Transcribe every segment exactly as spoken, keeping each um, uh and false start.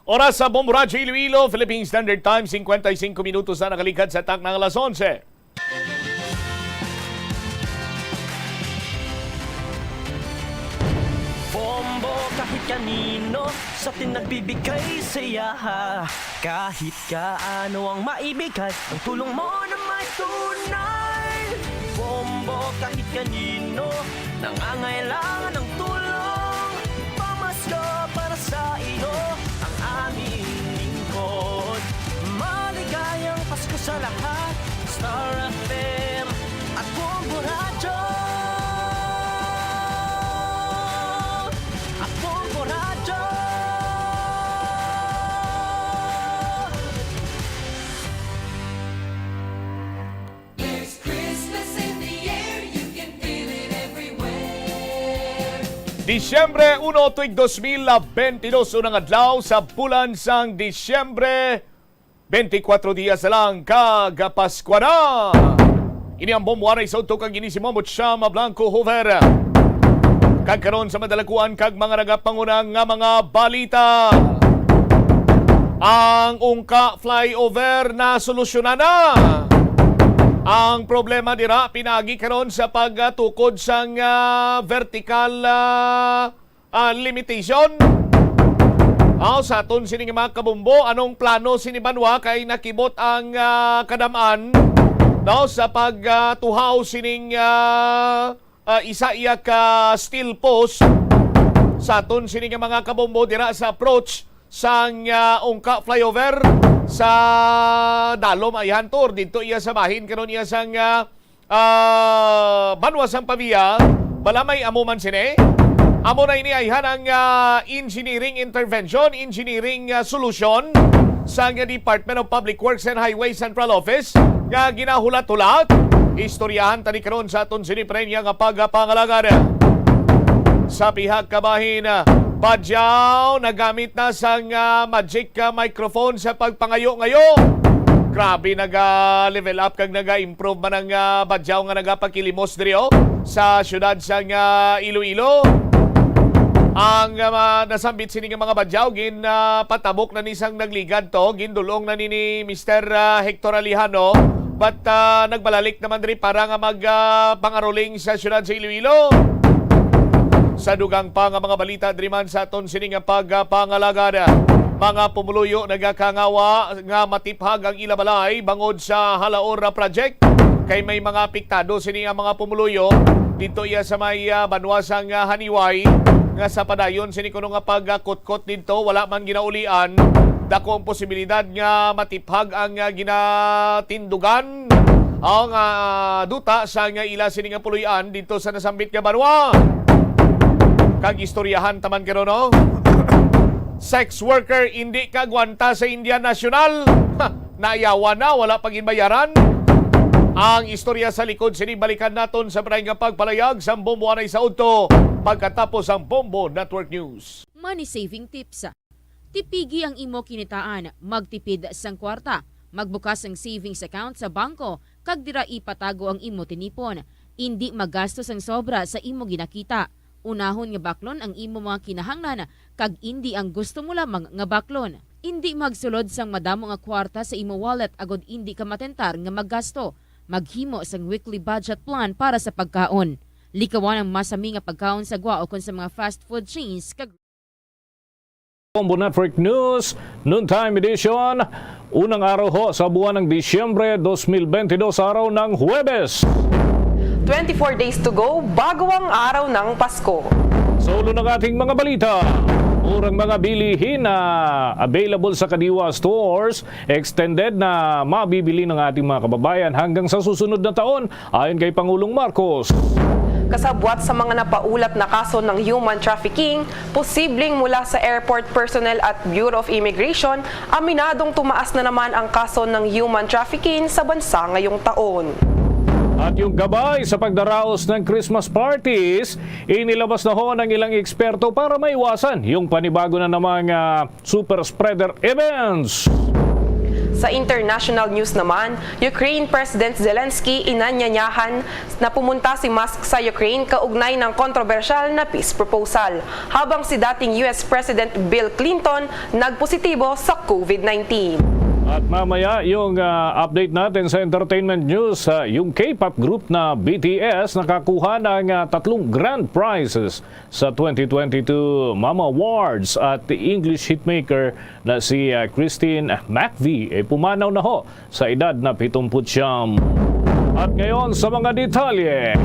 Oras sa Bombo Radyo Iloilo, Philippine Standard Time, singkwenta y singko minutos na nakaligad sa takna nga alas onse. Bombo kahit kanino sa atin nagbibigay saya. Kahit kaano ang maibigay, ang tulong mo na may tunay. Bombo kahit kanino nangangailangan ng tulong. Pamasko para sa iyo ang aming lingkod. Maligayang Pasko sa lahat. Star F M at Bombo Radyo. At Bombo Radyo. There's Christmas in the air, you can feel it everywhere. Disyembre uno, tuig dos mil bentidós, unang adlaw sa bulan sang Disyembre, bentikwatro dias na lang kag Paskwa na. Ini ang Bombo Aray sa Udto kag ini si Mambo Chama Blanco Hoover. Kag karon sa madalakuan kag mga nagapanguna nga mga balita. Ang Ungka flyover na solusyonan na. Ang problema dira pinaagi karon sa pagtukod sang ah, vertical ah, ah, limitation. Aw, sa aton sini nga mga kabombo, anong plano sini banwa kay nakibot ang ah, kadam-an, no, sa pagtuhaw sining ah, ah, isa iya ka steel post sa aton sini nga mga kabombo dira sa approach sang ah, Ungka flyover sa Dalom, ayhan, Tur, didto iya sa bahin karon iya sang ah, ah, banwa sang Pavia. Bala may amo man sini. Amo na ini ayhan ang ah, engineering intervention, engineering ah, solusyon sang Department of Public Works and Highways Central Office nga ginahulat-hulat. Istoryahan tani karon sa aton sini premya nga pagpangalagad. Sa pihak kabahin, ah, Badyaw nagamit na sang ah, magic ah, microphone sa pagpangayo-ngayo. Grabe, naga-level up kag naga-improve man ang ah, Badyaw nga nagapakilimos diri, oh, sa siyudad sang ah, Iloilo. Ang ah, nasambit sini nga mga Badyaw gin ah, patabok na ni sang nagligad to, gindulong na ni ni Mister ah, Hector Alejano, but ah, nagbalalik naman diri para nga mag ah, pangaruling sa siyudad sa Iloilo. Sa dugang pa nga mga balita diri man sa aton sini nga pagpangalagad, mga pumuluyo nagakangawa nga matiphag ang ila balay bangod sa Halaor Project, kay may mga apektado sini nga mga pumuluyo didto iya sa may ah, banwa sang ah, Haniway, nga sa padayon sini kuno nga pagkutkot didto wala man ginaulian. Dako ang posibilidad nga matiphag ang ah, ginatindugan ang ah, duta sang ila sini nga puloy-an didto sa nasambit nga banwa. Kag istoryahan ta man karon, no? Sex worker indi kaagwanta sa India National. Ha, nayawan na, wala pa ginbayaran. Ang istorya sa likod sini balikan naton sa balay nga pagpalayag sang Bombo Anay sa Udto pagkatapos ang Bombo Network News. Money saving tips. Tipigi ang imo kinitaan, magtipid sang kwarta, magbukas sang savings account sa bangko, kag dira ipatago ang imo tinipon. Indi magasto sang sobra sa imo ginakita. Unahon nga baklon ang imo mga kinahanglan, kag indi ang gusto mo lamang nga baklon. Indi magsulod sang madamo nga kwarta sa imo wallet agod indi ka matentar nga maggasto. Maghimo sang weekly budget plan para sa pagkaon. Likawan ang masami nga pagkaon sa gwa ukon sa mga fast food chains kag Bombo Network News, Noontime Edition. Unang araw ho sa buwan ng Disyembre dos mil bentidós, araw ng Huwebes. Twenty-four days to go bago ang araw ng Pasko. Sa ulo ng ating mga balita, murang mga bilihin na available sa Kadiwa Stores, extended na mabibili ng ating mga kababayan hanggang sa susunod na taon, ayon kay Pangulong Marcos. Kasabwat sa mga napaulat na kaso ng human trafficking, posibleng mula sa airport personnel at Bureau of Immigration, aminadong tumaas na naman ang kaso ng human trafficking sa bansa ngayong taon. At yung gabay sa pagdaraos ng Christmas parties, inilabas na ho ng ilang eksperto para maiwasan yung panibago na namang ah, super spreader events. Sa international news naman, Ukraine President Zelensky inanyayahan na pumunta si Musk sa Ukraine kaugnay ng kontrobersyal na peace proposal, habang si dating U S President Bill Clinton nagpositibo sa COVID nineteen. At mamaya, yung, ah, update natin sa entertainment news, ah, yung K-pop group na B T S nakakuha ng, ah, tatlong grand prizes sa twenty twenty-two Mama Awards, at English hitmaker na si, ah, Christine McVie ay pumanaw na ho sa edad na pitumpu't siyam. At ngayon sa mga detalye.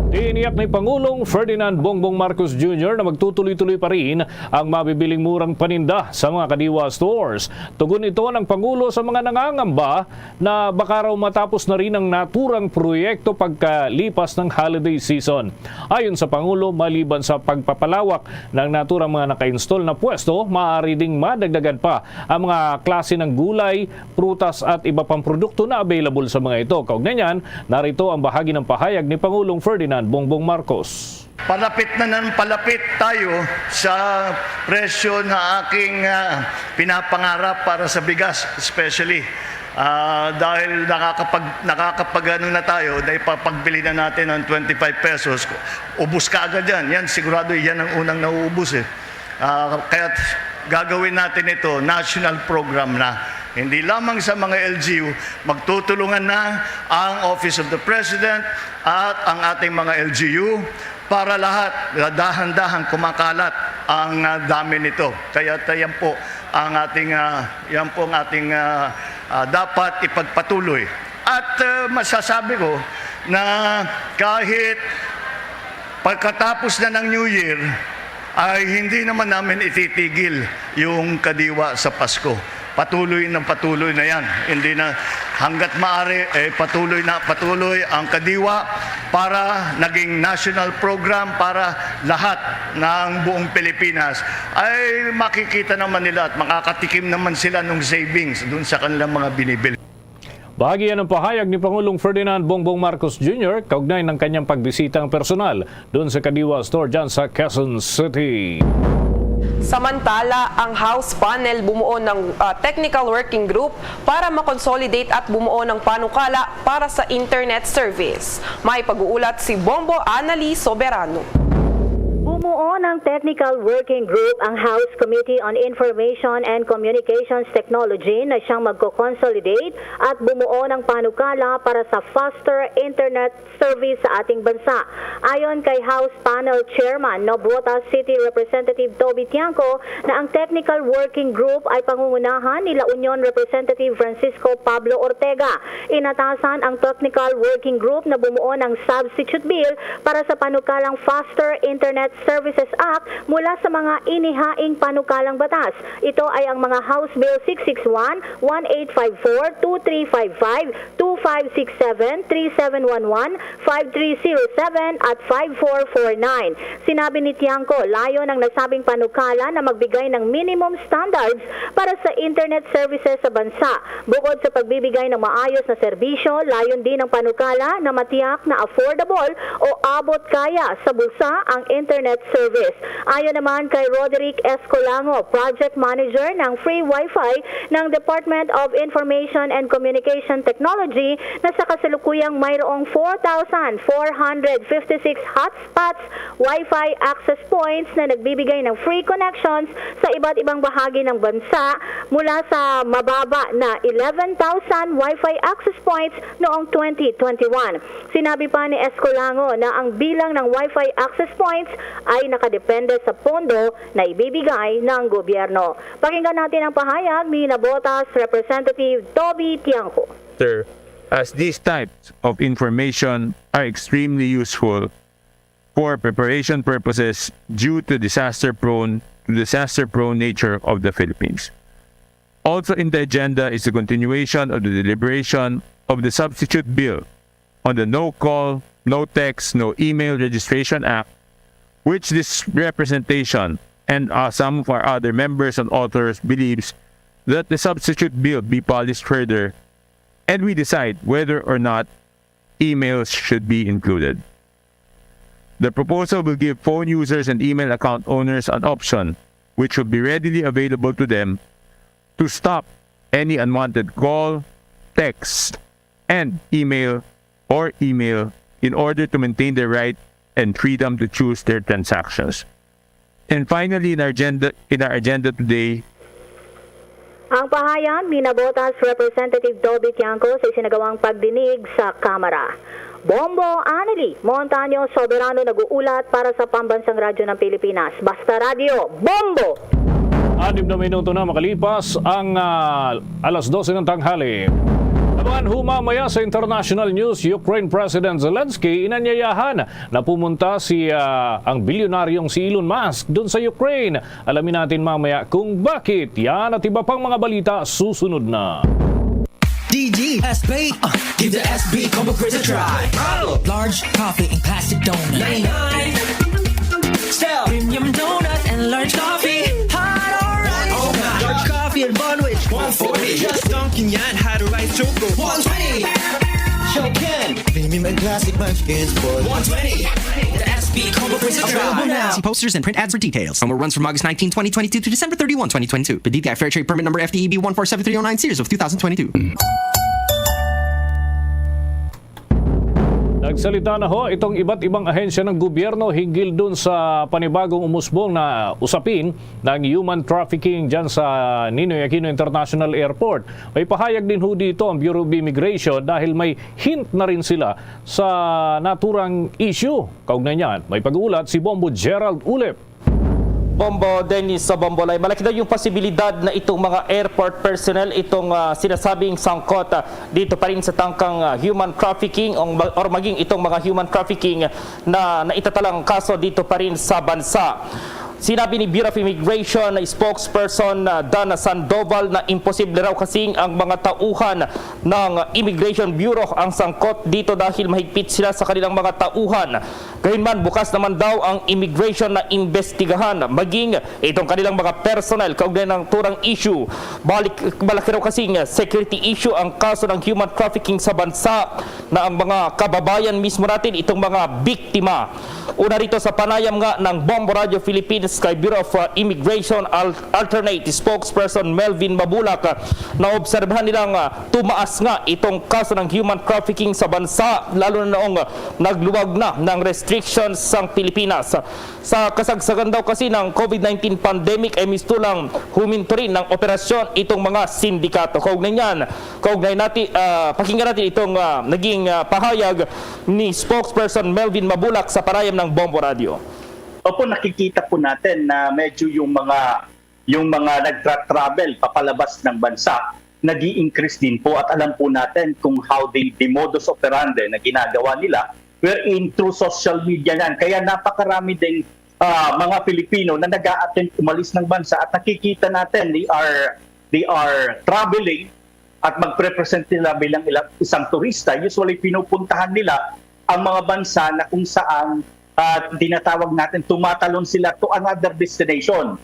Tiniyak ni Pangulong Ferdinand Bongbong Marcos Junior na magtutuloy-tuloy pa rin ang mabibiling murang paninda sa mga Kadiwa stores. Tugon ito ng Pangulo sa mga nangangamba na baka raw matapos na rin ang naturang proyekto pagkalipas ng holiday season. Ayon sa Pangulo, maliban sa pagpapalawak ng naturang mga naka-install na pwesto, maaari ding madagdagan pa ang mga klase ng gulay, prutas at iba pang produkto na available sa mga ito. Kaugnay niyan, narito ang bahagi ng pahayag ni Pangulong Ferdinand Bongbong Marcos. Palapit na ng palapit tayo sa presyo na aking, ah, pinapangarap para sa bigas, especially. Ah, dahil nakakapag-, nakakapag-ano na tayo, dahil pagbili na natin ng twenty-five pesos, ubos ka agad yan. Yan, sigurado yan ang unang nauubos eh. Ah, kaya gagawin natin ito, national program na. Hindi lamang sa mga L G U, magtutulungan na ang Office of the President at ang ating mga L G U para lahat, dahan-dahan kumakalat ang, ah, dami nito. Kaya ta-, yan po ang ating, ah, yan po ang ating, ah, ah, dapat ipagpatuloy. At, ah, masasabi ko na kahit pagkatapos na ng New Year, ay hindi naman namin ititigil yung Kadiwa sa Pasko. Patuloy na patuloy na yan. Hindi na, hanggat maaari, eh, patuloy na patuloy ang Kadiwa para naging national program para lahat ng buong Pilipinas. Ay makikita naman nila at makakatikim naman sila ng savings dun sa kanilang mga binibili. Bahagi yan ng pahayag ni Pangulong Ferdinand Bongbong Marcos Junior kaugnay ng kanyang pagbisita ng personal doon sa Kadiwa Store dyan sa Quezon City. Samantala, ang House panel bumuo ng, ah, technical working group para makonsolidate at bumuo ng panukala para sa internet service. May pag-uulat si Bombo Anali Soberano. Bumuo ng technical working group ang House Committee on Information and Communications Technology na siyang magko-consolidate at bumuo ng panukala para sa faster internet service sa ating bansa. Ayon kay House Panel Chairman Navotas City Representative Toby Tiangco, na ang technical working group ay pangungunahan nila Union Representative Francisco Pablo Ortega. Inatasan ang technical working group na bumuo ng substitute bill para sa panukalang Faster Internet Services Act mula sa mga inihaing panukalang batas. Ito ay ang mga House Bill six six one, one eight five four, two three five five, two five six seven, three seven one one, five three zero seven at five four four nine. Sinabi ni Tiangco, layon ng nasabing panukala na magbigay ng minimum standards para sa internet services sa bansa. Bukod sa pagbibigay ng maayos na serbisyo, layon din ng panukala na matiyak na affordable o abot kaya sa bulsa ang internet service. Ayon naman kay Roderick Escolango, Project Manager ng Free Wi-Fi ng Department of Information and Communication Technology, na sa kasalukuyang mayroong four thousand four hundred fifty-six hotspots, Wi-Fi access points na nagbibigay ng free connections sa iba't ibang bahagi ng bansa, mula sa mababa na eleven thousand Wi-Fi access points noong twenty twenty-one. Sinabi pa ni Escolango na ang bilang ng Wi-Fi access points ay nakadepende sa pondo na ibibigay ng gobyerno. Pakinggan natin ang pahayag ni Navotas Representative Toby Tiangco. Sir, as these types of information are extremely useful for preparation purposes due to disaster-prone, to disaster-prone nature of the Philippines. Also in the agenda is the continuation of the deliberation of the substitute bill on the No Call, No Text, No Email Registration Act, which this representation and, uh, some of our other members and authors believes that the substitute bill be polished further, and we decide whether or not emails should be included. The proposal will give phone users and email account owners an option which will be readily available to them to stop any unwanted call, text, and email or email in order to maintain their right and freedom to choose their transactions. And finally, in our agenda, in our agenda today, Ang pahayag ni Navotas Representative Toby Tiangco sa isinagawang pagdinig sa Kamara. Bombo Annalie Montaño Soberano nag-uulat para sa Pambansang Radyo ng Pilipinas, Basta Radyo, Bombo! Anim na minuto na makalipas ang ah, alas dose ng tanghali. Abangan ho mamaya sa international news, Ukraine President Zelensky inanyayahan na pumunta si ah, ang bilyonaryong si Elon Musk doon sa Ukraine. Alamin natin mamaya kung bakit. Yan at iba pang mga balita susunod na. D D S B. Uh, give the S B Combo Freezer a try. Large coffee and classic donut. Sell premium donut and large coffee. Hot or right? Oh my. Large coffee and bun which one forty. Just dunking yan. Hot or right choco. One twenty. Show can. Premium and classic munchkins for one twenty. The S B Combo Freezer a try. Available now. See posters and print ads for details. Promo runs from August nineteen, twenty twenty-two to December thirty-one, twenty twenty-two. P D T I Fair Trade Permit Number F T E B one four seven three oh nine, series of two thousand twenty-two. Nagsalita na ho itong iba't ibang ahensya ng gobyerno hinggil dun sa panibagong umusbong na usapin ng human trafficking dyan sa Ninoy Aquino International Airport. May pahayag din ho dito ang Bureau of Immigration dahil may hint na rin sila sa naturang issue. Kaugnay niyan, may pag-uulat si Bombo Gerald Ulep. Bombo Dennis sa Bombo Lai, malaki daw yung posibilidad na itong mga airport personnel, itong ah, sinasabing sangkot ah, dito pa rin sa tangkang ah, human trafficking o, or maging itong mga human trafficking na naitatalang kaso dito pa rin sa bansa. Sinabi ni Bureau of Immigration na spokesperson ah, Dana Sandoval na imposible raw kasing ang mga tauhan ng Immigration Bureau ang sangkot dito dahil mahigpit sila sa kanilang mga tauhan. Gayunman, bukas naman daw ang immigration na imbestigahan, maging itong kanilang mga personnel kaugnay ng naturang issue. Balik, malaki raw kasing security issue ang kaso ng human trafficking sa bansa na ang mga kababayan mismo natin itong mga biktima. Una rito sa panayam nga ng Bombo Radio Philippines kay Bureau of uh, Immigration Al- Alternate Spokesperson Melvin Mabulak, uh, naobserbahan nilang uh, tumaas nga itong kaso ng human trafficking sa bansa, lalo na noong uh, nagluwag na ng restrictions sang Pilipinas. Sa kasagsagan daw kasi ng COVID nineteen pandemic ay mistulang huminto rin ng operasyon itong mga sindikato. Kaugnay niyan, kaugnay natin, ah, pakinggan natin itong ah, naging ah, pahayag ni spokesperson Melvin Mabulak sa panayam ng Bombo Radio. Opo, nakikita po natin na medyo yung mga yung mga nagtra-travel papalabas ng bansa, nag increase din po at alam po natin kung how the, the modus operandi na ginagawa nila wherein through social media yan. Kaya napakarami ding ah, mga Filipino na nag-a-attempt umalis ng bansa at nakikita natin they are they are traveling at magpe-present nila bilang ilang, isang turista. Usually pinupuntahan nila ang mga bansa na kung saan ah, tinatawag natin tumatalon sila to another destination.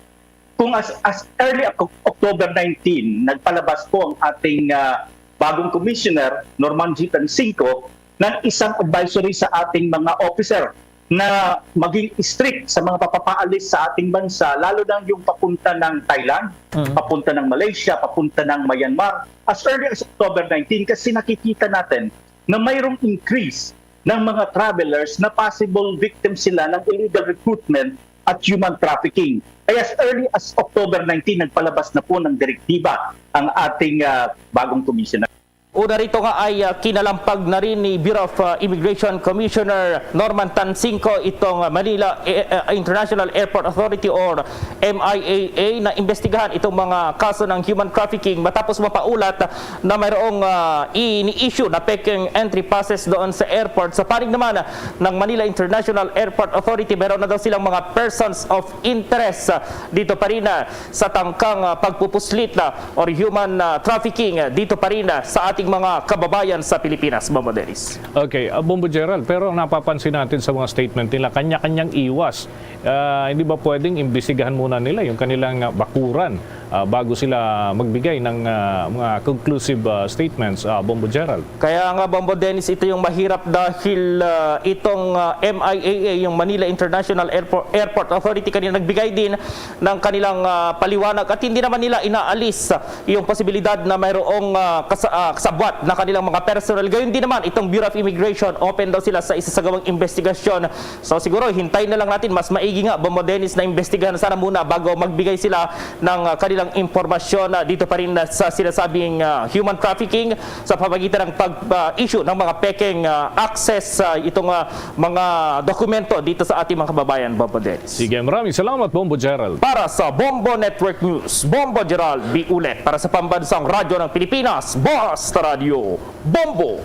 Kung as, as early as October nineteen, nagpalabas po ang ating ah, bagong commissioner, Norman G. Tansinco, ng isang advisory sa ating mga officer na maging strict sa mga papapaalis sa ating bansa, lalo na yung papunta ng Thailand, papunta ng Malaysia, papunta ng Myanmar, as early as October nineteen, kasi nakikita natin na mayroong increase ng mga travelers na possible victim sila ng illegal recruitment at human trafficking. Kaya as early as October nineteen, nagpalabas na po ng direktiba ang ating ah, bagong commissioner. Una rito nga ay ah, kinalampag na rin ni Bureau of ah, Immigration Commissioner Norman Tansinco itong ah, Manila eh, ah, International Airport Authority or M I A A na imbestigahan itong mga kaso ng human trafficking matapos mapaulat na mayroong ah, ini-issue na peking entry passes doon sa airport. Sa panig naman ng Manila International Airport Authority, mayroon na daw silang mga persons of interest ah, dito pa rin ah, sa tangkang ah, pagpupuslit na or human ah, trafficking ah, dito pa rin ah, sa ating mga kababayan sa Pilipinas, Bombo Dennis. Okay, uh, Bombo Gerald, pero ang napapansin natin sa mga statement nila, kanya-kanyang iwas. Ah, hindi ba pwedeng imbestigahan muna nila yung kanilang ah, bakuran ah, bago sila magbigay ng, ah, mga conclusive, ah, statements, ah, Bombo Gerald. Kaya nga, Bombo Dennis, ito yung mahirap dahil, ah, itong, ah, M I A A, yung Manila International Airport, Airport Authority, kanina nagbigay din ng kanilang, ah, paliwanag at hindi naman nila inaalis yung posibilidad na mayroong, ah, kasa-, ah, kasabwat na kanilang mga personnel. Gayon din naman, itong Bureau of Immigration, open daw sila sa isasagawang investigasyon. So siguro, hintayin na lang natin, mas maigi nga, Bombo Dennis, na imbestigahan sana muna bago magbigay sila ng, ah, kanilang impormasyon, ah, dito pa rin, ah, sa sinasabing, ah, human trafficking sa pamagitan ng pag-issue ng mga pekeng, ah, access sa itong, ah, mga dokumento dito sa ating mga kababayan, Bombo Dennis. Sige, maraming salamat, Bombo Gerald. Para sa Bombo Network News, Bombo Gerald B. Ulet. Para sa Pambansang Radyo ng Pilipinas, Basta Radyo, Bombo.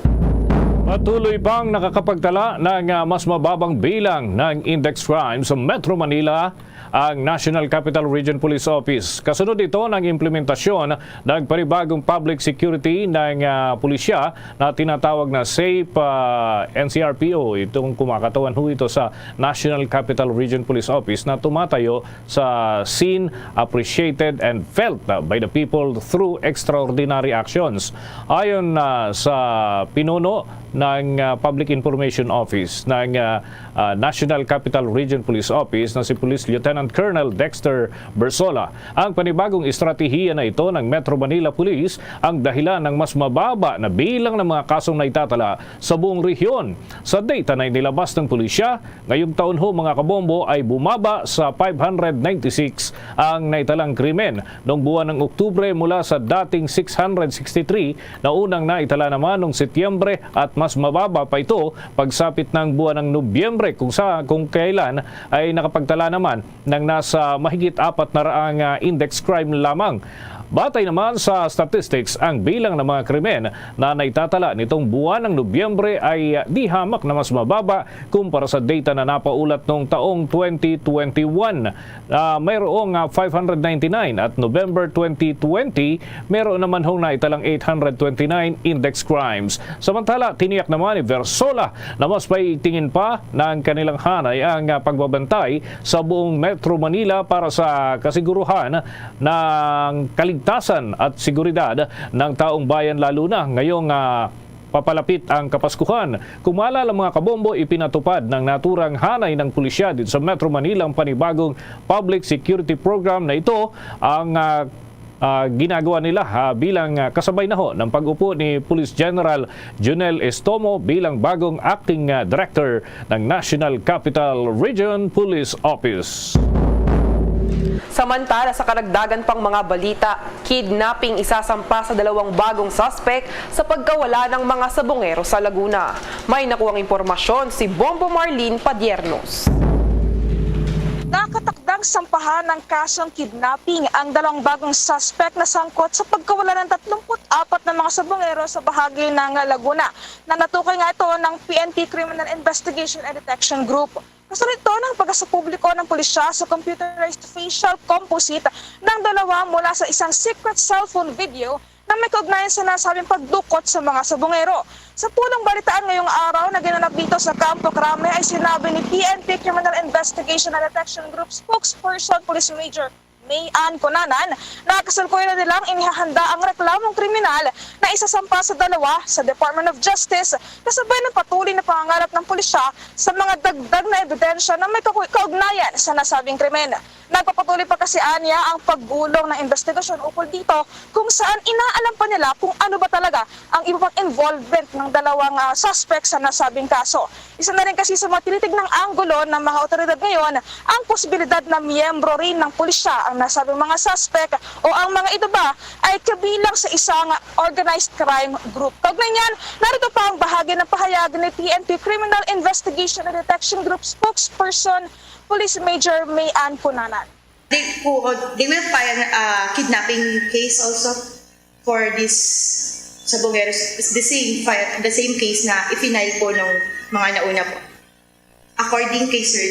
Patuloy pang nakakapagtala ng, ah, mas mababang bilang ng index crime sa Metro Manila ang National Capital Region Police Office. Kasunod ito ng implementasyon ng panibagong public security ng, ah, pulisya na tinatawag na SAFE, ah, N C R P O. Itong kumakatawan ho ito sa National Capital Region Police Office na tumatayo sa seen, appreciated, and felt, ah, by the people through extraordinary actions. Ayon, ah, sa pinuno ng, ah, Public Information Office ng, ah, ah, National Capital Region Police Office na si Police Lieutenant Colonel Dexter Bersola, ang panibagong estratehiya na ito ng Metro Manila Police ang dahilan ng mas mababa na bilang ng mga kasong naitatala sa buong rehiyon. Sa data na inilabas ng pulisya, ngayong taon ho, mga kabombo, ay bumaba sa five hundred ninety-six ang naitalang krimen noong buwan ng Oktubre mula sa dating six hundred sixty-three na unang naitala naman noong Setyembre, at mas mababa pa ito pagsapit ng buwan ng Nobyembre, kung sa, kung kailan ay nakapagtala naman ng nasa mahigit apat na raang, ah, index crime lamang. Batay naman sa statistics, ang bilang ng mga krimen na naitatala nitong buwan ng Nobyembre ay, ah, di hamak na mas mababa kumpara sa data na napaulat noong taong twenty twenty-one. Ah, mayroong, ah, five hundred ninety-nine, at November twenty twenty, meron naman hong naitalang eight hundred twenty-nine index crimes. Samantala, tiniyak naman ni Versola na mas paitingin pa ng kanilang hanay ang, ah, pagbabantay sa buong Metro Manila para sa kasiguruhan ng kaligtasan at seguridad ng taong bayan, lalo na ngayong, ah, papalapit ang Kapaskuhan. Kung maalala, mga kabombo, ipinatupad ng naturang hanay ng pulisya dito sa Metro Manila ang panibagong public security program na ito ang, ah, ah, ginagawa nila, ha, bilang, ah, kasabay na ho ng pag-upo ni Police General Junel Estomo bilang bagong acting, ah, director ng National Capital Region Police Office. Samantala, sa karagdagan pang mga balita, kidnapping isasampa sa dalawang bagong suspek sa pagkawala ng mga sabongero sa Laguna. May nakuhang impormasyon si Bombo Marlene Padiernos. Nakatakdang sampahan ng kasong kidnapping ang dalawang bagong suspek na sangkot sa pagkawala ng tatlumpu't apat na mga sabongero sa bahagi ng Laguna na natukoy nga ito ng P N P Criminal Investigation and Detection Group. Kasunod ito ng pagkasupubliko ng pulisya sa computerized facial composite ng dalawa mula sa isang secret cellphone video na may kaugnayan sa nasabing pagdukot sa mga sabongero. Sa pulong balitaan ngayong araw na ginanap dito sa Campo Crame ay sinabi ni P N P Criminal Investigation and Detection Group spokesperson Police Major May Ann Cunanan na kasalukuyan na nilang inihahanda ang reklamong kriminal na isasampa sa dalawa sa Department of Justice, kasabay ng patuloy na pangangalap ng pulisya sa mga dagdag na ebidensya na may kaku-, kaugnayan sa nasabing krimen. Nagpapatuloy pa kasi anya ang pagbulong ng investigasyon ukol dito, kung saan inaalam pa nila kung ano ba talaga ang iba pang involvement ng dalawang, ah, suspect sa nasabing kaso. Isa na rin kasi sa mga tinitignang anggulo ng mga awtoridad ngayon ang posibilidad na miyembro rin ng pulisya ang nasabing mga suspect o ang mga ito ba ay kabilang sa isang organized crime group. Kaugnay niyan, narito pa ang bahagi ng pahayag ni P N P Criminal Investigation and Detection Group spokesperson Police Major May Ann Cunanan. They, who, they will file, uh, kidnapping case also for this sabongeros. It's the same file, the same case na i-file po nung mga nauna po. According kay Sir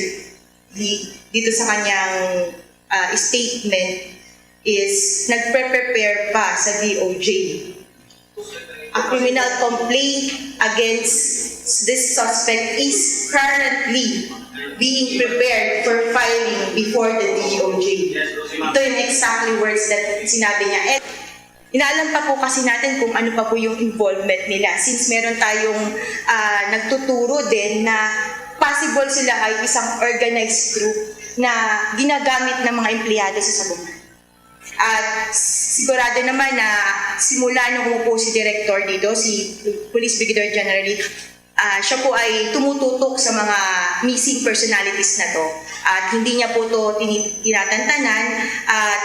Lee, dito sa kanyang, uh, statement is nagpre-prepare pa sa D O J a criminal complaint against this suspect is currently being prepared for filing before the D O J. Ito yung exactly words that sinabi niya. And inaalam pa po kasi natin kung ano pa po yung involvement nila, since meron tayong ah, nagtuturo din na possible sila ay isang organized group na ginagamit ng mga empleyado sa sabungan. At sigurado naman na simula nung umupo si Director dito, si Police Brigadier General Lee, ah, siya po ay tumututok sa mga missing personalities na to. At hindi niya po to tini-, tinatantanan at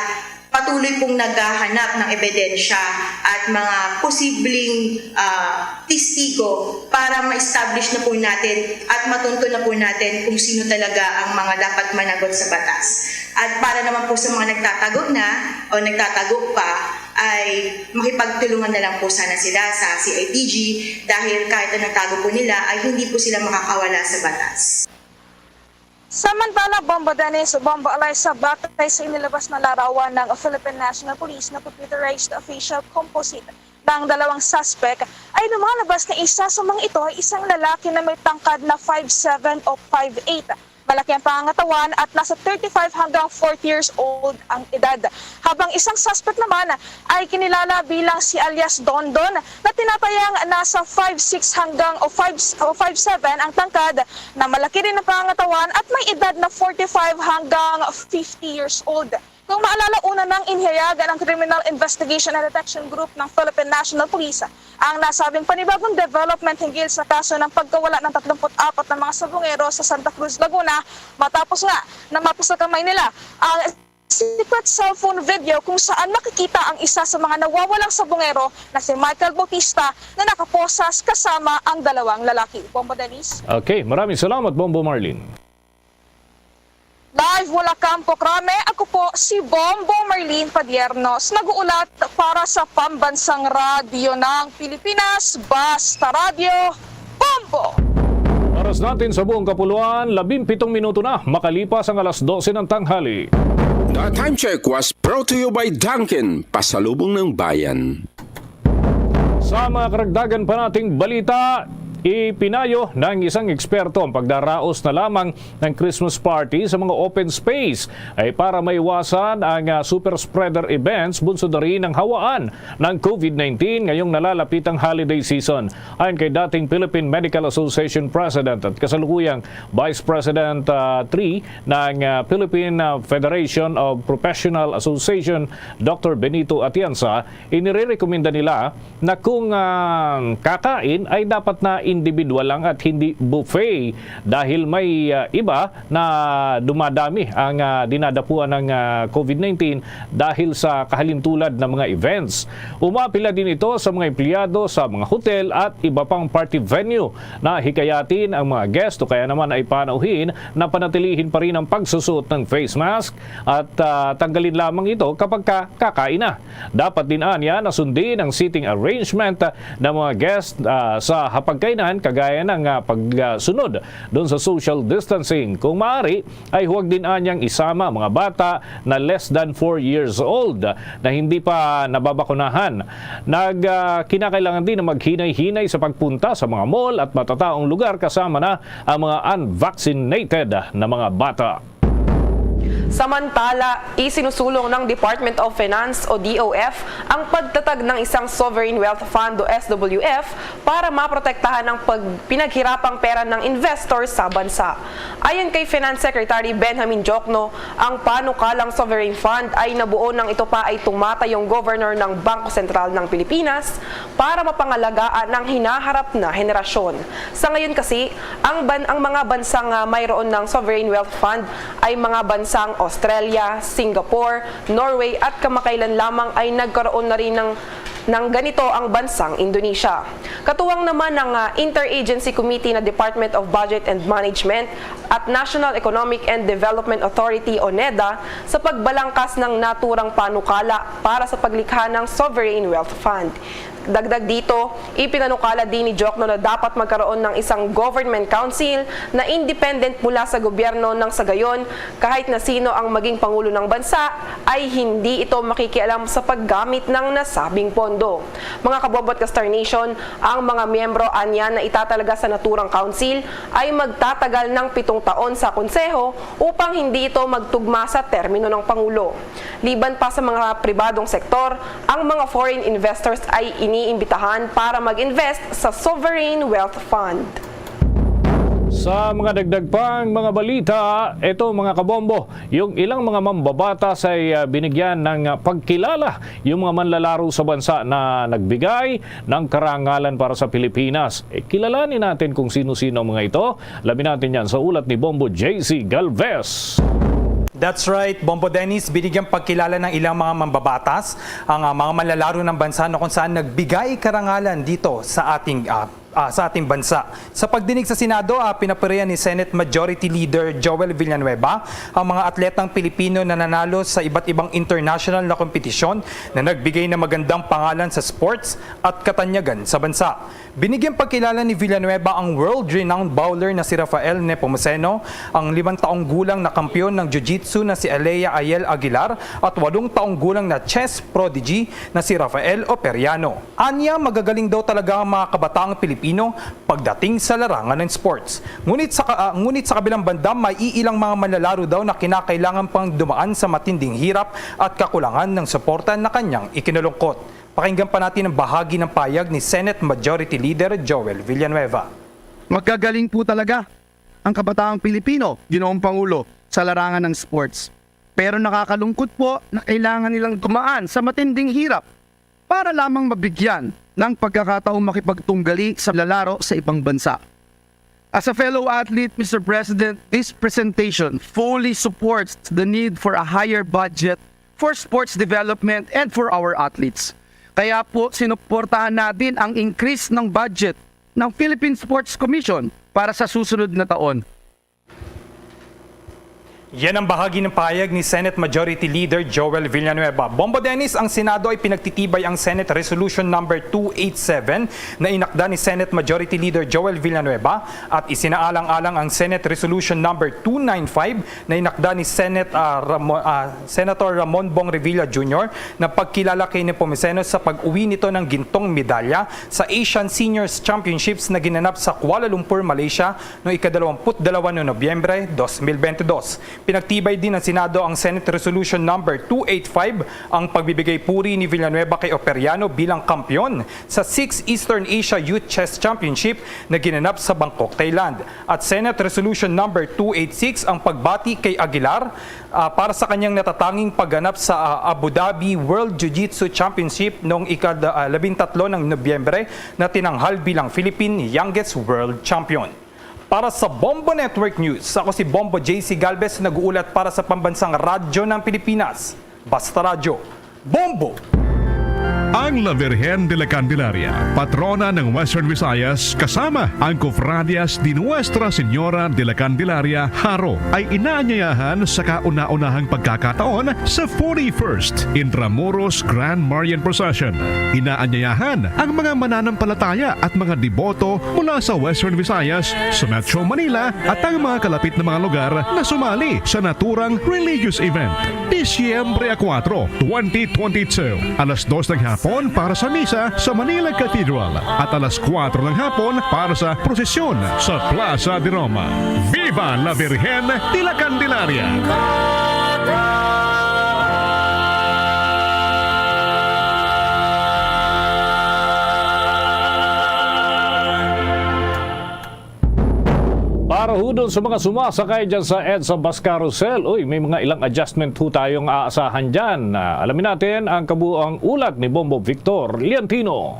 patuloy pong naghahanap ng ebidensya at mga posibleng ah, testigo para ma-establish na po natin at matunto na po natin kung sino talaga ang mga dapat managot sa batas. At para naman po sa mga nagtatago na o nagtatago pa, ay makipagtulungan na lang po sana sila sa C I D G, dahil kahit anong tago po nila ay hindi po sila makakawala sa batas. Samantala, Bombo Dennis, Bombo Alaysa, batay sa inilabas na larawan ng Philippine National Police na computerized facial composite ng dalawang suspect, ay lumalabas na isa sa mga ito ay isang lalaki na may tangkad na five seven o five eight. Malaki ang pangangatawan at nasa thirty-five hanggang forty years old ang edad. Habang isang suspect naman ay kinilala bilang si alias Dondon na tinatayang nasa five six hanggang o five o five seven ang tangkad, na malaki rin ang pangangatawan at may edad na forty-five hanggang fifty years old. Kung maalala, una nang inihayag ng Criminal Investigation and Detection Group ng Philippine National Police ang nasabing panibagong development hinggil sa kaso ng pagkawala ng tatlumpu't apat na mga sabungero sa Santa Cruz, Laguna, matapos nga na mapusa kamay nila ang secret cellphone video kung saan makikita ang isa sa mga nawawalang sabungero na si Michael Bautista na nakaposas kasama ang dalawang lalaki. Bombo Dennis. Okay, maraming salamat, Bombo Marlene. Live mula Campo Crame, ako po si Bombo Marlene Padiernos, nag-uulat para sa Pambansang Radyo ng Pilipinas, Basta Radyo, Bombo! Oras natin sa buong kapuluan, labing pitong minuto na makalipas ang alas dose ng tanghali. The time check was brought to you by Dunkin, Pasalubong ng Bayan. Sa mga karagdagan pa nating balita, ipinayo ng isang eksperto ang pagdaraos na lamang ng Christmas party sa mga open space ay para maiwasan ang ah, super spreader events, bunsod na rin ang hawaan ng COVID nineteen ngayong nalalapit ang holiday season. Ayon kay dating Philippine Medical Association President at kasalukuyang Vice President ah, three ng ah, Philippine ah, Federation of Professional Association, Doctor Benito Atienza, inirerekomenda nila na kung ah, kakain ay dapat na individual lang at hindi buffet, dahil may ah, iba na dumadami ang ah, dinadapuan ng ah, COVID nineteen dahil sa kahalintulad ng mga events. Umaapila din ito sa mga empleyado sa mga hotel at iba pang party venue na hikayatin ang mga guest o kaya naman ay panauhin na panatilihin pa rin ang pagsusuot ng face mask at ah, tanggalin lamang ito kapag ka kakain na. Dapat din anya na sundin ang seating arrangement ah, ng mga guest ah, sa hapagkainan, kagaya ng ah, pagsunod dun sa social distancing. Kung maaari, ay huwag din anyang isama ang mga bata na less than four years old na hindi pa nababakunahan. Nag ah, kinakailangan din na maghinay-hinay sa pagpunta sa mga mall at matataong lugar, kasama na ang mga unvaccinated na mga bata. Samantala, isinusulong ng Department of Finance o D O F ang pagtatag ng isang Sovereign Wealth Fund o S W F para maprotektahan ang pag-, pinaghirapang pera ng investor sa bansa. Ayon kay Finance Secretary Benjamin Diokno, ang panukalang Sovereign Fund ay nabuo nang ito pa ay tumatayong governor ng Bangko Sentral ng Pilipinas para mapangalagaan ang hinaharap na henerasyon. Sa ngayon kasi, ang, ban ang mga bansang ah, mayroon ng Sovereign Wealth Fund ay mga bansang Australia, Singapore, Norway at kamakailan lamang ay nagkaroon na rin ng, ng ganito ang bansang Indonesia. Katuwang naman ng ah, Interagency Committee na Department of Budget and Management at National Economic and Development Authority o NEDA sa pagbalangkas ng naturang panukala para sa paglikha ng Sovereign Wealth Fund. Dagdag dito, ipinanukala din ni Diokno na dapat magkaroon ng isang government council na independent mula sa gobyerno, nang sa gayon, kahit na sino ang maging pangulo ng bansa, ay hindi ito makikialam sa paggamit ng nasabing pondo. Mga kabobot ka Star Nation, Ang mga miyembro anya na itatalaga sa naturang council ay magtatagal ng pitong taon sa konseho upang hindi ito magtugma sa termino ng Pangulo. Liban pa sa mga pribadong sektor, ang mga foreign investors ay iniimbitahan para mag-invest sa Sovereign Wealth Fund. Sa mga dagdag pang mga balita, ito mga kabombo, yung ilang mga mambabatas ay, ah, binigyan ng, ah, pagkilala yung mga manlalaro sa bansa na nagbigay ng karangalan para sa Pilipinas. Eh, kilalanin natin kung sino-sino ang mga ito. Alamin natin yan sa ulat ni Bombo J C Galvez. That's right, Bombo Dennis, binigyang pagkilala ng ilang mga mambabatas ang, ah, mga manlalaro ng bansa na kung saan nagbigay karangalan dito sa ating, ah, ah, sa ating bansa. Sa pagdinig sa Senado, ah, pinapurihan ni Senate Majority Leader Joel Villanueva ang mga atletang Pilipino na nanalo sa iba't ibang international na kompetisyon na nagbigay ng magandang pangalan sa sports at katanyagan sa bansa. Binigyang pagkilala ni Villanueva ang world-renowned bowler na si Rafael Nepomuceno, ang limang taong gulang na kampiyon ng jiu-jitsu na si Alea Ayel Aguilar, at walong taong gulang na chess prodigy na si Rafael Operiano. Anya, magagaling daw talaga ang mga kabataang Pilipino pagdating sa larangan ng sports. Ngunit sa ka-, ah, ngunit sa kabilang banda, may iilang mga manlalaro daw na kinakailangan pang dumaan sa matinding hirap at kakulangan ng suporta na kanyang ikinulungkot. Pakinggan pa natin ang bahagi ng payag ni Senate Majority Leader Joel Villanueva. Magagaling po talaga ang kabataang Pilipino, Ginoong Pangulo, sa larangan ng sports. Pero nakakalungkot po na kailangan nilang dumaan sa matinding hirap para lamang mabigyan ng pagkakataong makipagtunggali sa lalaro sa ibang bansa. As a fellow athlete, Mister President, this presentation fully supports the need for a higher budget for sports development and for our athletes. Kaya po, sinuportahan natin ang increase ng budget ng Philippine Sports Commission para sa susunod na taon. Yan ang bahagi ng pahayag ni Senate Majority Leader Joel Villanueva. Bombo Dennis, ang Senado ay pinagtitibay ang Senate Resolution Number two eight seven na inakda ni Senate Majority Leader Joel Villanueva at isinaalang-alang ang Senate Resolution Number two nine five na inakda ni Senate, ah, Ramo-, ah, Senator Ramon Bong Revilla Junior na pagkilala kay Nepomuceno sa pag-uwi nito ng gintong medalya sa Asian Seniors Championships na ginanap sa Kuala Lumpur, Malaysia, noong ikadalawamput dalawa ng Nobyembre dos mil bentidós. Pinagtibay din ng Senado ang Senate Resolution Number two eight five, ang pagbibigay puri ni Villanueva kay Operiano bilang kampiyon sa sixth Eastern Asia Youth Chess Championship na ginanap sa Bangkok, Thailand. At Senate Resolution Number two eight six, ang pagbati kay Aguilar, ah, para sa kanyang natatanging pagganap sa, ah, Abu Dhabi World Jiu-Jitsu Championship noong ikad-, ah, labintatlo ng Nobyembre na tinanghal bilang Philippine Youngest World Champion. Para sa Bombo Network News, ako si Bombo J C Galvez, nag-uulat para sa Pambansang Radyo ng Pilipinas, Basta Radyo, Bombo! Ang La Virgen de la Candelaria, patrona ng Western Visayas, kasama ang Cofradias de Nuestra Señora de la Candelaria, Jaro, ay inaanyayahan sa kauna-unahang pagkakataon sa forty-first Intramuros Grand Marian Procession. Inaanyayahan ang mga mananampalataya at mga deboto mula sa Western Visayas, sa Metro Manila at ang mga kalapit na mga lugar na sumali sa naturang religious event. Disyembre kuwatro, twenty twenty-two, alas dos ng hapon para sa misa sa Manila Cathedral at alas kuwatro ng hapon para sa prosesyon sa Plaza de Roma. Viva la Virgen de la Candelaria! Para ho dun sa mga sumasakay dyan sa EDSA Bus Carousel, uy, may mga ilang adjustment ho tayong aasahan dyan. Ah, alamin natin ang kabuuang ulat ni Bombo Victor Liantino.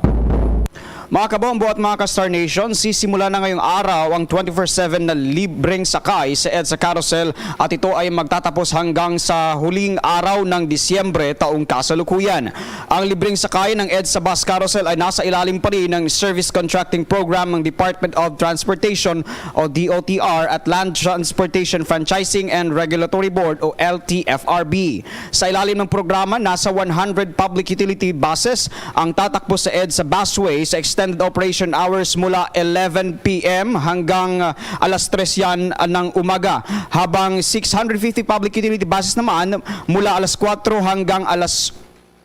Mga kabombo at mga ka-Star Nation, sisimula na ngayong araw ang twenty-four seven na libreng sakay sa EDSA Carousel at ito ay magtatapos hanggang sa huling araw ng Disyembre taong kasalukuyan. Ang libreng sakay ng EDSA Bus Carousel ay nasa ilalim pa rin ng Service Contracting Program ng Department of Transportation o D O T R at Land Transportation Franchising and Regulatory Board o L T F R B. Sa ilalim ng programa, nasa one hundred public utility buses ang tatakbo sa EDSA Busway sa extended operation hours mula eleven P M hanggang, ah, alas tres yan, ah, ng umaga, habang six hundred fifty public utility buses naman mula alas kuwatro hanggang alas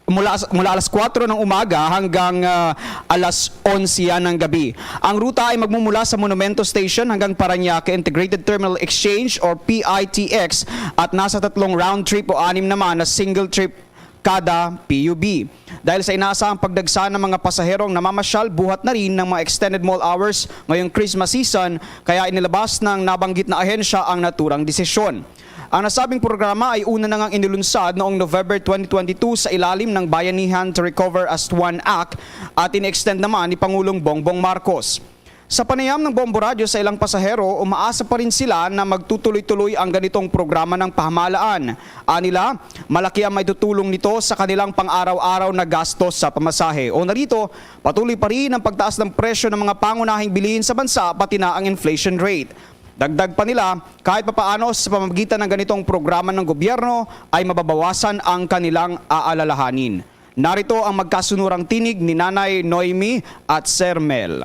mula, mula alas kuwatro ng umaga hanggang, ah, alas onse ng gabi. Ang ruta ay magmumula sa Monumento Station hanggang Parañaque Integrated Terminal Exchange or P I T X at nasa tatlong round trip o anim naman na single trip kada P U B. Dahil sa inaasahang pagdagsa ng mga pasaherong namamasyal, buhat na rin ng mga extended mall hours ngayong Christmas season, kaya inilabas ng nabanggit na ahensya ang naturang desisyon. Ang nasabing programa ay una na ngang inilunsad noong November twenty twenty-two sa ilalim ng Bayanihan to Recover as One Act at in-extend naman ni Pangulong Bongbong Marcos. Sa panayam ng Bombo Radyo sa ilang pasahero, umaasa pa rin sila na magtutuloy-tuloy ang ganitong programa ng pamahalaan. Anila, malaki ang maitutulong nito sa kanilang pang-araw-araw na gastos sa pamasahe. O narito, patuloy pa rin ang pagtaas ng presyo ng mga pangunahing bilihin sa bansa, pati na ang inflation rate. Dagdag pa nila, kahit papaano sa pamamagitan ng ganitong programa ng gobyerno ay mababawasan ang kanilang aalalahanin. Narito ang magkasunurang tinig ni Nanay Noemi at Sir Mel.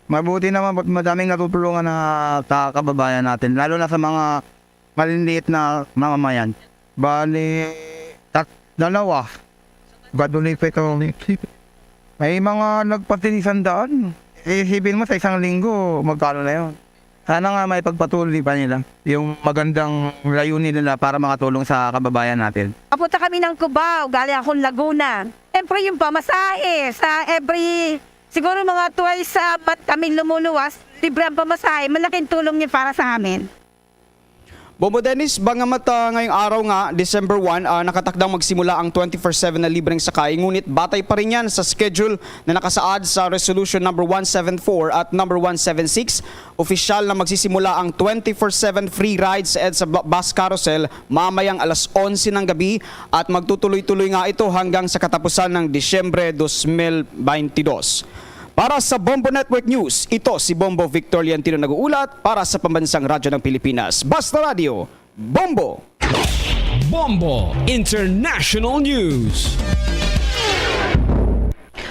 Mabuti naman, madaming natutulungan na sa kababayan natin, lalo na sa mga maliliit na mamamayan. Bali, tat-, dalawa. Baduloy pa ito. May mga nagpatinisang daan. Eh, isipin mo, sa isang linggo, magkano na yun? Sana nga may pagpatuloy pa nila yung magandang layunin nila para makatulong sa kababayan natin. Papunta kami ng Cubao, galing akong Laguna. Siyempre, yung pamasahe sa every, siguro mga twice a month kaming lumuluwas, libre ang pamasahe, malaking tulong yun para sa amin. Bombo Dennis, bagamat, ah, ngayong araw nga, December one, ah, nakatakdang magsimula ang twenty-four seven na libreng sakay, ngunit batay pa rin yan sa schedule na nakasaad sa Resolution number one seven four at number one seven six. Opisyal na magsisimula ang twenty-four seven free rides sa EDSA bu-, bus carousel mamayang alas onse ng gabi at magtutuloy-tuloy nga ito hanggang sa katapusan ng Disyembre dos mil baynte dos. Para sa Bombo Network News, ito si Bombo Victor Liantino nag-uulat para sa Pambansang Radyo ng Pilipinas. Basta Radyo, Bombo! Bombo International News.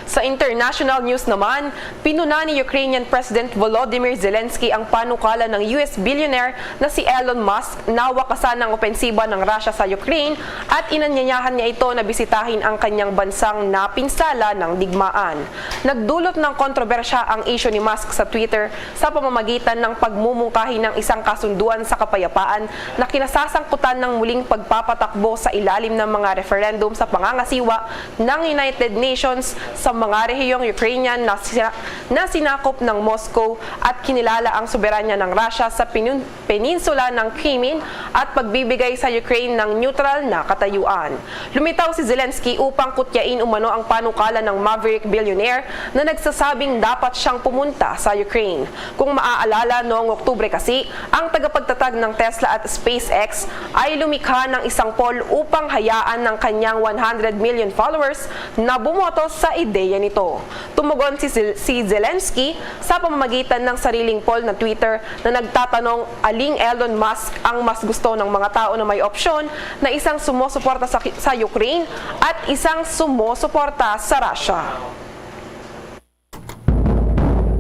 Sa international news naman, pinuna ni Ukrainian President Volodymyr Zelensky ang panukala ng U S billionaire na si Elon Musk na wakasan ang opensiba ng Russia sa Ukraine at inanyayahan niya ito na bisitahin ang kanyang bansang napinsala ng digmaan. Nagdulot ng kontrobersya ang isyu ni Musk sa Twitter sa pamamagitan ng pagmumungkahi ng isang kasunduan sa kapayapaan na kinasasangkutan ng muling pagpapatakbo sa ilalim ng mga referendum sa pangangasiwa ng United Nations sa mga rehiyong Ukrainian na sina-, na sinakop ng Moscow at kinilala ang soberanya ng Russia sa pinun-, peninsula ng Crimea at pagbibigay sa Ukraine ng neutral na katayuan. Lumitaw si Zelensky upang kutyain umano ang panukala ng maverick billionaire na nagsasabing dapat siyang pumunta sa Ukraine. Kung maaalala, noong Oktubre kasi, ang tagapagtatag ng Tesla at SpaceX ay lumikha ng isang poll upang hayaan ng kanyang one hundred million followers na bumoto sa ideya nito. Tumugon si Zel-, si Zelensky sa pamamagitan ng sariling poll na Twitter na nagtatanong aling Elon Musk ang mas gusto ng mga tao na may opsyon na isang sumusuporta sa, sa Ukraine at isang sumusuporta sa Russia.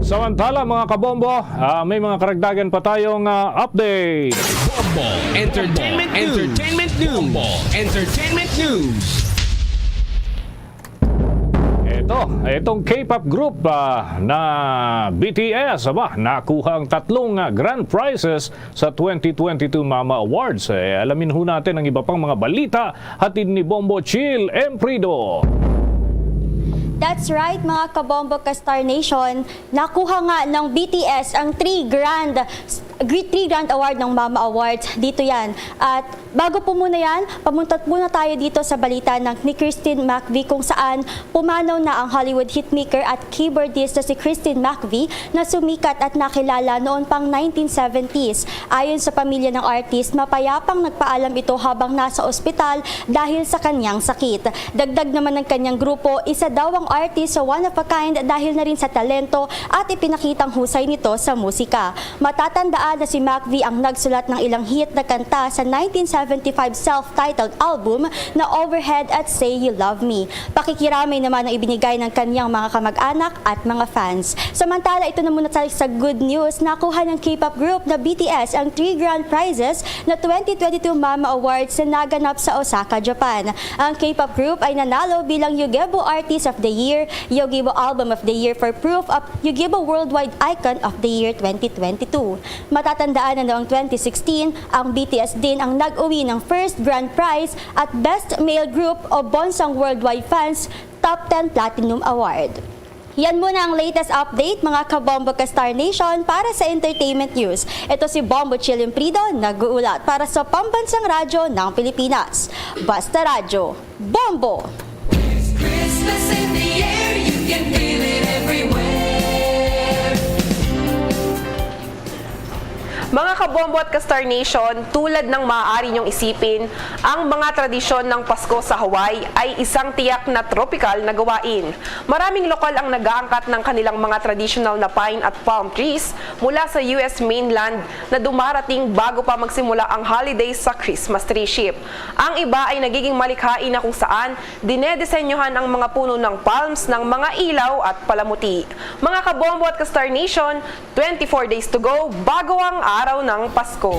Samantala, mga kabombo, ah, may mga karagdagan pa tayong, ah, update. Bombo Entertainment News. Entertainment News. Bombo Entertainment News. Ito, itong K-pop group, ah, na B T S, aba, nakuha ang tatlong, ah, grand prizes sa twenty twenty-two Mama Awards. Eh, alamin ho natin ang iba pang mga balita, hatid ni Bombo Chill Emprido. That's right, mga kabombo ka Star Nation. Nakuha nga ng B T S ang three grand, three grand award ng Mama Awards. Dito yan. At bago po muna yan, pamuntat muna tayo dito sa balita ng, ni Christine McVie, kung saan pumanaw na ang Hollywood hitmaker at keyboardist na si Christine McVie na sumikat at nakilala noon pang nineteen seventies. Ayon sa pamilya ng artist, mapayapang nagpaalam ito habang nasa ospital dahil sa kanyang sakit. Dagdag naman ng kanyang grupo, isa daw ang artist sa one of a kind dahil na rin sa talento at ipinakitang husay nito sa musika. Matatandaan Na si Mac V ang nagsulat ng ilang hit na kanta sa nineteen seventy-five self-titled album na Overhead at Say You Love Me. Pakikiramay naman ang ibinigay ng kanyang mga kamag-anak at mga fans. Samantala, ito na muna tayo sa good news. Nakuha ng K-pop group na B T S ang three grand prizes na twenty twenty-two Mama Awards na naganap sa Osaka, Japan. Ang K-pop group ay nanalo bilang Yugebo Artist of the Year, Yugebo Album of the Year for Proof of Yugebo Worldwide Icon of the Year twenty twenty-two. Matatandaan na noong twenty sixteen, ang B T S din ang nag-uwi ng first grand prize at Best Male Group o Bonsang Worldwide Fans Top ten Platinum Award. Yan muna ang latest update, mga kabombo ka Star Nation, para sa entertainment news. Ito si Bombo Chill Imprido, nag-uulat para sa Pambansang Radyo ng Pilipinas. Basta Radyo, Bombo! It's Christmas in the air, you can feel it everywhere. Mga kabombo at ka-Star Nation, tulad ng maaari niyong isipin, ang mga tradisyon ng Pasko sa Hawaii ay isang tiyak na tropikal na gawain. Maraming lokal ang nag-aangkat ng kanilang mga traditional na pine at palm trees mula sa U S mainland na dumarating bago pa magsimula ang holiday sa Christmas tree ship. Ang iba ay nagiging malikhain na kung saan dinedesenyohan ang mga puno ng palms ng mga ilaw at palamuti. Mga kabombo at ka-Star Nation, twenty-four days to go bago ang araw ng Pasko.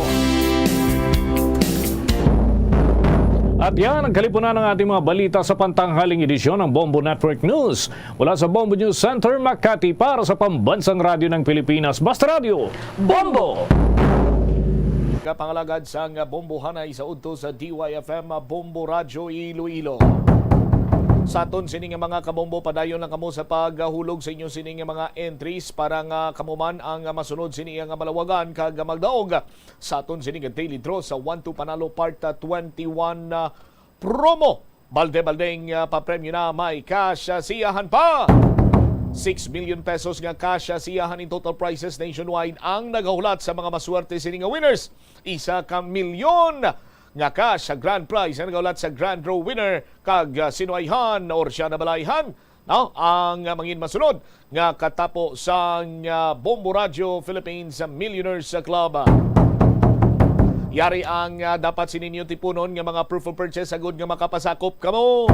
At yan ang kalipunan ng ating mga balita sa pantanghaling edisyon ng Bombo Network News. Mula sa Bombo News Center, Makati, para sa Pambansang Radyo ng Pilipinas, Basta Radyo, Bombo! Kapangalagad sang Bombo Hanay sa udto sa D Y F M Bombo Radyo Iloilo. Sa aton sini nga mga kabombo, padayon lang kamo sa paghulog sa inyo sini nga mga entries para nga kamo man ang masunod sini nga malawagan kag magdaog sa aton sini nga daily draw sa One to Panalo Part twenty-one, ah, promo. Balde-baldeng, ah, papremyo na, may cash, ah, siyahan pa. Six million pesos nga cash, ah, siyahan in total prizes nationwide ang nagahulat sa mga maswerte sini nga winners. Isa ka milyon nga cash sa grand prize ang nagahulat sa grand draw winner kag, ah, sinuayhan or siya nabalayhan, no, ang, ah, mangin masunod nga katapo sang, ah, Bombo Radio Philippines Millionaires Club. Yari ang, ah, dapat sininyo tipunon nga mga proof of purchase agud nga makapasakop kamo.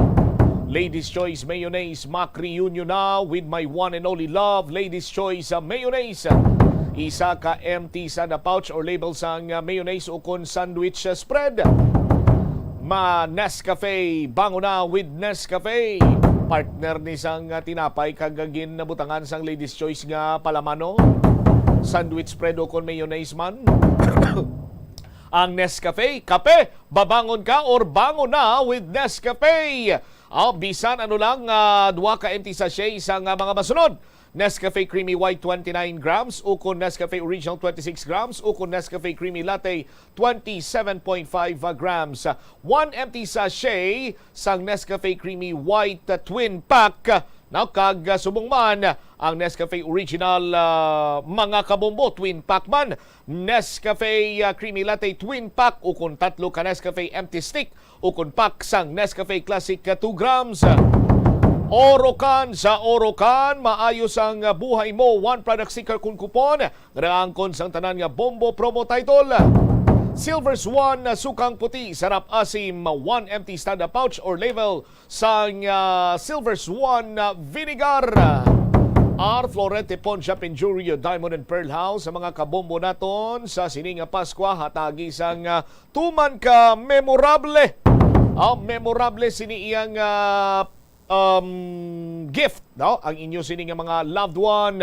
Ladies Choice Mayonnaise, Mac Reunion na with my one and only love, Ladies Choice, ah, Mayonnaise. Isa ka empty sana pouch or label sang, ah, mayonnaise ukon sandwich, ah, spread. Ma Nescafe, bangon na with Nescafe. Partner ni sang, ah, tinapay kag ginabutangan sang Ladies Choice nga palamano. Sandwich spread ukon mayonnaise man. Ang Nescafe, kape, babangon ka or bangon na with Nescafe. Ah, bisan ano lang, ah, duha ka empty sachet sang, ah, mga masunod. Nescafe Creamy White twenty-nine grams, ukon Nescafe Original twenty-six grams, ukon Nescafe Creamy Latte twenty-seven point five grams. One empty sachet sang Nescafe Creamy White, uh, Twin Pack. Now, kag, uh, subong man ang Nescafe Original, uh, mga kabombo, Twin Pack man, Nescafe, uh, Creamy Latte Twin Pack, ukon tatlo ka Nescafe Empty Stick, ukon pack sang Nescafe Classic, uh, two grams. Orocan, sa Orocan, maayos ang, uh, buhay mo. One product sticker kun coupon, nga nagaangkon sang tanan nga Bombo Promo Title. Silver Swan, uh, sukang puti, sarap asim, one empty stand-up pouch or label sang, uh, Silver Swan, uh, Vinegar. R Florete Pawn Shop and Jewelry, your diamond and pearl house, sa mga kabombo naton sa sini nga Paskwa, hatagi sang, uh, tuman ka memorable. Ah, memorable sini iyang, ah, um, gift, no? Ang inyo sini nga mga loved one,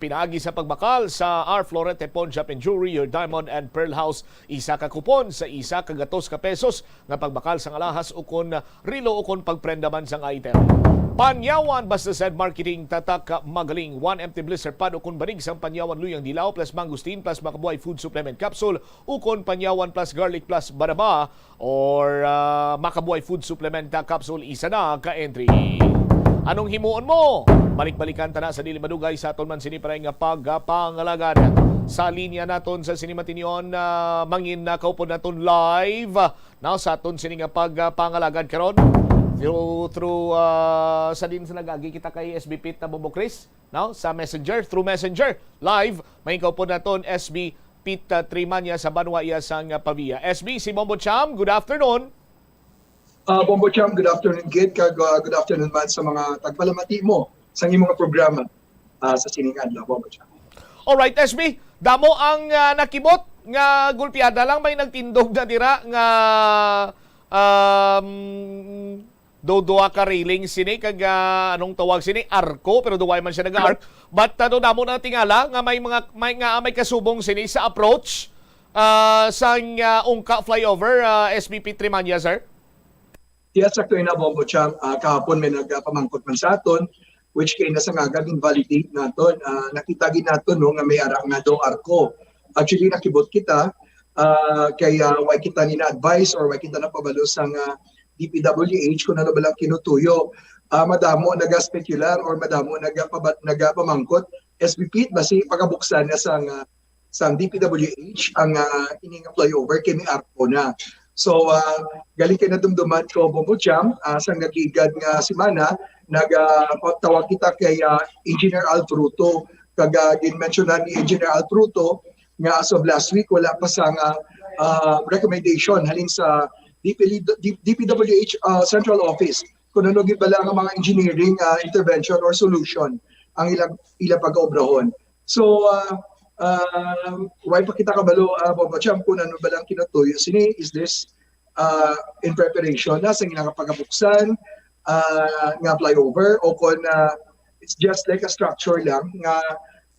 pinaagi sa pagbakal sa R Florete Pawn Shop and Jewelry, your diamond and pearl house, isa ka kupon sa isa ka gatos ka pesos nga pagbakal sang alahas ukon relo ukon pagprenda man sang item. Panyawan, basta said marketing, tatak magaling. One empty blister pad ukon banig sang Panyawan Luyang Dilaw plus Mangosteen plus Makabuhay Food Supplement Capsule ukon Panyawan plus Garlic plus Baraba or, ah, Makabuhay Food Supplement, ah, Capsule, isa na ka entry. Anong himuon mo? Balik-balikan ta na sa dili madugay sa aton man sini paray nga pagpangalagad. Sa linya naton sa sini matinyon, ah, mangin na kaupod naton live. Now, sa aton sini nga pagpangalagad karon, through, through, ah, sa din sa nag-agi kita kay S B Pit na Bobo Chris, now, sa Messenger, through Messenger, live, may kaupod naton S B Pete, ah, Trimanya sa banwa iya sang, ah, Pavia. S B, si Bombo Cham, good afternoon. Uh, Bombo Cham, good afternoon gid, kag uh, good afternoon man sa mga tagpalamati mo sa imong programa uh, sa sining adlaw, Bombo Cham. Alright, S B, damo ang uh, nakibot nga gulpiada lang may nagtindog na dira nga um, do duha ka railing sini kag uh, anong tawag sini, arko, pero duway man siya naga-arc. But ano, damo na tingala nga may mga may nga may kasubong sini sa approach uh, sang uh, Ungka flyover, uh, S B P Trimanya, sir? Yes, sakto ina, Bombo Cham. Uh, kahapon may nagpamangkot man sa aton, which kay nasa nga invalidate naton. Uh, nakita gid naton no, nga may ara nga do arko. Actually, nakibot kita uh, kay uh, why kita ni na-advise or why kita napabalo sang uh, D P W H kung ano ba lang kinutuyo. Uh, madamo naga-specular or madamo nagapaba- nagapamangkot, S B P, basi pagabuksan na sang uh, sang D P W H ang uh, ini nga flyover kay may arko na. So uh, galing kay nadumduman ko, Bombo Cham, uh, sa nagigad nga semana nagpatawag uh, kita kay uh, Engineer Al Fruto kag uh, ginmensyonan ni Engineer Al Fruto nga as of last week wala pa sa nga uh, recommendation halin sa D P, D P W H uh, Central Office kung ano gid bala nga mga engineering uh, intervention or solution ang ilang ila pag-obrahon. So, uh, uh, why pa kita kabalo, uh, Bobo Cham, kung ano ba lang kinatuyo sini? Is this uh, in preparation na sa ilang pagabuksan uh, nga flyover o kung uh, it's just like a structure lang nga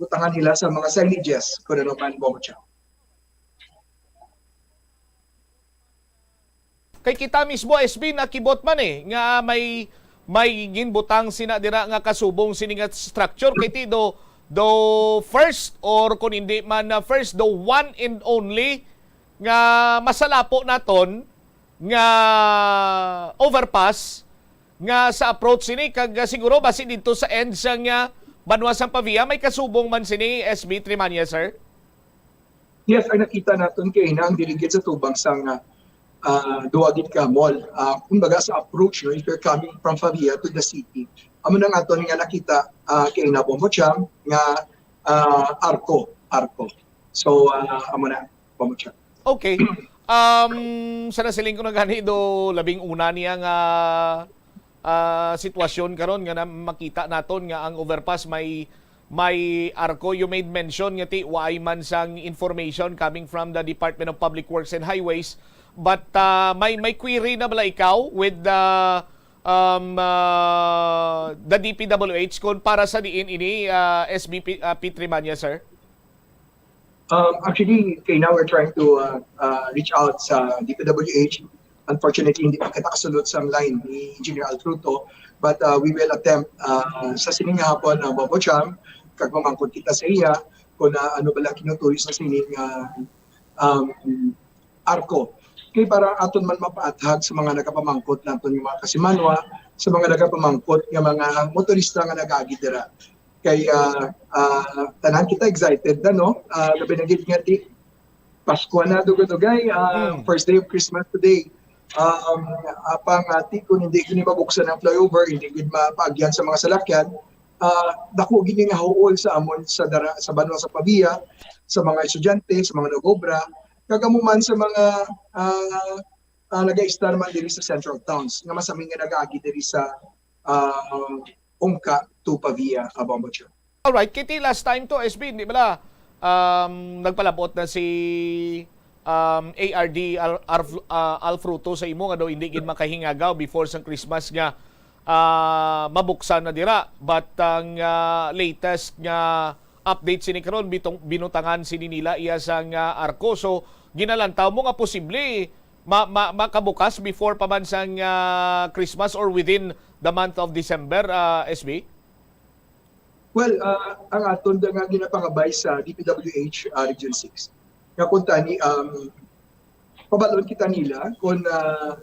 butangan nila sa mga signages, kung ano man, Bobo Cham? Kay kita mismo, S B, nakibot man eh, nga may may ginbutang sina dira nga kasubong sini nga structure kay ti do do first or kung hindi man na first, do one and only nga masalapo naton nga overpass nga sa approach sini kag siguro basi dito sa end sa nga banwa sang Pavia may kasubong man sini, S B Trimanya, sir. Yes, ang nakita naton kay na ang dili gid sa tubang sang uh, duwa gid ka mall. Uh, kumbaga sa approach, no, if you're coming from Pavia to the city, amo nang aton nga nakita uh, kay na Bombo Cham nga uh, arko, arko. So, uh, amo na, Bombo Cham. Okay. Um, sa nasiling ko na gani do labing una niya nga uh, sitwasyon karon nga na, makita naton nga ang overpass may may arko. You made mention nga ti waay man sang information coming from the Department of Public Works and Highways, but uh, may may query na bala ikaw with the um, uh, the D P W H kung para sa diin ini uh, S B P uh, P three man niya, sir? Um, actually, kay now we're trying to uh, uh, reach out sa D P W H. Unfortunately, hindi pa kita kasulod sa line ni Engineer Altruto. But uh, we will attempt uh, sa sining nga hapon, uh, Bobo Cham, kag mamangkot kita sa iya kung uh, ano ba lang kinutuyo sa sining uh, um, arko. Kay para aton man mapaathag sa mga nagapamangkot naton nga mga kasimanwa, sa mga nagapamangkot nga mga motorista nga nagaagi dira. Kay uh, uh, tanan kita excited na, no? Uh, labi na gid nga ti Pasko na, dugay-dugay. Uh, mm. First day of Christmas today. Um, apang uh, ti kung hindi gini mabuksan ang flyover, hindi gid mapaagyan sa mga salakyan, uh, dako gid nga huol sa amon sa dara, sa banwa sa Pavia, sa mga estudyante, sa mga nag-obra, kag amo man sa mga uh, uh, nag-istar man diri sa central towns nga masami nga nagaagi diri sa uh, Ungka to Pavia, Abambacho. Alright, kiti last time to, S B, hindi bala um, nagpalabot na si um, A R D Al, Al, uh, Alfruto sa imo nga daw hindi gid makahingagaw before sang Christmas nga uh, mabuksan na dira. But ang uh, latest nga update sini karon, binutangan sini nila iya sang uh, arko. So ginalantaw mo nga posible ma, ma, makabukas before pa man sang uh, Christmas or within the month of December, uh, S B? Well, uh, ang aton da nga ginapangabay sa D P W H uh, Region six nga kung tani um, pabalon kita nila kung uh,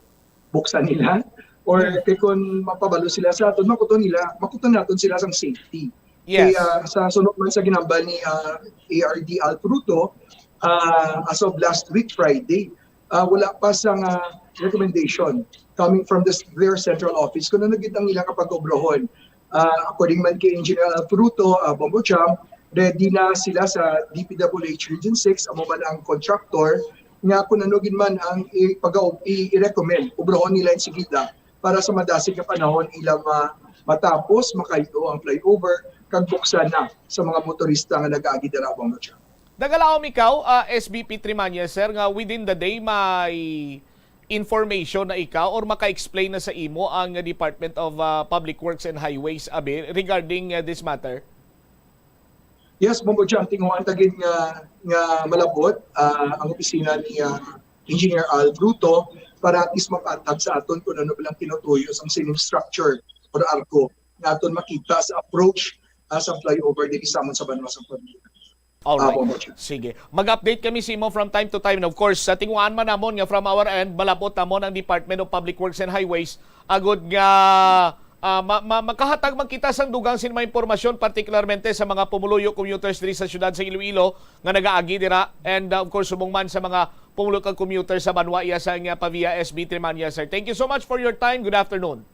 buksan nila or kay kung mapabalo sila sa aton, makuton nila, makuton naton sila sang safety. Yes. Kaya uh, sa sunod man sa ginambal ni uh, A R D Alfruto, uh, as of last week Friday, uh, wala pa sang uh, recommendation coming from the, their central office kung ano gid ang ilang kapag-obrahon. Uh, according man kay Engineer Alfruto, uh, Bombo Cham, ready na sila sa D P W H Region six, amo man ang contractor, nga kung ano gid man ang ipagaub-, i-, i-recommend, ubrahon nila enseguida para sa madasig nga panahon ila ma-, matapos, makayo ang flyover, kag buksan na sa mga motorista nga nag-aagi dira, Bombo Jam. Nagalaom ikaw, ah, S B P Trimanya, sir, nga within the day may information na ikaw or maka-explain na sa imo ang Department of, ah, Public Works and Highways, abi, regarding, ah, this matter? Yes, Bombo Jam, tinguhaan ta gid nga, nga malabot, ah, ang opisina ni, ah, Engineer Al Bruto para at least mapatag sa aton kung ano ba lang tinutuyo sang sining structure or arko nga aton makita sa approach, ah, sa flyover diri sa amon sa banwa sa Pavia. Alright. Ah, Bombo Jam. Sige. Mag-update kami sa imo from time to time. And of course, sa tinguhaan man namon nga from our end, malabot namon ang Department of Public Works and Highways agud nga, ah, ma-, ma-, makahatag man kita sang dugang sin mga impormasyon, partikularmente sa mga pumuluyo commuters diri sa siyudad sa Iloilo nga nagaagi dira, and, ah, of course, subong man sa mga pumuluyo kag commuter sa banwa iya sa nga Pavia, S B Trimanya, sir. Thank you so much for your time. Good afternoon.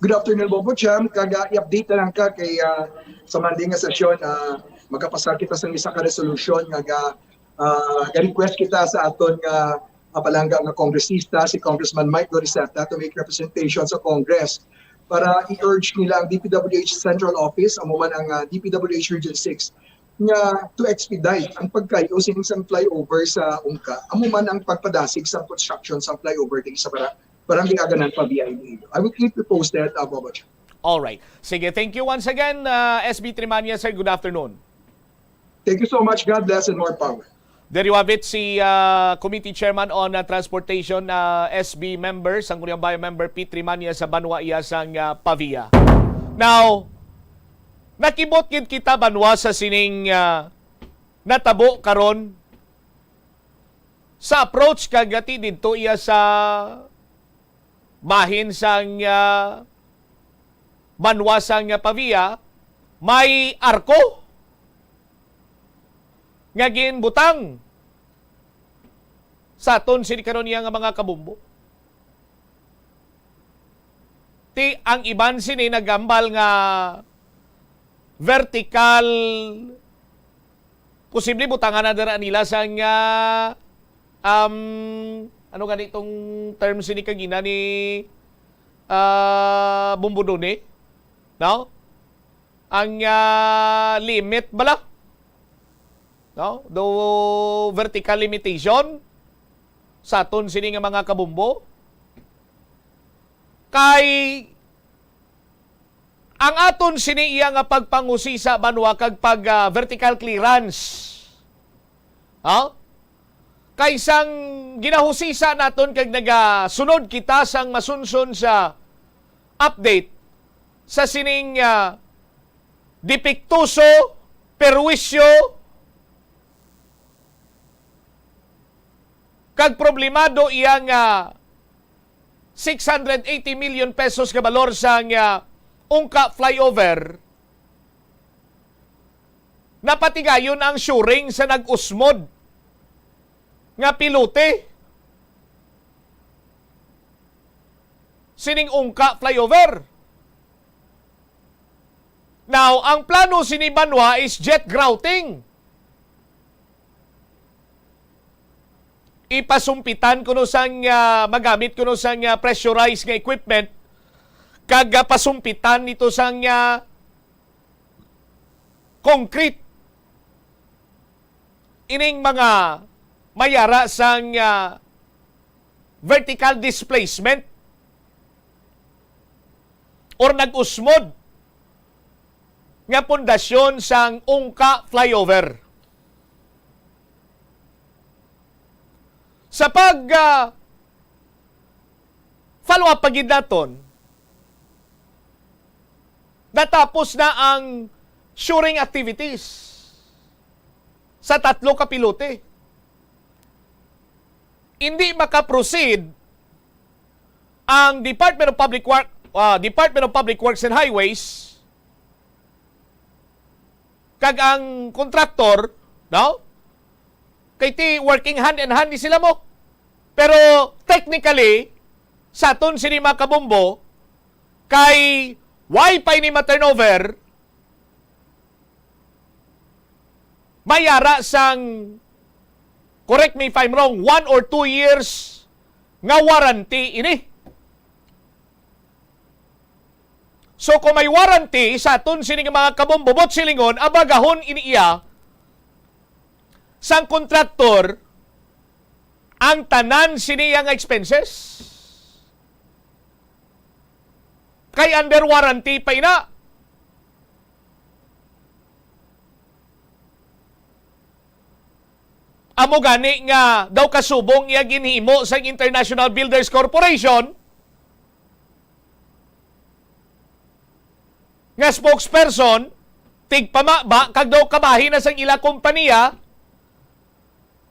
Good afternoon, Bombo Jam. Kag, ah, i-update na lang ka kay, ah, sa Monday nga sesyon, ah, magapasar kita sa isa ka resolution nga ga-, ah, ga-request kita sa aton nga, ah, palangga nga kongresista, si Congressman Mike Goriseta, to make representation sa Congress para i-urge nila ang D P W H Central Office, amo man ang, ah, D P W H Region six, nga to expedite ang pagkayo sining sang flyover sa Ungka, amo man ang pagpadasig sang construction sang flyover diri sa Bara-, Barangay Aganan, Pavia, Iloilo. I will keep you posted, uh, Bombo Jam. Alright. Sige, thank you once again, uh, S B Trimanya, sir. Good afternoon. Thank you so much. God bless and more power. There you have it, si, uh, Committee Chairman on, uh, Transportation, uh, S B member, Sangguniang Bayan member, P Trimanya sa banwa iya sang, uh, Pavia. Now, nakibot gid kita banwa sa sining, uh, natabo karon sa approach kag ati didto iya sa bahin sang, ah, banwa sang, ah, Pavia, may arko nga ginbutang sa aton sini karon iya nga mga kabombo. Ti ang iban sini nagambal nga vertical, posible butangan na dira nila sang, ah, um, ano gani itong term sini kagina ni, ah, Bumbudone? No? Ang, ah, limit bala? No? Do vertical limitation sa aton sini nga mga kabombo? Kay ang aton sini iya nga pagpangusisa banwa kag pag, ah, vertical clearance. Ha? Kay sang ginahusisa naton kag nagasunod kita sang masunson sa update sa sining, ah, depektoso, perwisyo, kag problemado iya nga six hundred eighty million pesos nga balor sang, ah, Ungka flyover, napatigayon ang shoring sa nag-usmod nga pilote sining Ungka flyover. Now, ang plano sini banwa is jet grouting. Ipasumpitan kuno sang, ah, magamit kuno sang, ah, pressurized nga equipment, kag, ah, pasumpitan nito sang, ah, concrete ining mga mayara sang, ah, vertical displacement or nag-usmod nga pundasyon sang Ungka flyover. Sa pag, ah, follow up pa gid naton, natapos na ang shoring activities sa tatlo ka pilote. Hindi makaproceed ang Department of Public Work, ah, Department of Public Works and Highways kag ang contractor, no? Kay ti working hand in hand ni sila mo. Pero technically, sa aton sini mga kabombo, kay why pa ini ma-turnover May ara sang, correct me if I'm wrong, one or two years nga warranty ini. So kung may warranty sa aton sini nga mga kabombo, buot silingon, abagahon ini iya sang kontraktor ang tanan sini iya nga expenses. Kay under warranty pa ina. Amo gani nga daw kasubong iya ginhimo sa International Builders Corporation nga spokesperson, tigpamaba kag daw kabahin na sang ila kompanya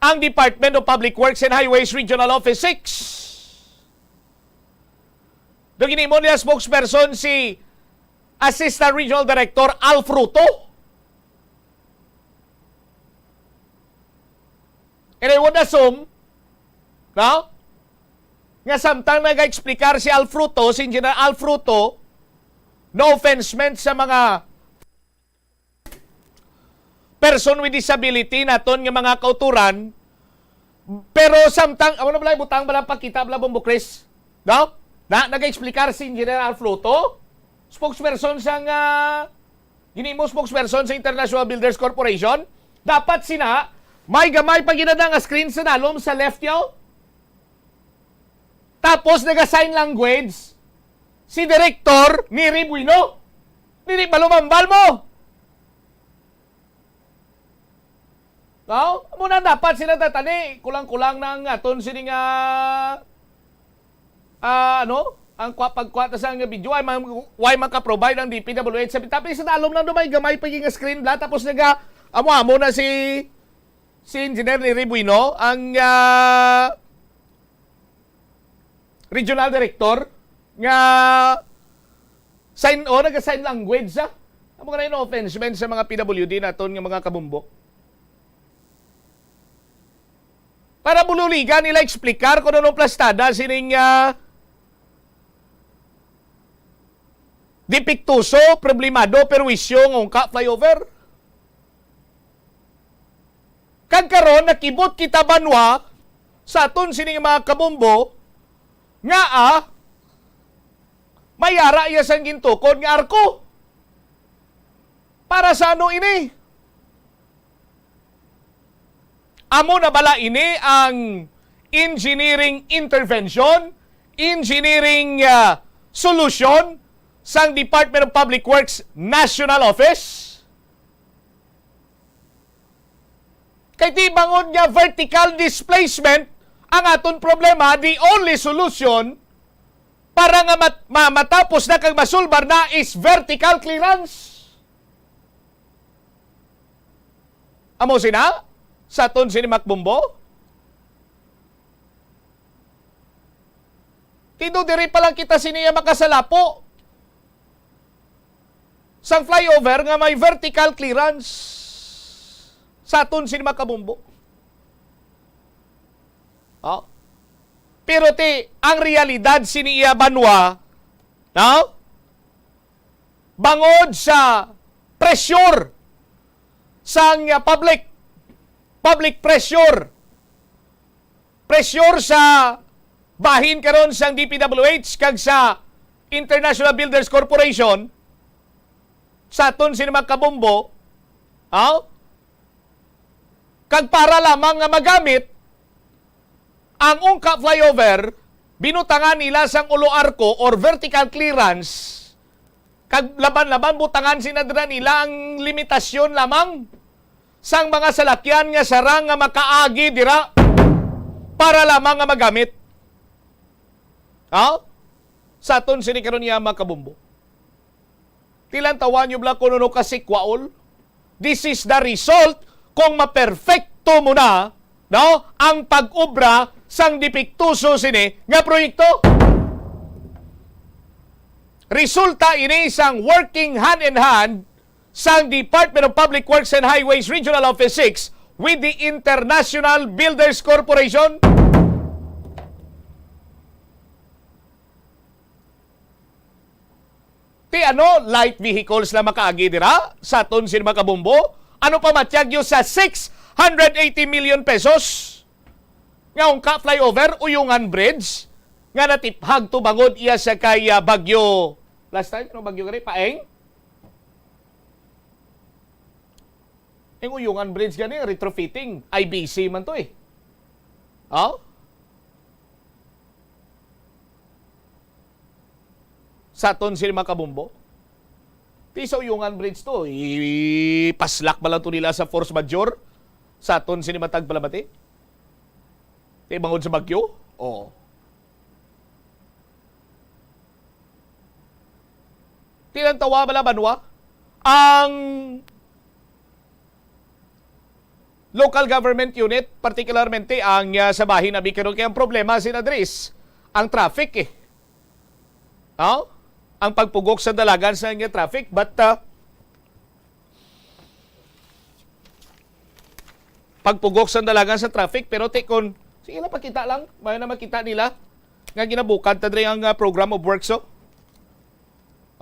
ang Department of Public Works and Highways Regional Office six. Daw ginhimo nila spokesperson si Assistant Regional Director Al Fruto. And I would assume, no, nga samtang nag-explicar si Al Fruto, si Engineer Al Fruto, no offense meant sa mga person with disability naton nga mga kauturan, pero samtang, amo na bala, butang bala, pakita bala, Bombo Chris, no? Na, nag-explicar si Engineer Al Fruto, spokesperson sang, ah, ginhimo spokesperson sa International Builders Corporation. Dapat sina, may gamay pa ginada nga screen sa nalom sa left, yaw. Tapos naga-sign language si Director Neri Bueno. Dili ba lumambal mo? No? Amo na dapat sila tatani, kulang-kulang na ang aton sini nga, ah, ano? Ang kwa, pagkuha ta sa nga video, ay man, why maka-provide ang D P W H sa, tapi sa dalom lang, do may gamay pa nga screen bla, tapos naga, amo-amo na si, si Engineer Neri Bueno, ang, ah, regional director nga sign, o, naga-sign language, ah. Amo nga na yung offense man sa mga P W D naton nga mga kabumbo. Para bululigan nila explicar kung ano plastada sining, ah, depektuso, problemado, perwisyo nga ungka flyover. Kag karon, nakibot kita banwa sa aton sining mga kabumbo nga, ah, may ara iya sang gintukod nga arko. Para sa ano ini? Amo na bala ini ang engineering intervention, engineering, ah, solution sang Department of Public Works National Office? Kay di bangod nga vertical displacement ang aton problema, the only solution para nga mat-, ma-, matapos na kag masulbar na is vertical clearance. Amo sina sa aton sini makbumbo? Tido diri pa lang kita siniya makasalapo sang flyover nga may vertical clearance sa aton sini makabumbo. Oh. Pero ti, ang realidad sini iya banwa, no? Bangod sa pressure sang, ah, public, public pressure, pressure sa bahin karon sang D P W H kag sa International Builders Corporation, sa aton sini mga kabumbo, aw? Kag para lamang nga magamit ang ungka flyover, binutangan nila sang ulo arko or vertical clearance, kag laban-laban butangan sina dira nila ang limitasyon lamang sang mga salakyan nga sarang nga makaagi dira para lamang nga magamit. Ha? Sa aton sini karon nga mga kabumbo. Tilantawan nyo bala kung ano kasikwaol? This is the result kung maperfekto mo na, no, ang pag-obra sang depektuso sini nga proyekto. Resulta ini sang working hand in hand sang Department of Public Works and Highways Regional Office six with the International Builders Corporation. Ti ano, light vehicles lang makaagi dira sa aton sin mga kabumbo? Ano pa matyag nyo sa six hundred eighty million pesos nga ungka flyover, Uyungan Bridge, nga natiphag to bangod iya sa kay, ah, Bagyo, last time, ano Bagyo gani? Paeng? Ang Uyungan Bridge gani, retrofitting, I B C man to eh. Oh? Sa aton sini mga kabombo. Ti sa Uyungan Bridge to, ipaslak ba lang to nila sa force majeure? Sa aton sini matag palamati? Ti bangod sa bagyo? Oo. Ti lang tawa bala banwa? Ang local government unit, particularmente ang, ah, sa bahin na Bicaro, kay ang problema, Sen Andres, ang traffic eh. No? Ang pagpugok sa dalagan sa nga traffic, but, ah, pagpugok sa dalagan sa traffic, pero ti kon, sige na, pakita lang, may na makita nila nga ginabukad ta diri ang, ah, program of works, oh.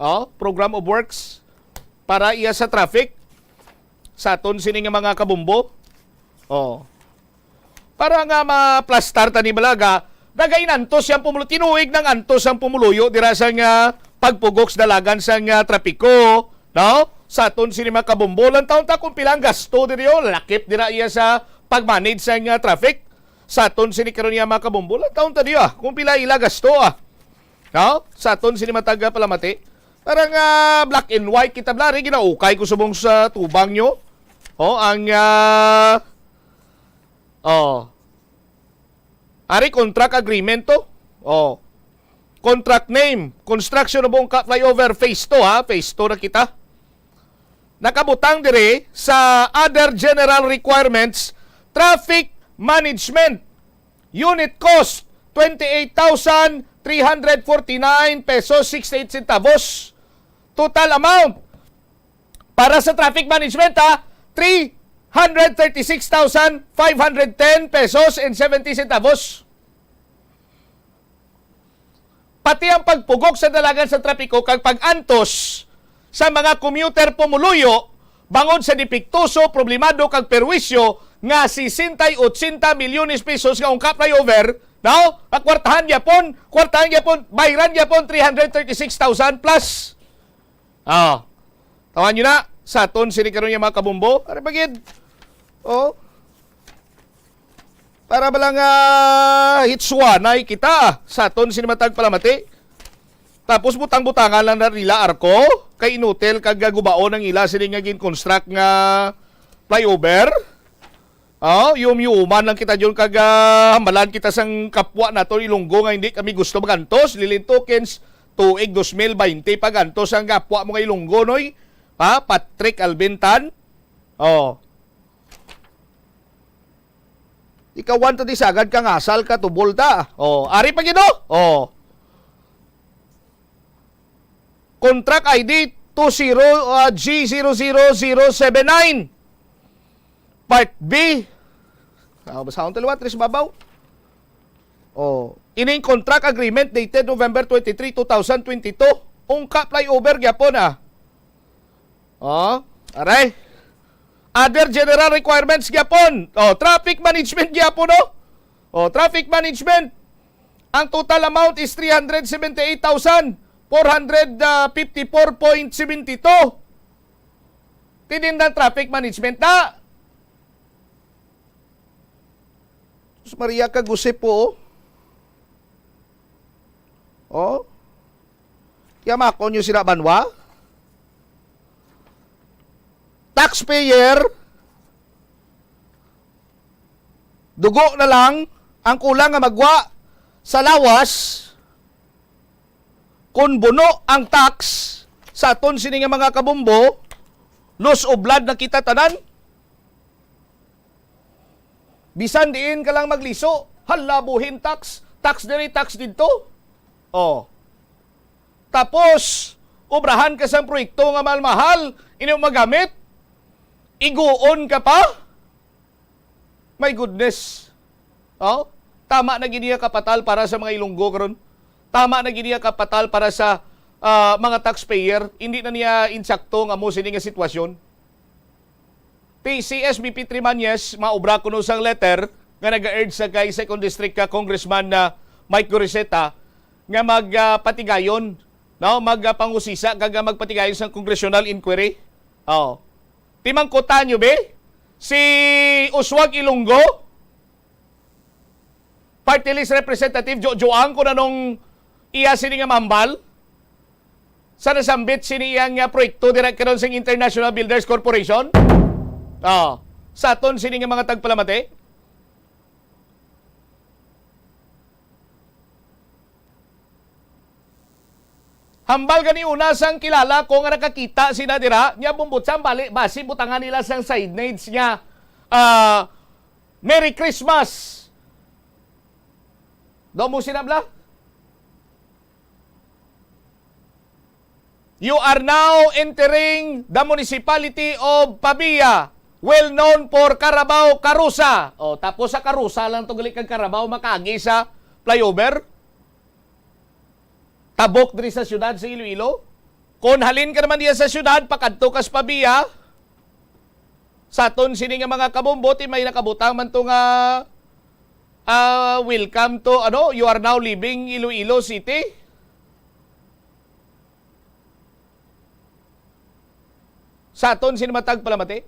Oh, program of works para iya sa traffic sa aton sini nga mga kabombo. Oh. Para nga maplastar tani balaga, nagainantos yang pumulo-, tinuig nang antos ang pumuluyo dira sa nga pagpugok sa dalagan sa nga trapiko, no? Sa aton sini mga kabombo, lang taon ta kung pila ang gasto diri, oh, lakip dira iya sa pag-manage sa nga traffic. Sa aton sini karon nga mga kabombo, lang taon ta diya kung pila ila gasto, ah. No? Sa aton sini matag palamati. Para nga black and white kita, blari, ginaukay ko subong sa tubang nyo. Oh, ang, ah, oh. Ari, contract agreement to. Oh. Contract name, construction of Ungka Flyover phase two, ha? Phase two na kita. Nakabutang diri sa other general requirements, traffic management. Unit cost, twenty-eight thousand three hundred forty-nine pesos sixty-eight centavos. Total amount para sa traffic management, ha, three hundred thirty-six thousand five hundred ten pesos and seventy centavos. Pati ang pagpugok sa dalagan sa trapiko kag pag-antos sa mga commuter pumuluyo bangod sa depektoso, problemado kag perwisyo nga sesenta y ochenta milyones pesos nga Ungka Flyover, no? Pakwartahan gyapon, kwartahan gyapon, bayran gyapon three hundred thirty-six thousand plus. Ah. Tawan nyo na, sa aton sini karon nga mga kabombo. Ari pa gid. Oh. Para ba lang, ah, hitswanay kita sa aton sini matag palamati. Tapos butang-butangan lang na nila arko kay inutil kag gubaon ang ila sini nga gin-construct nga flyover. Oh, yum-yuman lang kita diyon kag, ah, hambalan kita sang kapwa naton Ilonggo nga hindi kami gusto magantos. Lilin Tokens, tuig dos mil baynte pa gantos ang kapwa mo nga Ilonggo, noy. Ha? Patrick Alvin Tan. Oh. Ikaw, Juan, to di sagad ka nga asal ka, tubol ta. Oh, ari pa gid, oh. Oh. Contract I D two zero, ah, G zero zero zero seven nine. Part B. Ah, basahon ta liwat, diri sa babaw. Oh, ining contract agreement dated November twenty-three, two thousand twenty-two. Ungka flyover gyapon, ah. Oh, aray. Other general requirements gyapon. Oh, traffic management gyapon, no? Oh, traffic management. Ang total amount is three hundred seventy-eight thousand four hundred fifty-four point seventy two. Tinindan traffic management na. Sus Maria, kag-usip po, oh. Oh. Yamakon nyo sila, banwa. Taxpayer, dugo na lang ang kulang nga magwa sa lawas. Kon buno ang tax sa aton sini nga mga kabombo, loss of blood na kita tanan. Bisan diin ka lang magliso, hala, buhin tax, tax diri, tax didto. Oh. Tapos, obrahan ka sang proyekto nga mahal-mahal, inyo magamit, iguon ka pa? My goodness. Oh? Tama na gid niya kapatal para sa mga Ilonggo karon. Tama na gid niya kapatal para sa, ah, mga taxpayer. Hindi na niya insakto nga mo sini nga sitwasyon. Ti si S B P Trimañez, maobra kuno sang letter nga nag-urge sa kay Second District ka Congressman na Mike Goriseta nga mag, ah, patigayon, no, mag, ah, pangusisa kag, ah, magpatigayon sang congressional inquiry. Oh. Timangkutan nyo, be? Si Uswag Ilonggo, Party List Representative Joe Joang, kung anong iya sini nga mahambal sa nasambit sini iyang, ah, proyekto dira karon sing International Builders Corporation. Oh, sa aton sini nga mga tagpalamati. Hambal gani una sang kilala ko nga nakakita sina dira, nya bumbutsan bali, basi butangan nila sang signage nga, ah, "Merry Christmas." Daw mo sinabla? "You are now entering the municipality of Pavia, well known for Carabao Carusa." O, tapos sa Carusa lang to gali kag Carabao makaagi sa flyover. Tabok diri sa siyudad sa Iloilo. Kon halin ka naman diya sa siyudad, pakadto ka sa Pavia, sa aton sini nga mga kabombo, ti may nakabutang man to nga, ah, "Welcome to, ano, you are now leaving Iloilo City." Sa aton sini matag palamati.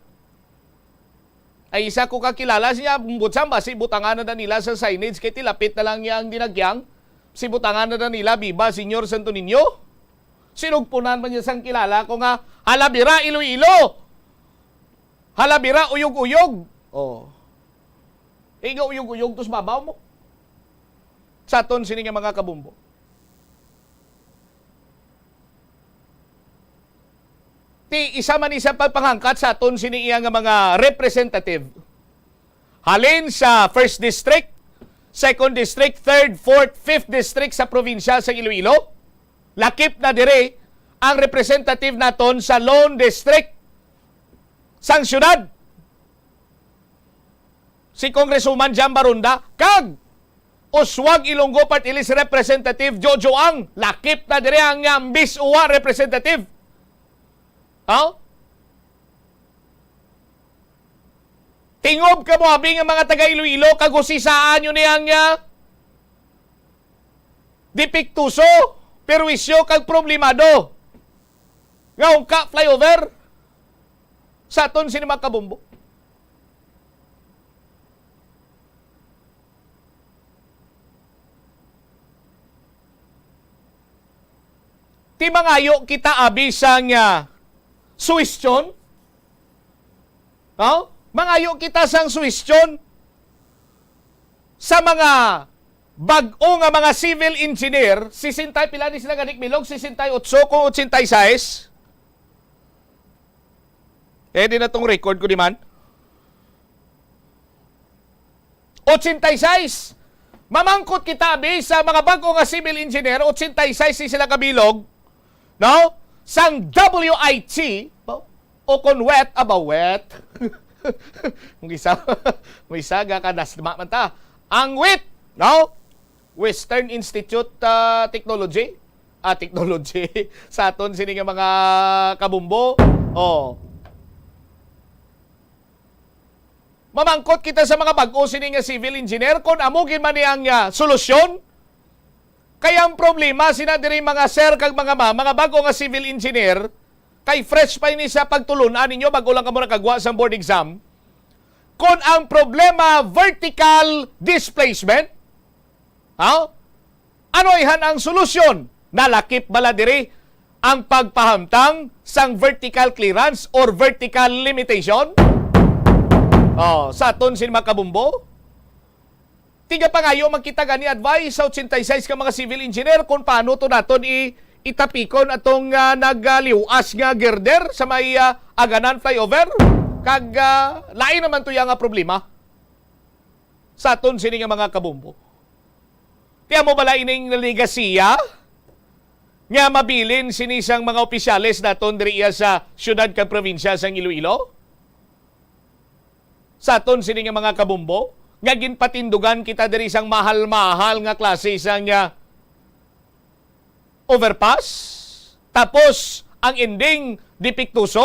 Ay, isa ko kakilala siya, butsang basi butangan na nila sa signage kay tilapit na lang niya ang dinagyang. Si butangan na nila, "Viva Señor Santo Niño." Sinugpunan man niya sang kilala ko nga, "Halabira, Iloilo! Halabira, uyog-uyog!" Oh. Iga uyog-uyog to sa babaw mo. Sa aton sini nga mga kabumbo. Ti isa man ni sa pagpanghangkat sa aton sini iya nga mga representative. Halin sa First District, Second District, Third, Fourth, Fifth District sa probinsya sa Iloilo, lakip na diri ang representative naton sa Lone District sang syudad, si Congresswoman Jam Baronda, kag Uswag Ilonggo Party List Representative Jojo Ang, lakip na diri ang, ah, Miss Uwa Representative. Oh? Tingob kamo abi nga mga taga Iloilo, kag usisaan nyo ni ang, ah, depektuso, perwisyo, kag problemado nga ungka flyover sa aton sini mga kabumbo. Ti mangayo kita abi sang, ah, suwestyon? No? Mangayo kita sang suwestyon sa mga bag-o nga mga civil engineer, sesenta, pila ni sila gani kabilog? Sesenta y ocho kung ochenta y seis? Eh, di na tong record ko di man. Ochenta y seis. Mamangkot kita, abi, sa mga bag-o nga civil engineer, ochenta y seis ni sila kabilog, no? Sang W I T, o kon wet, aba, wet. Ang isa, ang isa, ga ka, nasma man ta. Ang wit, no? Western Institute, ah, Technology. Ah, technology. Sa aton sini nga mga kabumbo. Oh. Mamangkot kita sa mga bag-o sini nga civil engineer kung amo gid man ni ang, ah, solusyon. Kay ang problema sina diri mga sir kag mga ma'am, mga bag-o nga civil engineer, kay fresh pa ini sa pagtulon-an ninyo, bag-o lang kamo nakagwa sang board exam. Kung ang problema vertical displacement, ha? Ano ihan ang solusyon? Nalakip bala diri ang pagpahamtang sang vertical clearance or vertical limitation? Oh, sa aton sin mga kabumbo? Tigapangayo man kita gani advice sa ochenta y seis ka mga civil engineer kung paano to naton i-, itapikon atong, ah, nagliw-as nga girder sa may, ah, Aganan flyover. Kag, ah, lain naman to iya nga problema sa aton sini nga mga kabumbo. Ti amo bala ining legasiya nga mabilin sini sang mga opisyales naton diri iya sa siyudad kag probinsya sang Iloilo? Sa aton sini nga mga kabumbo, nga ginpatindugan kita diri sang mahal-mahal nga klase sang, ah, overpass, tapos ang ending depektuso?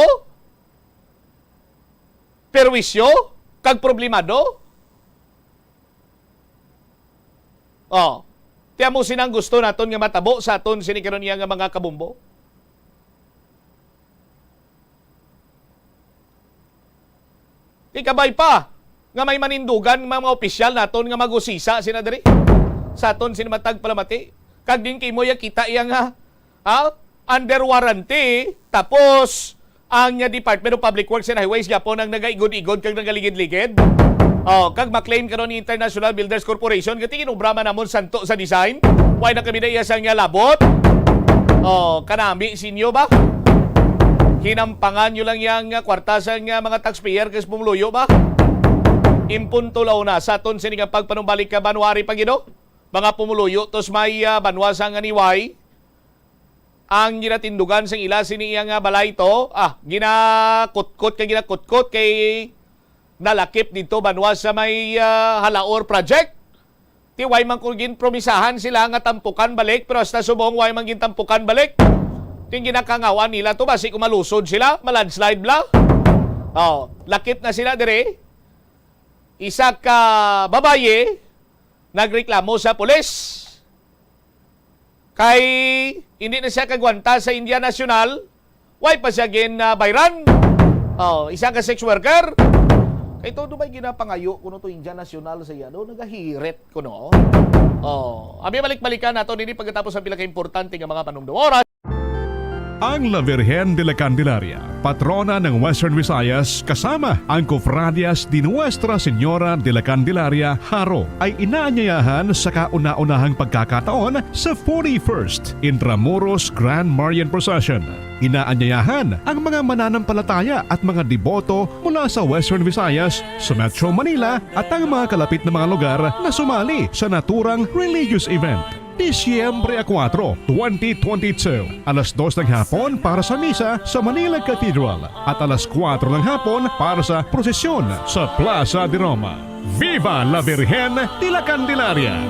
perwisyo kag problemado? Oh, ti amo sina ang gusto naton nga matabo sa aton sini karon iya nga mga kabombo? Ti kabay pa nga may manindugan nga mga opisyal naton nga mag-usisa sina diri sa aton sini matag palamati. Kag din kay mo iya kita iya nga, ah, under warranty, tapos ang, ah, Department of Public Works and Highways gyapon ang nagaigod-igod kag nagaligid-ligid. Oh, kag maklaim karon ni International Builders Corporation nga ti ginobra man namon santo sa design. Why na kami na iya sang, ah, labot? Oh, kanami sinyo ba? Hinampangan nyo lang yang, ah, kwarta sa, ah, mga taxpayer kag sa pumuluyo ba? Impunto law na sa aton sini nga pagpanumbalik ka January pa gid, oh. Mga pumuluyo tos may, ah, banwa sa Nganiway, ang ginatindugan sang ila sini iya nga balay to, ah, ginakutkot kay ginakutkot kay nalakip didto banwa sa may, ah, Halaor Project. Ti way man ko ginpromisahan sila nga tampukan balik, pero hasta subong way man gintampukan balik. Ti ginakangawan nila to, basi ko malusod sila, malandslide bla. Oh, lakip na sila dire. Isa ka babayi nagreklamo sa pulis. Kay hindi na siya kagwanta sa India National, why pa siya gin, ah, bayran? Oh, isa ka sex worker. Kay todo may ginapangayo kuno to India National sa iya, no? Nagahirit kuno. Oh, abi balik-balikan nato nini pagkatapos ang pila ka importante nga mga panumdum. Oras. Ang La Virgen de la Candelaria, patrona ng Western Visayas, kasama ang Cofradias de Nuestra Señora de la Candelaria, Jaro, ay inaanyayahan sa kauna-unahang pagkakataon sa forty-first Intramuros Grand Marian Procession. Inaanyayahan ang mga mananampalataya at mga deboto mula sa Western Visayas, sa Metro Manila, at ang mga kalapit na mga lugar na sumali sa naturang religious event. Disyembre a kuwatro, twenty twenty-two, alas dos ng hapon para sa misa sa Manila Cathedral at alas kuwatro ng hapon para sa prosesyon sa Plaza de Roma. Viva la Virgen de la Candelaria!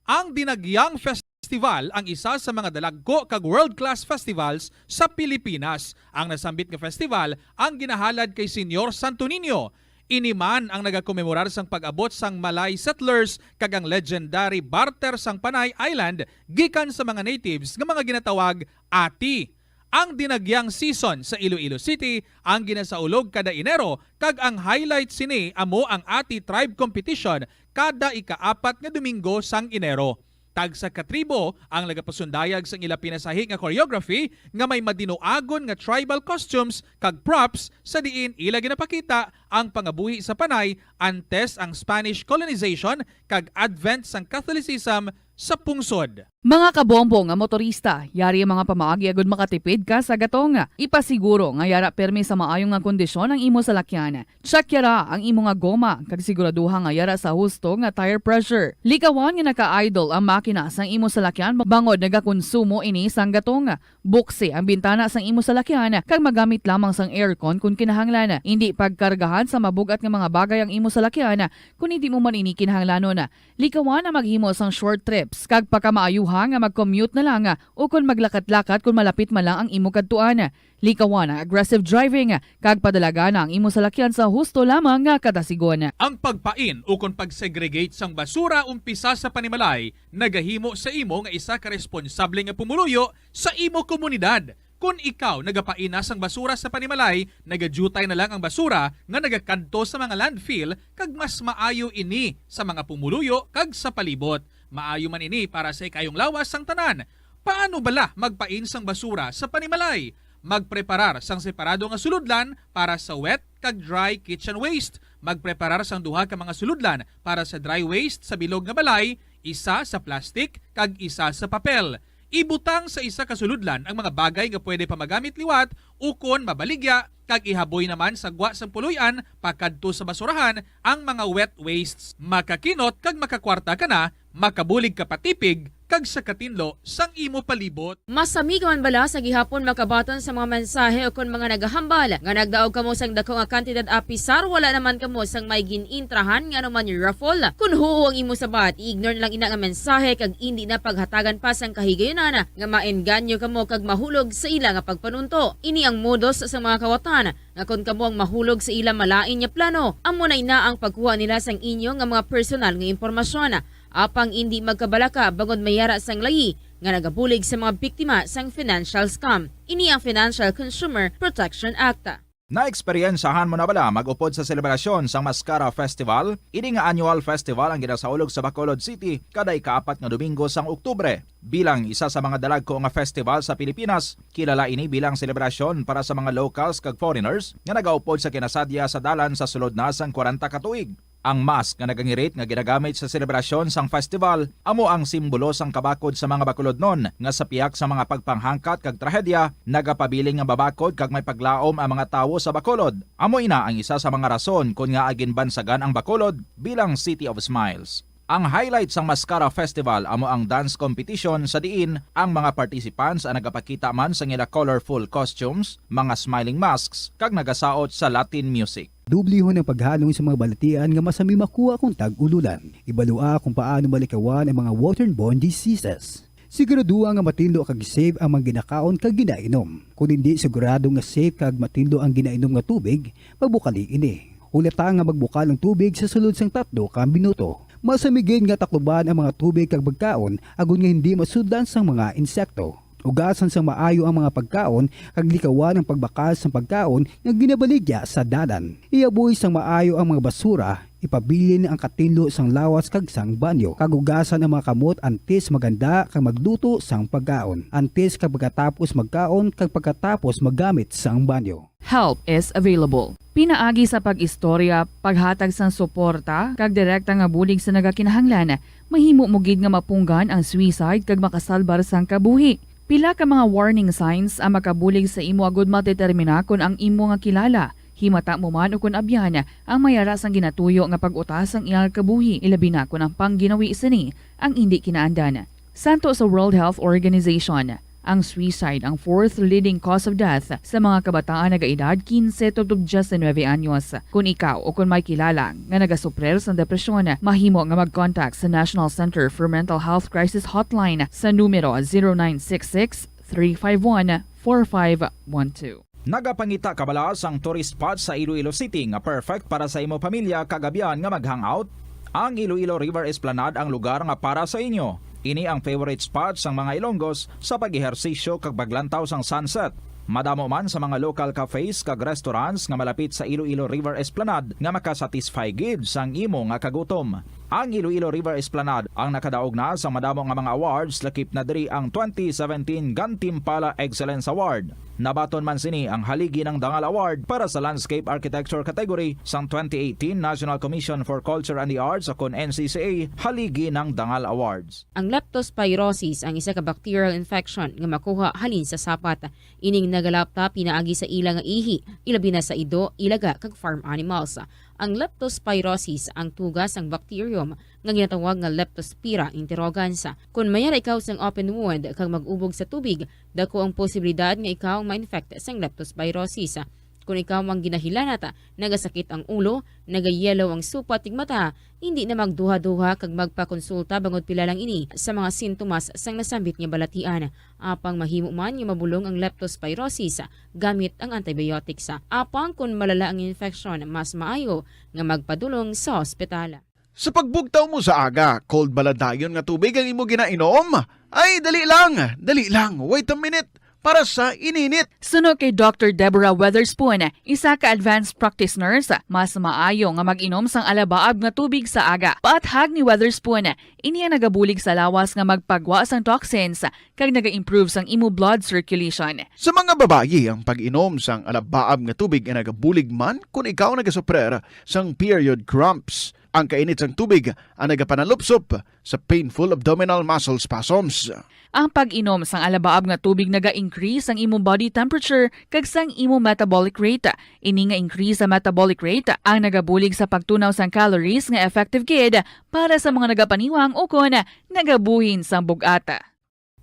Ang Dinagyang Festival ang isa sa mga dalagko kag world-class festivals sa Pilipinas. Ang nasambit nga festival ang ginahalad kay Señor Santo Niño. Ini man ang nagakomemorar sang pag-abot sang Malay settlers kag ang legendary barter sang Panay Island gikan sa mga natives nga mga ginatawag ati. Ang Dinagyang season sa Iloilo City ang ginasaulog kada Enero, kag ang highlight sini amo ang Ati Tribe Competition kada ikaapat nga Domingo sang Enero. Tagsa ka tribo ang nagapasundayag sang ila pinasahi nga choreography nga may madinuagon nga tribal costumes kag props, sa diin ila ginapakita ang pangabuhi sa Panay antes ang Spanish colonization kag advent sang Catholicism sa pungsod. Mga kabombo nga motorista, yari ang mga pamaagi agud makatipid ka sa gatong. Ipasiguro nga yara pirmi sa maayo nga kondisyon ang imo salakyan. Check yara ang imo nga goma kag siguraduha nga yara sa husto nga tire pressure. Likawan nga naka-idle ang makina sang imo salakyan bangod nagakonsumo ini sang gatong. Buksi ang bintana sang imo salakyan kag magamit lamang sang aircon kon kinahanglan. Indi pagkargahan sa mabug-at nga mga bagay ang imo salakyan kon indi mo man ini kinahanglanon. Likawan ang maghimo sang short trips kag pakamaayuha nga mag-commute na lang ukon maglakat-lakat kon malapit man lang ang imo kadtuan. Likawan ang aggressive driving kag padalagan ang imo salakyan sa husto lamang nga kadasigon. Ang pagpain ukon pag-segregate sang basura umpisa sa panimalay nagahimo sa imo nga isa ka responsable nga pumuluyo sa imo komunidad. Kon ikaw nagapain na sang basura sa panimalay, nagadyutay na lang ang basura nga nagakadto sa mga landfill, kag mas maayo ini sa mga pumuluyo kag sa palibot. Maayo man ini para sa ikayong lawas sang tanan. Paano bala magpain sang basura sa panimalay? Magpreparar sang separado nga sulodlan para sa wet kag dry kitchen waste. Magpreparar sang duha ka mga sulodlan para sa dry waste sa bilog nga balay, isa sa plastic kag isa sa papel. Ibutang sa isa ka sulodlan ang mga bagay nga pwede pa magamit liwat ukon mabaligya, kag ihaboy naman sa gwa sang puloy-an pakadto sa basurahan ang mga wet wastes. Makakinot kag makakwarta ka na, makabulig ka pa tipig, kag sa katinlo sang imo palibot. Masami ka man bala sa gihapon makabaton sa mga mensahe ukon mga nagahambal nga nagdaog kamo sang daku nga kantidad, apisar wala naman kamo sang may gin-intrahan nga anuman raffle? Kon huo ang imo sabat, i-ignore na lang ina nga mensahe kag indi na paghatagan pa sang kahigayunan nga maengganyo kamo kag mahulog sa ila nga pagpanunto. Ini ang modus sa mga kawatan nga kon kamo ang mahulog sa ila malain nga plano, amo na ina ang pagkuha nila sang inyo nga mga personal nga impormasyon. Apang indi magkabalaka bangod may yara sang layi nga nagabulig sa mga biktima sang financial scam. Ini ang Financial Consumer Protection Act. Naeksperyensahan mo na bala mag-upod sa selebrasyon sang Mascara Festival? Ini nga annual festival ang ginasaulog sa Bacolod City kada ikaapat nga Domingo sang Oktubre. Bilang isa sa mga dalagko nga festival sa Pilipinas, kilala ini bilang selebrasyon para sa mga locals kag foreigners nga nagaupod sa kinasadya sa dalan sa sulod na sang kwarenta ka tuig. Ang mask nga nagangirit nga ginagamit sa selebrasyon sang festival amo ang simbolo sang kabakod sa mga Bacolodnon, nga sa pihak sa mga pagpanghangkat kag trahedya, nagapabilin nga mabakod kag may paglaom ang mga tawo sa Bacolod. Amo ina ang isa sa mga rason kon ngaa ginbansagan ang Bacolod bilang City of Smiles. Ang highlight sang Mascara Festival amo ang dance competition, sa diin ang mga participants ang nagapakita man sang ila colorful costumes, mga smiling masks, kag nagasaot sa Latin music. Dublihon ang paghalong sa mga balatian nga masami makuha kon tag-ululan. Ibalua kon paano malikawan ang mga waterborne diseases. Siguraduha nga matinlo kag safe ang mga ginakaon kag ginainom. Kon indi sigurado nga safe kag matinlo ang ginainom nga tubig, pabukali ini. Hulata nga magbukal ang tubig sa sulod sang tatlo ka minuto. Masami gid nga takluban ang mga tubig kag pagkaon agod nga hindi masudlan sang mga insekto. Ugasan sang maayo ang mga pagkaon kag likawan ang pagbakal sang pagkaon nga ginabaligya sa dalan. Ihaboy sang maayo ang mga basura, ipabilin ang katinlo sang lawas kag sang banyo, kag ugasan ang mga kamot antes maghanda kag magluto sang pagkaon, antes kag pagkatapos magkaon kag pagkatapos maggamit sang banyo. Help is available. Pinaagi sa pag-istorya, paghatag sang suporta, kag direkta nga bulig sa nagakinahanglan, mahimo mo gid nga mapunggan ang suicide kag makasalbar sang kabuhi. Pila ka mga warning signs ang makabulig sa imo agud madetermina kon ang imo nga kilala, himata mo man ukon abyan, ang may ara sang ginatuyo nga pag-uta sang iyang kabuhi, ilabi na kon ang pangginawi sini ang indi kinaandan. Santo sa World Health Organization, ang suicide ang fourth leading cause of death sa mga kabataan nagaedad kinse tubtob diyes nuebe anyos. Kon ikaw o kon may kilala nga nagasuprir sang depresyon, mahimo nga mag-contact sa National Center for Mental Health Crisis Hotline sa numero zero nine six six, three five one, four five one two. Nagapangita ka bala sang tourist spot sa Iloilo City nga perfect para sa imo pamilya kag abyan nga mag-hangout? Ang Iloilo River Esplanade ang lugar nga para sa inyo. Ini ang favorite spot sang mga Ilonggos sa pag-ehersisyo kag paglantaw sang sunset. Madamo man sa mga local cafes kag restaurants nga malapit sa Iloilo River Esplanade nga makasatisfy gid sang imo nga kagutom. Ang Iloilo River Esplanade ang nakadaog na sang madamo nga mga awards, lakip na diri ang twenty seventeen Gantimpala Excellence Award. Nabaton man sini ang Haligi ng Dangal Award para sa Landscape Architecture category sang twenty eighteen National Commission for Culture and the Arts, o kon N C C A Haligi ng Dangal Awards. Ang leptospirosis ang isa ka bacterial infection nga makuha halin sa sapat. Ining nagalapta pinaagi sa ila nga ihi, ilabi na sa ido, ilaga, kag farm animals. Ang leptospirosis ang tuga sang bacterium nga ginatawag nga Leptospira interrogans. Kon may ara ikaw sang open wound kag mag-ubog sa tubig, dako ang posibilidad nga ikaw ang ma-infect sang leptospirosis. Kon ikaw ang ginahilanat, nagasakit ang ulo, nagayelo ang supat kag mata, indi na magduha-duha kag magpakonsulta bangod pila lang ini sa mga sintomas sang nasambit nga balatian. Apang mahimo man nga mabulong ang leptospirosis gamit ang antibiotics. Apang kon malala ang infection, mas maayo nga magpadulong sa ospital. Sa pagbugtaw mo sa aga, cold bala dayon nga tubig ang imo ginainom? Ay, dali lang, dali lang, wait a minute, para sa ininit. Suno kay Doctor Deborah Weatherspoon, isa ka advanced practice nurse, mas maayo nga mag-inom sang alabaab nga tubig sa aga. Paathag ni Weatherspoon, ini ang nagabulig sa lawas nga magpagwa sang toxins kag naga-improve sang imo blood circulation. Sa mga babayi, ang pag-inom sang alabaab nga tubig ay nagabulig man kon ikaw nagasuprer sang period cramps. Ang kainit sang tubig ang nagapanalupsop sa painful abdominal muscle spasms. Ang pag-inom sang alabaab nga tubig naga-increase sang imong body temperature kag sang imong metabolic rate. Ini nga increase sa metabolic rate ang nagabulig sa pagtunaw sang calories nga effective gid para sa mga nagapaniwang ukon nagabuhin sang bug-at.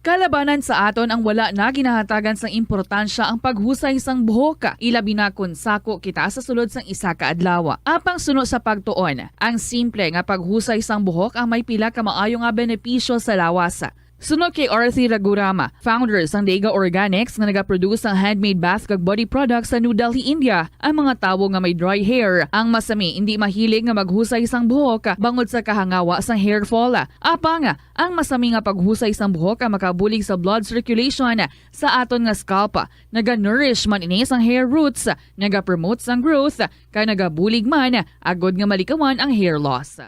Kalabanan sa aton ang wala na ginahatagan sang importansya ang paghusay sang buhok, ilabi na kon sako kita sa sulod sang isa ka adlaw. Apang suno sa pagtuon, ang simple nga paghusay sang buhok ang may pila ka maayo nga benepisyo sa lawas. Suno kay Arthi Ragurama, founder sang Dega Organics nga nagaproduce sang handmade bath kag body products sa New Delhi, India, ang mga tawo nga may dry hair ang masami indi mahilig nga maghusay sang buhok bangod sa kahangawa sang hair fall. Apang ang masami nga paghusay sang buhok ang makabulig sa blood circulation sa aton nga scalp. Naga-nourish man ini sang hair roots, nagapromote sang growth, kag nagabulig man agod nga malikawan ang hair loss.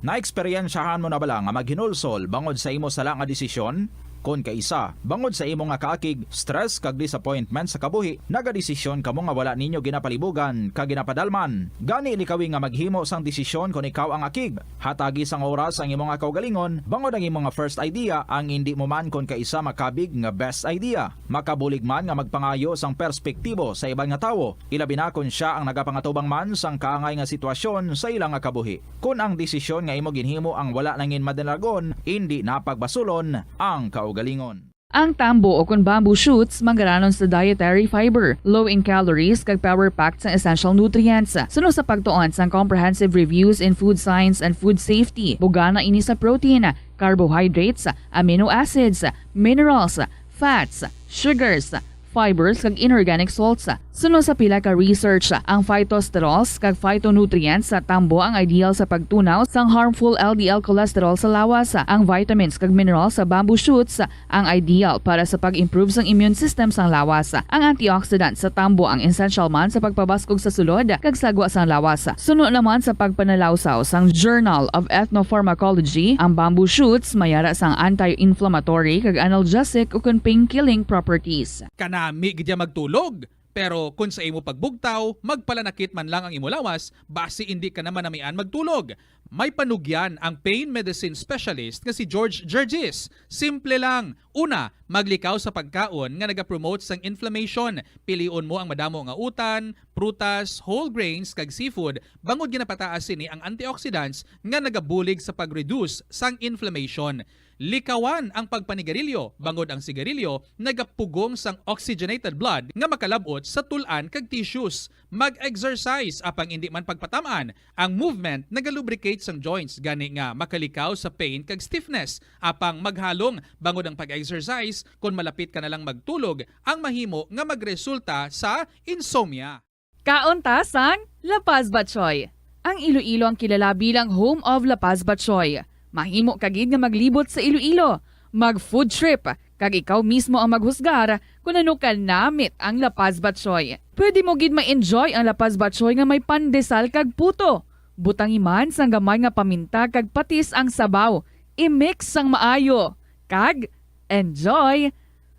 Naeksperyensyahan mo na bala nga maghinulsol bangod sa imo sala nga desisyon? Kon kaisa, bangod sa imo nga kaakig, stress, kag disappointment sa kabuhi, nagadesisyon kamo nga wala ninyo ginapalibugan kag ginapadalman. Gani, likawi nga maghimo sang desisyon kon ikaw ang akig. Hatagi sang oras ang imo nga kaugalingon, bangod ang imo nga first idea ang indi mo man kon kaisa makabig nga best idea. Makabulig man nga magpangayo sang perspektibo sa iban nga tawo, ilabi na kon sia ang nagapangatubang man sang kaangay nga sitwasyon sa ila nga kabuhi. Kon ang desisyon nga imo ginhimo ang wala nangin madinagon, indi na pagbasulon ang kaugalingon. Ang tambo o kon bamboo shoots manggaranon sa dietary fiber, low in calories, kag power-packed sang essential nutrients. Suno sa pagtuon sang Comprehensive Reviews in Food Science and Food Safety, bugana ini sa protein, carbohydrates, amino acids, minerals, fats, sugars, fibers, kag inorganic salts. Suno sa pila ka research, ang phytosterols kag phytonutrients sa tambo ang ideal sa pagtunaw sang harmful L D L cholesterol sa lawas. Ang vitamins kag minerals sa bamboo shoots ang ideal para sa pag-improve sang immune system sang lawas. Ang antioxidant sa tambo ang essential man sa pagpabaskog sa sulod kag sagwa sang lawas. Suno naman sa pagpanalawsaw sang Journal of Ethnopharmacology, ang bamboo shoots may ara sang anti-inflammatory kag analgesic ukon pain-killing properties. Kanami gid ya magtulog, pero kon sa imo pagbugtaw, magpalanakit man lang ang imo lawas, basi indi ka na manamian magtulog. May panugyan ang pain medicine specialist nga si George Gergis. Simple lang. Una, maglikaw sa pagkaon nga nagapromote sang inflammation. Pilion mo ang madamo nga utan, prutas, whole grains, kag seafood, bangod ginapataas sini ang antioxidants nga nagabulig sa pag-reduce sang inflammation. Likawan ang pagpanigarilyo, bangod ang sigarilyo nagapugong sang oxygenated blood nga makalab-ot sa tul-an kag tissues. Mag-exercise, apang indi man pagpatam-an. Ang movement nagalubricate sang joints, gani nga makalikaw sa pain kag stiffness. Apang maghalong, bangod ang pag-exercise, kon malapit ka na lang magtulog, ang mahimo nga magresulta sa insomnia. Kaon ta sang La Paz Batchoy. Ang Iloilo ang kilala bilang home of La Paz Batchoy. Mahimo ka gid nga maglibot sa Iloilo, mag-food trip, kag ikaw mismo ang maghusgar kon ano ka namit ang La Paz Batchoy. Pwede mo gid ma-enjoy ang La Paz Batchoy nga may pandesal kag puto. Butangi man sang gamay nga paminta kag patis ang sabaw. I-mix sang maayo. Kag enjoy!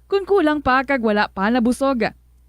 Kon kulang pa kag wala pa nabusog,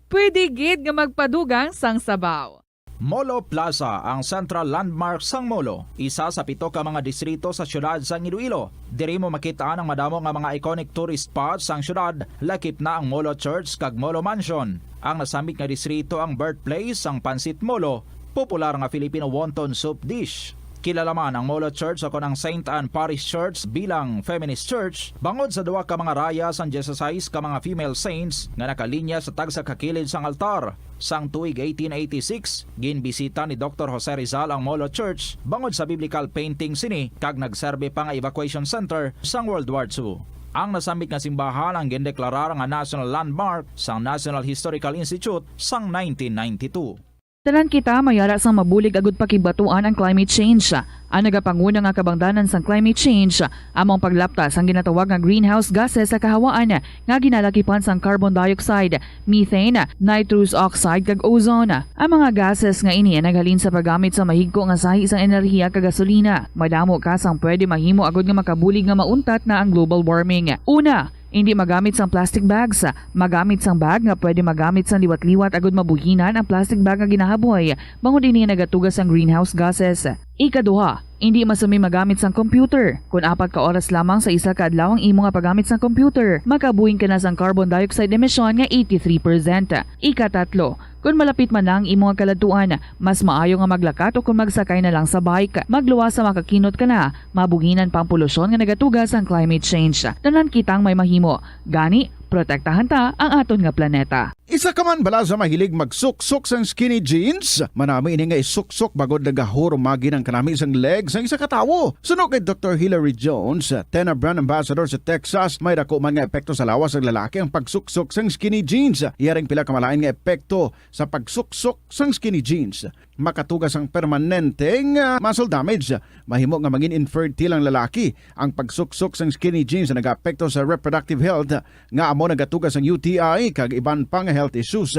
pwede gid nga magpadugang sang sabaw. Molo Plaza, ang central landmark sang Molo, isa sa pito ka mga distrito sa siyudad sang Iloilo. Diri mo makit-an ang madamo nga mga iconic tourist spots sang siyudad, lakip na ang Molo Church kag Molo Mansion. Ang nasambit nga distrito ang birthplace sang Pancit Molo, popular nga Filipino wonton soup dish. Kilala man ang Molo Church ukon ang Saint Anne Parish Church bilang feminist church, bangod sa duha ka mga raya sang dieciséis ka mga female saints nga nakalinya sa tagsa ka kilid sang altar. Sang tuig eighteen eighty-six, ginbisita ni Doktor Jose Rizal ang Molo Church bangod sa biblical painting sini kag nagserbi pa nga evacuation center sang World War Two. Ang nasambit nga simbahan ang gindeklarar nga national landmark sang National Historical Institute sang nineteen ninety-two. Tanan kita may ara sang mabulig agud pakigbatuan ang climate change. Ang nagapanguna nga kabangdanan sang climate change amo ang paglapta sang ginatawag nga greenhouse gases sa kahawaan nga ginalakipan sang carbon dioxide, methane, nitrous oxide, kag ozone. Ang mga gases nga ini naghalin sa paggamit sa mahigko nga sahi sang enerhiya kag gasolina. Madamo ka sang pwede mahimo agud nga makabulig nga mauntat na ang global warming. Una, indi magamit sang plastic bags. Magamit sang bag nga pwede magamit sang liwat-liwat agud mabuhinan ang plastic bag nga ginahaboy, bangod ini nagatuga sang greenhouse gases. Ikaduha, indi masumi magamit sang computer. Kon apat ka oras lamang sa isa ka adlaw ang imo nga paggamit sang computer, makabuhing ka na sang carbon dioxide emission nga eighty-three percent. Ikatatlo, kon malapit man na ang imo nga kaladtuan, mas maayo nga maglakat o kon magsakay na lang sa bike. Magluwas sa makakinot ka na, mabuhinan pa ang polusyon nga nagatuga sang climate change. Tanan kitang may mahimo. Gani, protektahan ta ang aton nga planeta. Isa ka man bala sa mahilig magsuksok sang skinny jeans? Manami ini nga isuksok bangod nagahurumagi ang kanami sang leg sang isa ka tawo. Suno kay Doktor Hilary Jones, Tena brand ambassador sa Texas, may dako man nga epekto sa lawas sang lalaki ang pagsuksok sang skinny jeans. Iya ring pila ka malain nga epekto sa pagsuksok sang skinny jeans. Makatuga sang permanente nga muscle damage. Mahimo nga mangin infertile ang lalaki. Ang pagsuksok sang skinny jeans nagaapekto sa reproductive health, nga amo nagatuga sang U T I kag iban pa nga health issues.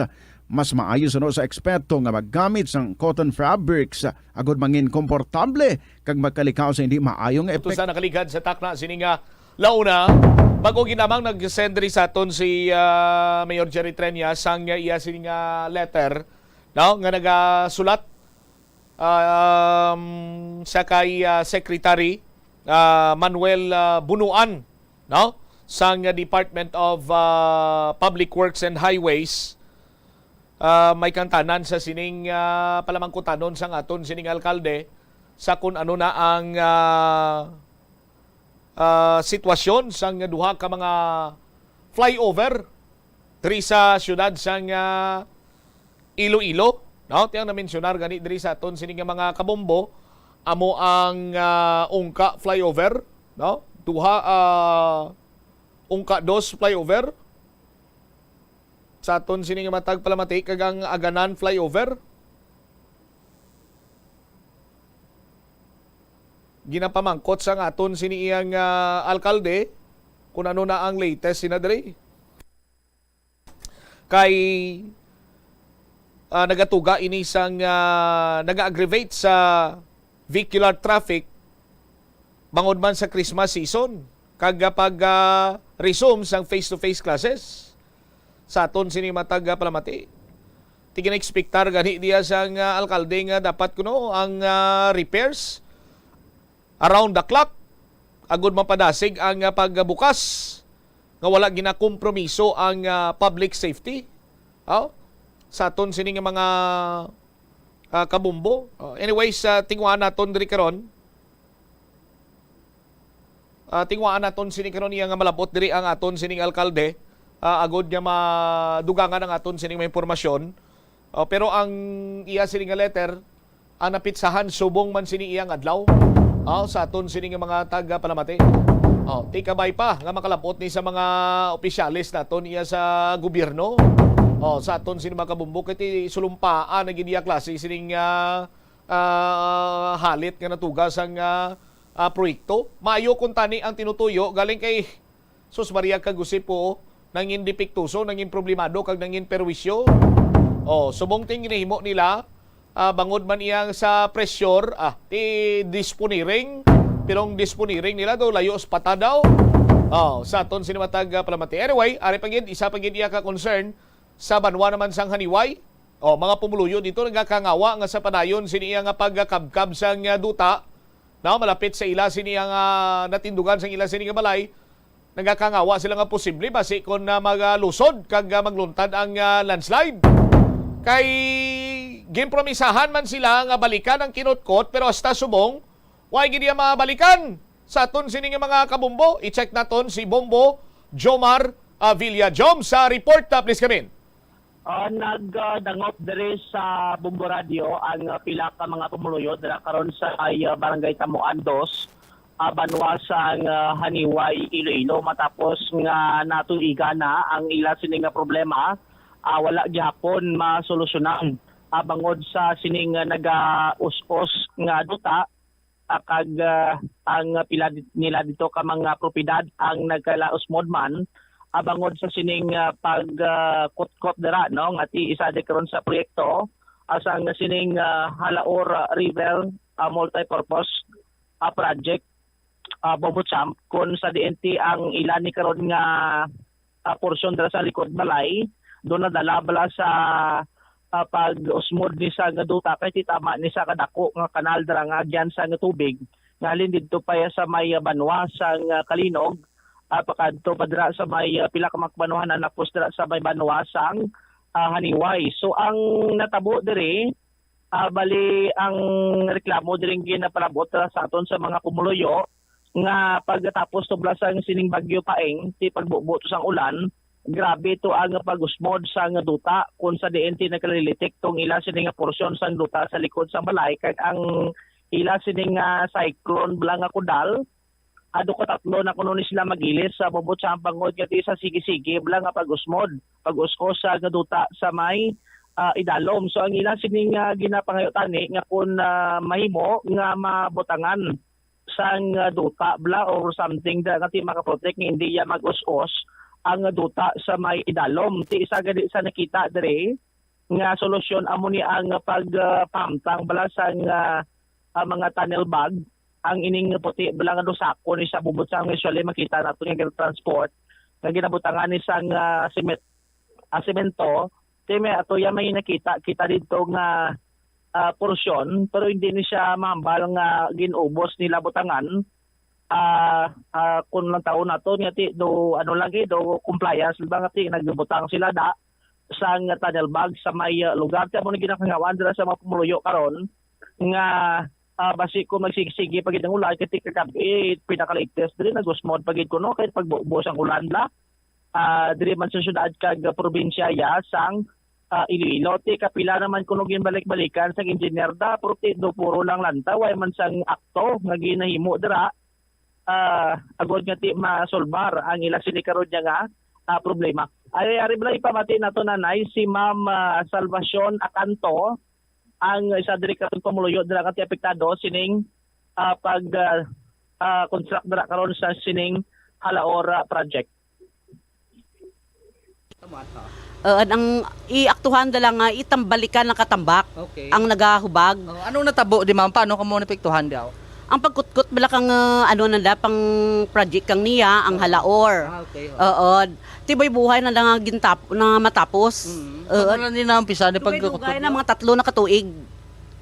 Mas maayo suno sa eksperto nga maggamit sang cotton fabrics agod mangin komportable kag magkalikaw sa hindi maayo nga Ito epekto. Sa nakaligad sa takna sini nga launa, bago ginamang nag-send diri sa aton si, ah, Mayor Jerry Treña sang iya sini nga letter, no, nga nagasulat, um, sa kay, ah, Secretary, ah, Manuel, ah, Bunuan, no, sang Department of, ah, Public Works and Highways, ah, may kantanan sa sining, ah, palamangkutanon sang aton sining alkalde sa kun ano na ang, ah, ah, sitwasyon sang duha ka mga flyover diri sa siyudad sang, ah, Iloilo, no? Ti ang na-mensionar gani diri sa aton sini nga mga kabombo, amo ang, ah, Ungka flyover, no? Duha, ah, Ungka dos flyover sa aton sini nga matag palamati kag ang Aganan flyover. Ginapamangkot sang aton sini iyang, ah, alkalde kung ano na ang latest sina diri. Kay, ah, nagatuga ini sang, ah, naga-aggravate sa vehicular traffic bangod man sa Christmas season kag, ah, pag, ah, resume sang face-to-face classes sa aton sini matag, ah, palamati. Ti ginaekspektar gani diya sang, ah, alkalde nga dapat kuno ang, ah, repairs around the clock agud mapadasig ang, ah, pagbukas nga wala ginakompromiso ang, ah, public safety. Aw, sa aton sini nga mga, ah, kabumbo. Oh, anyways, ah, tinguhaan naton diri karon. Ah, tinguhaan naton sini karon iya nga malabot diri ang aton sining alkalde, ah, agud nga madugangan ang aton sining mga impormasyon. Oh, pero ang iya sini nga letter, ang napitsahan subong man sini iyang adlaw. Oh, sa aton sini nga mga taga Palamati. Oh, tikabay pa nga makalabot ni sa mga opisyales naton iya sa gobyerno. Oh, sa aton sini mga kabumbo kay ti sulumpaan na gid iya klase sining, ah, ah, halit nga natuga sang, ah, ah, proyekto. Maayo kung tani ang tinutuyo galing kay Sus Maria kag Jose po, nangin depektoso, nangin problemado, kag nangin perwisyo. Oh, subong ting ginahimo nila, ah, bangod man iyang sa pressure, ah, ti disponiring, pero ang disponiring nila daw layo sa pata daw. Oh, sa aton sini matag, ah, palamati. Anyway, ari pa gid, isa pa gid iya ka concern sa banwa naman sang Haniway. Oh, mga pumuluyo dito nagakangawa nga sa padayon sini iya nga pagkabkab sang, ah, duta, no, malapit sa ila sini ang, ah, natindugan sang ila sini nga balay, nagakangawa sila nga posible basi kon, ah, magalusod kag, ah, magluntad ang, ah, landslide. Kay ginpromisahan man sila nga balikan ang kinutkot, pero hasta subong, wa gid iya mabalikan. Sa aton sini nga mga kabumbo, i-check naton si Bombo Jomar Avila. Jom, sa report, ah, please come in. Ah, nagdangop diri sa Bombo Radio ang, ah, pila ka mga pumuluyo dira karon sa, ah, Barangay Tamuan dos, ah, banwa sang, ah, Haniway, Iloilo, matapos nga natuigan na ang ila sini nga problema, ah, wala gihapon masolusyonan, ah, bangod sa sining, ah, nagaus-os nga duta, ah, kag, ah, ang pila di-, nila dito ka mga propiedad ang nagkalausmod man, ah, bangod sa sining, ah, pag, ah, kutkot dira, no, nga ti isa di karon sa proyekto, ah, sang sining, ah, Halaor, ah, River, ah, Multipurpose, ah, Project, ah, Bombo Champ, kun sa diin ti ang ila ni karon nga, ah, porsyon dira sa likod balay, doon nadala bala sa ah, pag-usmod ni sa nga duta, kay ti tama ni sa kadako nga kanal dira nga agyan sa nga tubig nga halin didto pa ya sa may, ah, banwa sang, ah, Calinog, ah, pakadto pa dira sa may, ah, pila ka mga banwahanan, tapos dira sa may banwa sang, ah, Haniway. So ang natabo diri, ah, bali ang reklamo diri ginapalabot ra sa aton sa mga pumuluyo nga pagkatapos to bala sang sining bagyo Paeng, ti pagbubo to sang ulan, grabe to ang pag-usmod sang duta, kung sa diin ti nakalilitik tong ila sini nga porsyon sang duta sa likod sang balay, kag ang ila sini nga cyclone bala nga kudal, ado ka tatlo na kuno ni sila magilis sa mabot sa pangod nga ti sa sige-sige bala nga pag-usmod, pag-uskos sa nga duta sa may, ah, idalom. So ang ila sini nga ginapangayo tani nga kung, ah, mahimo nga mabutangan sang, ah, duta bala or something da nga ti makaprotect nga hindi ya mag-us-os ang duta sa may idalom. Ti isa gani sa nakita diri nga solusyon amo ni ang pag, ah, pamtang bala sang, ah, ah, mga tunnel bag. Ang ining puti bala nga dusakon ni sa bubot sang usually makita nato nga transport nga ginabutangan ni sang, ah, cement, ah, semento. Ti may ato ya may nakita kita dito nga, ah, porsyon, pero hindi ni siya mahambal nga ginubos nila butangan. Ah, ah, kung lang taon nato niya ti do ano lagi do compliance ba nga ti nagbutang sila da sang tunnel bag sa may, ah, lugar. Ti amo ni ginakangawan dira sa mga pumuluyo karon nga, ah, basi ko magsigsigi pa gid ang ulan kay ti kagabi pinaka-latest diri nag-usmod pa gid kuno kay pagbubo sang ulan la. Ah, diri man sa syudad kag probinsya ya sang, ah, Iloilo. Ti kapila naman kuno ginbalik-balikan sang engineer da, pero ti do puro lang lantaw, way man sang akto nga ginahimo dira, ah, agod nga ti masolbar ang ila sini karon niya nga, ah, problema. Ay, ari bala ipamati nato nanay si Ma'am, ah, Salvacion Acanto, ang isa diri karon pumuluyo dira nga ti apektado sining, ah, pag, ah, ah, construct dira karon sa sining Halaor, ah, project. Tama ta. Uh, ang iaktuhan da lang nga itambalikan ang katambak Okay. ang nagahubag. Oh, anong natabo di, ma'am? Paano kamo napiktuhan daw? Ang pagkutkot bala kang, uh, ano nanda pang project kang niya, ang Oo. Halaor. Ah, okay, oh. Oo. Tibay buhay na lang ang gintap na matapos. Mm. Oo. Ano na ni naumpisa ni Dugay-dugay pagkutkot na, mo? Mga tatlo na katuig.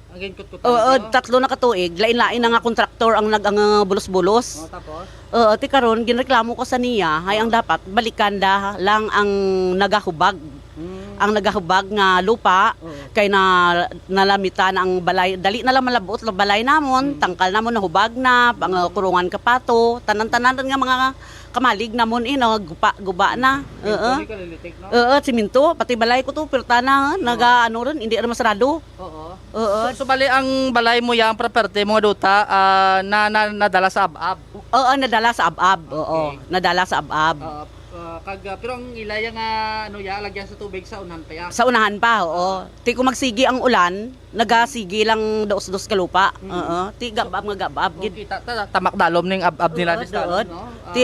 Ang ginkutkutan Oo, nyo? Tatlo na katuig. Lain-lain na nga kontraktor ang nag-, ang, uh, bulos-bulos. Oh, tapos? Oo, ti karon ginreklamo ko sa niya, hay ang dapat balikan da lang ang nagahubag. Hmm. Ang nagahubag nga lupa Oo. kay na, nalamita na ang balay, dali na lang malabot ang balay namon, Hmm. tangkal namon nahubag na, ang, uh, kurungan ka pato, tanan-tanan nga mga kamalig namon, eh, no, gupa, guba na. Simento Oo. ni kalilitik, no? Oo, simento, pati balay ko to, pirta na, ha? Oo. Naga, ano ron, hindi na masarado. Oo. Oo. So, so, bali, ang balay mo, yang property mo nga duta, ah, na, na, nadala sa ab-ab? Oo, nadala sa ab-ab. Oo, Okay. nadala sa ab-ab. Oo, ah, kag, ah, pero ang ilaya nga, ano, ya, lagyan sa tubig sa unahan pa, ya? Sa unahan pa, oo. Ah. Ti kung magsigi ang ulan, nagasigi lang dos-dos ka lupa. Mm. Oo. Ti gab-ab nga gab-ab So, gid. kita, ta-, tamak dalom ning ab-ab nila Duod, ni Stalin, duod. no? Ti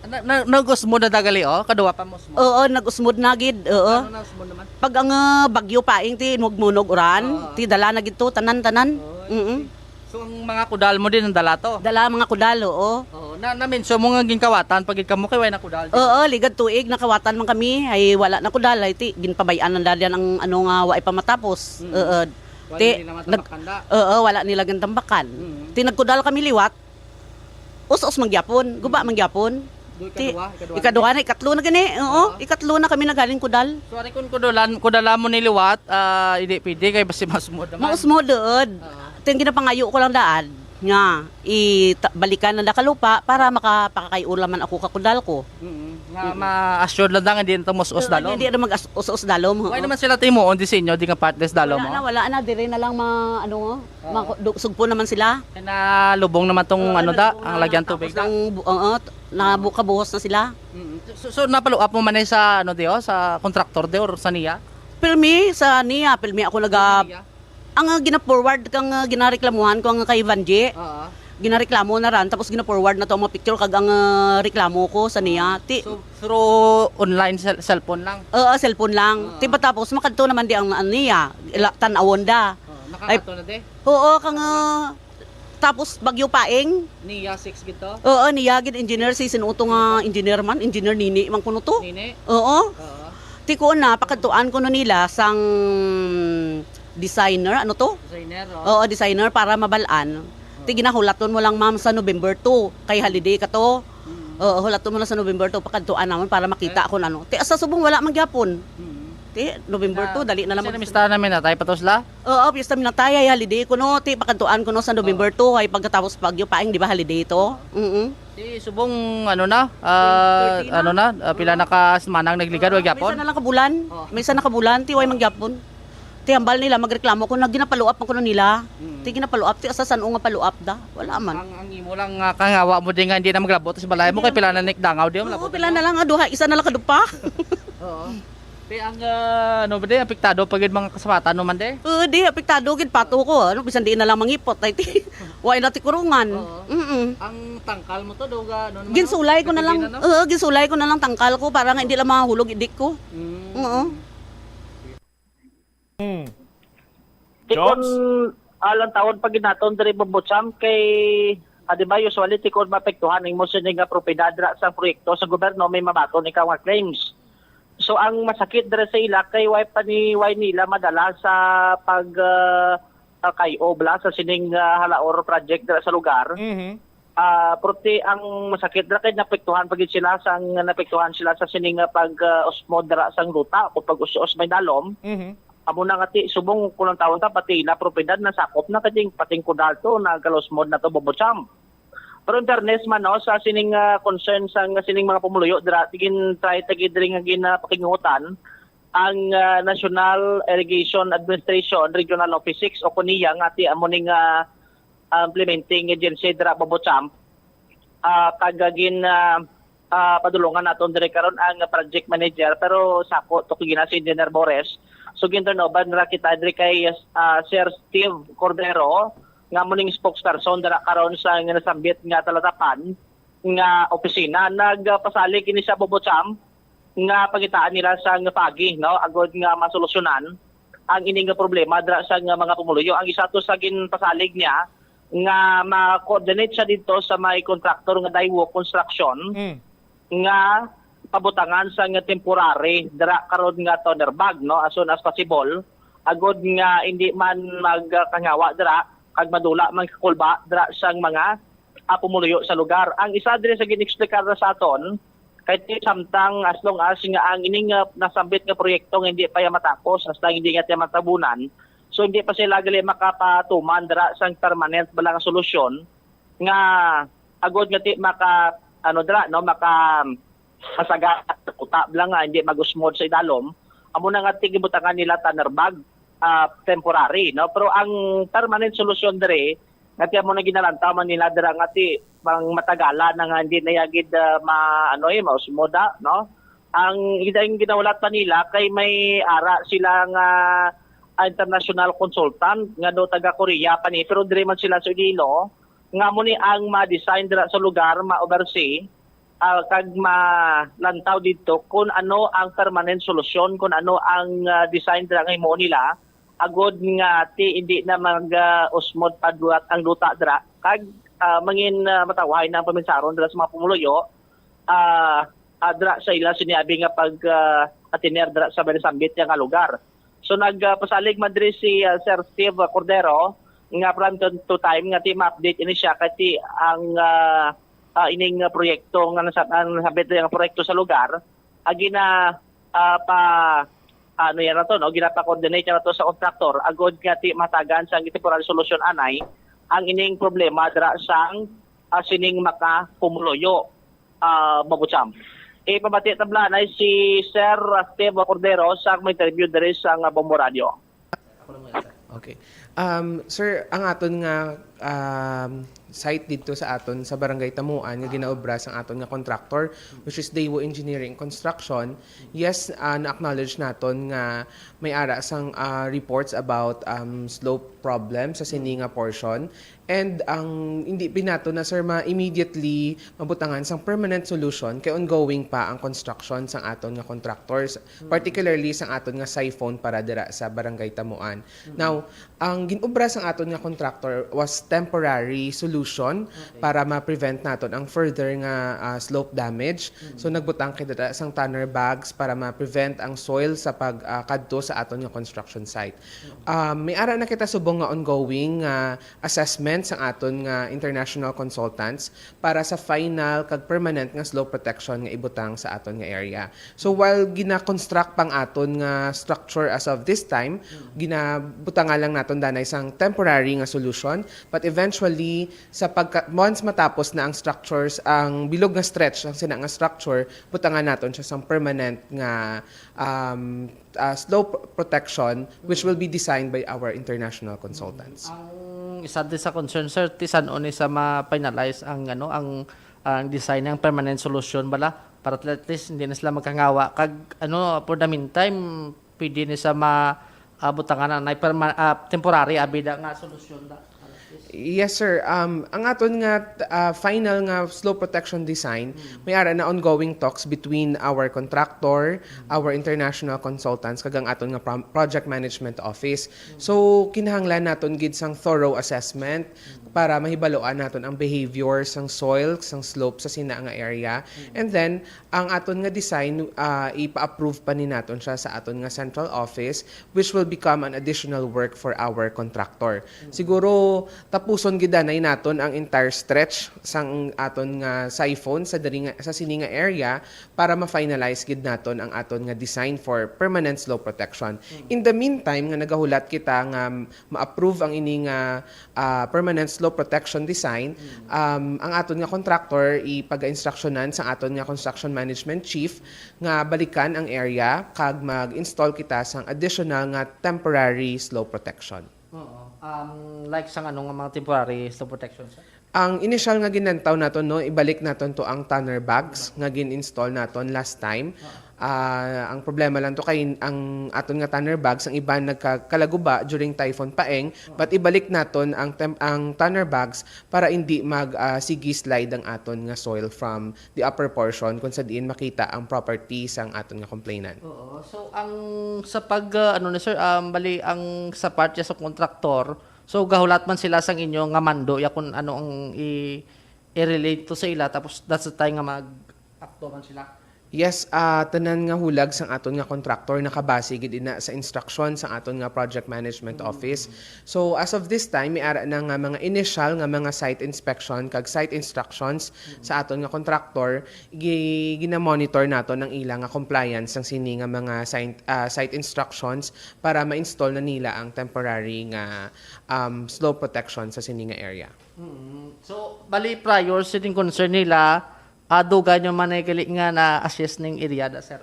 Ah, na, na, nag-usmod na dagali, oh? Kaduwa pa mo usmod? Oo, nag-usmod na gid. Oo. Ano na usmod naman? Pag ang, ah, bagyo paing ti munog-munog uran, Oo. ti dala na gid to, tanan-tanan. Oo, I Mm-mm. see. So, ang mga kudal mo din ang dala to? Dala mga kudal, oo. Oo, na, na-mention mo nga ginkawatan pag gid kamo kay way na kudal, di Oo, ba? Ligad tuig nakawatan man kami, ay wala na kudal, ay ti ginpabay-an na dyan ang ano nga wa pa matapos. Mm. Oo. Wala Ti, nila nag-, matambakan da? Oo, wala nila gintambakan. Mm. Ti nagkudal kami liwat, us-us man gyapon, guba Mm. man gyapon. Do Ti, ikaduha, ikaduha ikaduha na? na, ikatlo na gani, oo, Ah. ikatlo na kami nagaling kudal. So, ari kun kudulan, kudala mo ni liwat, ah, hindi pwede kay basi mas mo naman. Mausmo dood. Ah. Ti ang ginapangayo ko lang daan, nga i-, ta-, balikan na nakalupa para makapakakay-ula man ako kakudal ko. Mm-mm. Nga Mm-mm. ma-assured lang nga di na to mas Oo, usdalom. Hindi na mag-us-, us-, usdalom, Why oo. naman sila timuon disenyo, di nga part des dalom, Wala na, oh? wala na, dire na lang ma-, ano, Ah. ma-, du-, sugpo naman sila. Kaya nalubong naman tong Oo, ano da, nalubong ang na, lagyan tapos tubig da. ang bu-, oo, t-, nabu-, kabuhos na sila. Mm. So, so, napaluap mo man eh sa, ano, di, oh, sa kontraktor di, or sa niya? Pirmi sa niya, pirmi ako naga-, Sa niya? Ang, ah, gina-forward kang, ah, ginareklamuhan ko ang kay Vanji. Oo. Ginareklamo na ran, tapos gina-forward na to ang mga picture kag ang, ah, reklamo ko sa niya. Ah, Ti so, through online cell-, cellphone lang? Oo, cellphone lang. Oo. Ti ba tapos makadto naman di ang, ano niya, ila-, tan-awon da. Oo, Ay, nakakadto na di? Oo, kang, Ano? ah, tapos Bagyo Paeng. Niya six gid to? Oo, niya gid engineer si sinuto nga engineer man, engineer Nini man kuno to. Nini? Oo. Oo. Ti ko na, pakadtuan ko no nila sang Designer, ano to? Designer, Oo, designer para mabalaan. Ti ginahulaton mo lang, ma'am, sa November two, kay holiday ka to. Oo, hulaton mo lang sa November two, pakadtuan namon para makita kung ano. Ti sa subong wala man gyapon. Ti November two, dali na lang. Kasi namista namin na tayo patos la. Oo, pista minatay ay holiday kuno, ti pakadtuan kuno sa November two, ay pagkatapos bagyo pa, di ba holiday to? Mm. Ti subong ano na, ah, ano na, ah, pila na ka semana ang nagligad, wa gyapon? May isa na lang kabulan. May isa na kabulan, ti way man gyapon. Ti hambal nila magreklamo ko na ginapaluap man kuno nila. Ti ginapaluap, ti asa san-o nga paluap da? Wala man. Ang, ang imo lang nga kangawa mo di nga hindi na maglabot sa balay mo kay pila na nikdangaw di mo Oo, labot. Pila na lang nga duha, isa na lang kadupa. Oo. Ti ang ah, ano ba di apektado pa gid mga kasabatan mo man di? Oo, di apektado gid pato ko. Ano bisan di na lang mangipot ay ti. Wa na ti kurungan. Oo. Mm. Ang tangkal mo to do ga ano naman? Ginsulay ko na lang. Pipilian, no? Oo, ginsulay ko na lang tangkal ko para nga hindi lang mahulog idik ko. Mm. Oo. Tikon alang taon pag ginaton diri Bobocham kay ah, di ba usually tikon maapektuhan ang mo sini nga propiedad ra sa proyekto sa gobyerno may mabaton ikaw nga claims. So ang masakit diri sa ila kay way pa ni way nila madala sa pag ah, ah, kay obla sa sining ah, halaor project dira sa lugar. Mhm. Ah, pero ti ang masakit dira kay napektuhan pa gid sila sang napektuhan sila sa sining nga pag ah, usmod dira sang luta o pag-us-us may dalom. Mhm. Amo na nga ti subong kulang taon ta pati ila propiedad na sakop na kating pating kudal to nagalusmod na to Bobocham. Pero in fairness man no sa sining ah, concern sang sining mga pumuluyo dira tigin try ta gid diri nga ginapakingutan ang ah, National Irrigation Administration Regional Office six o kuniya nga ti amo ning ah, ah, implementing agency dira Bobocham ah, kag ah, gin ah, ah, padulungan naton diri karon ang project manager pero sako to gina si Engineer Bores. So ginturnoban ra kita diri kay ah, Sir Steve Cordero nga muning spokesperson dira karon sa nga nasambit nga talatapan nga opisina. Nagpasalig ini sa Bobocham nga pangitaan nila sa nga pagi no agod nga masolusyonan ang ini nga problema dira sa nga mga pumuluyo. Ang isa to sa ginpasalig niya nga ma-coordinate siya dito sa may contractor nga Daiwo Construction Mm. nga pabutangan sa nga temporary dira karon nga toner bag no as soon as possible agod nga hindi man magkangawa dira kag madula man kakulba dira sang mga ah, pumuluyo sa lugar. Ang isa diri sa gin-explicar na sa aton kay ti samtang as long as nga ang ining ah, nasambit nga proyekto nga hindi pa ya matapos hasta hindi nga tiya matabunan, so hindi pa sila gali makapatuman dira sang permanent bala nga solusyon nga agod nga ti maka ano dira no maka masaga uta lang nga hindi mag-usmod sa idalom. Amo na nga tigibutangan nila tanner bag ah, temporary no pero ang permanent solusyon diri nga ti amo na ginalantaw man nila dira nga ti pang matagalan na nga hindi na yagid ah, ma ano eh mausmoda no ang ang ginahulat pa nila kay may ara sila nga ah, international consultant nga do taga Korea pa ni pero diri man sila sa Iloilo nga mo ni ang ma-design dira sa lugar ma-oversee ah, kag malantaw didto kung ano ang permanent solusyon, kung ano ang ah, design dira nga himuon nila agod nga ti hindi na mag ah, usmod pa duwat ang duta dira kag ah, mangin ah, matawhay na ang paminsaron dira sa mga pumuluyo ah, ah, dira sa ila siniabi nga pag ah, atiner dira sa Beresambit nga lugar. So nagpasalig man diri si ah, Sir Steve Cordero nga from time to time nga ti ma-update ini siya kay ti ang ah, ah, ining ah, proyekto nga nasa ang nasabit nga proyekto sa lugar agi na ah, pa ano yan na to no ginapa-coordinate na to sa contractor agod nga ti matagan sa temporary solution anay ang ining problema dira sang ah, sining maka pumuluyo ah, Mabucham. Ipamati tablanay si Sir Steve Cordero sa akong interview diri sa nga Bombo Radio. Okay. Um, sir, ang aton nga um, site dito sa aton sa Barangay Tamuan nga ginaobra sang aton nga contractor, which is Daiwo Engineering Construction, yes, uh, na-acknowledge naton nga may ara sang uh, reports about um, slope problem sa sini nga portion. And ang hindi pinato na sir ma immediately mabutangan sang permanent solution kay ongoing pa ang construction sang aton nga contractors, particularly sang aton nga siphon para dira sa Barangay Tamuan. Now, ang ginobra sang aton nga contractor was temporary solution para ma-prevent naton ang further nga, ah, slope damage. So, nagbutang kita sang tanner bags para ma-prevent ang soil sa pag, ah, kadto sa aton nga construction site. Um, may ara na kita subong nga ongoing nga assessment sang aton nga international consultants para sa final kag permanent nga slope protection nga ibutang sa aton nga area. So, while gina-construct pang aton nga structure as of this time, ginabutanga lang naton danay sang temporary nga solution, but eventually, sa pagka-, once matapos na ang structures, ang bilog nga stretch, ang sina nga structure, butangan naton siya sang permanent nga, um, ah, slope protection, which will be designed by our international consultants. Ang isa din sa concern, sir, ti san-o ni sa ma-finalize ang, ano, ang, ang design ng permanent solution bala, para at least hindi na sila magkangawa. Kag, ano, for the meantime, pwede ni sa ma-, ah, butangan na, na perma-, ah, temporary, abida nga solusyon da. Yes, sir. Um, ang aton nga, ah, final nga slope protection design, may ara na ongoing talks between our contractor, our international consultants, kag ang aton nga pro-, project management office. So, kinahanglan naton gid sang thorough assessment para mahibaluan naton ang behavior sang soil, sang slope sa sina nga area. And then, ang aton nga design, ah, ipa-approve pa ni naton siya sa aton nga central office, which will become an additional work for our contractor. Siguro, tapuson gid anay naton ang entire stretch sang aton nga siphon sa diri nga, sa sini nga area para ma-finalize gid naton ang aton nga design for permanent slope protection. In the meantime, nga nagahulat kita nga ma-approve ang ini nga, ah, permanent slope protection design, um, ang aton nga contractor ipag-instructionan sa aton nga construction management chief nga balikan ang area kag mag-install kita sang additional nga temporary slope protection. Oo. Um, like sang ano nga mga temporary slope protection, sir? Ang initial nga ginlantaw naton, no, ibalik naton to ang tanner bags nga gin-install naton last time. Ah, ang problema lang to kay ang aton nga tanner bags, ang iban nagkakalaguba during Typhoon Paeng, but ibalik naton ang tem-, ang tanner bags para hindi mag, ah, sige slide ang aton nga soil from the upper portion kung sa diin makita ang property sang aton nga complainant. Oo. So, ang sa pag, ah, ano na, sir, um, bali, ang sa part niya sa kontraktor, so, gahulat man sila sang inyo nga mando, ya kung ano ang i-, i-relate to sa ila, tapos that's the time nga mag-akto man sila. Yes, ah, tanan nga hulag sang aton nga contractor nakabase gid ina sa instruction sang aton nga project management office. So, as of this time, may ara na nga mga initial nga mga site inspection kag site instructions sa aton nga contractor. Gi-, gina-monitor naton ang ila nga compliance sang sini nga mga sign-, ah, site instructions para ma-install na nila ang temporary nga, um, slope protection sa sini nga area. Mm. So, bali, prior sining concern nila, ah, dugay nyo man ay gali nga na-assess ning area da, sir?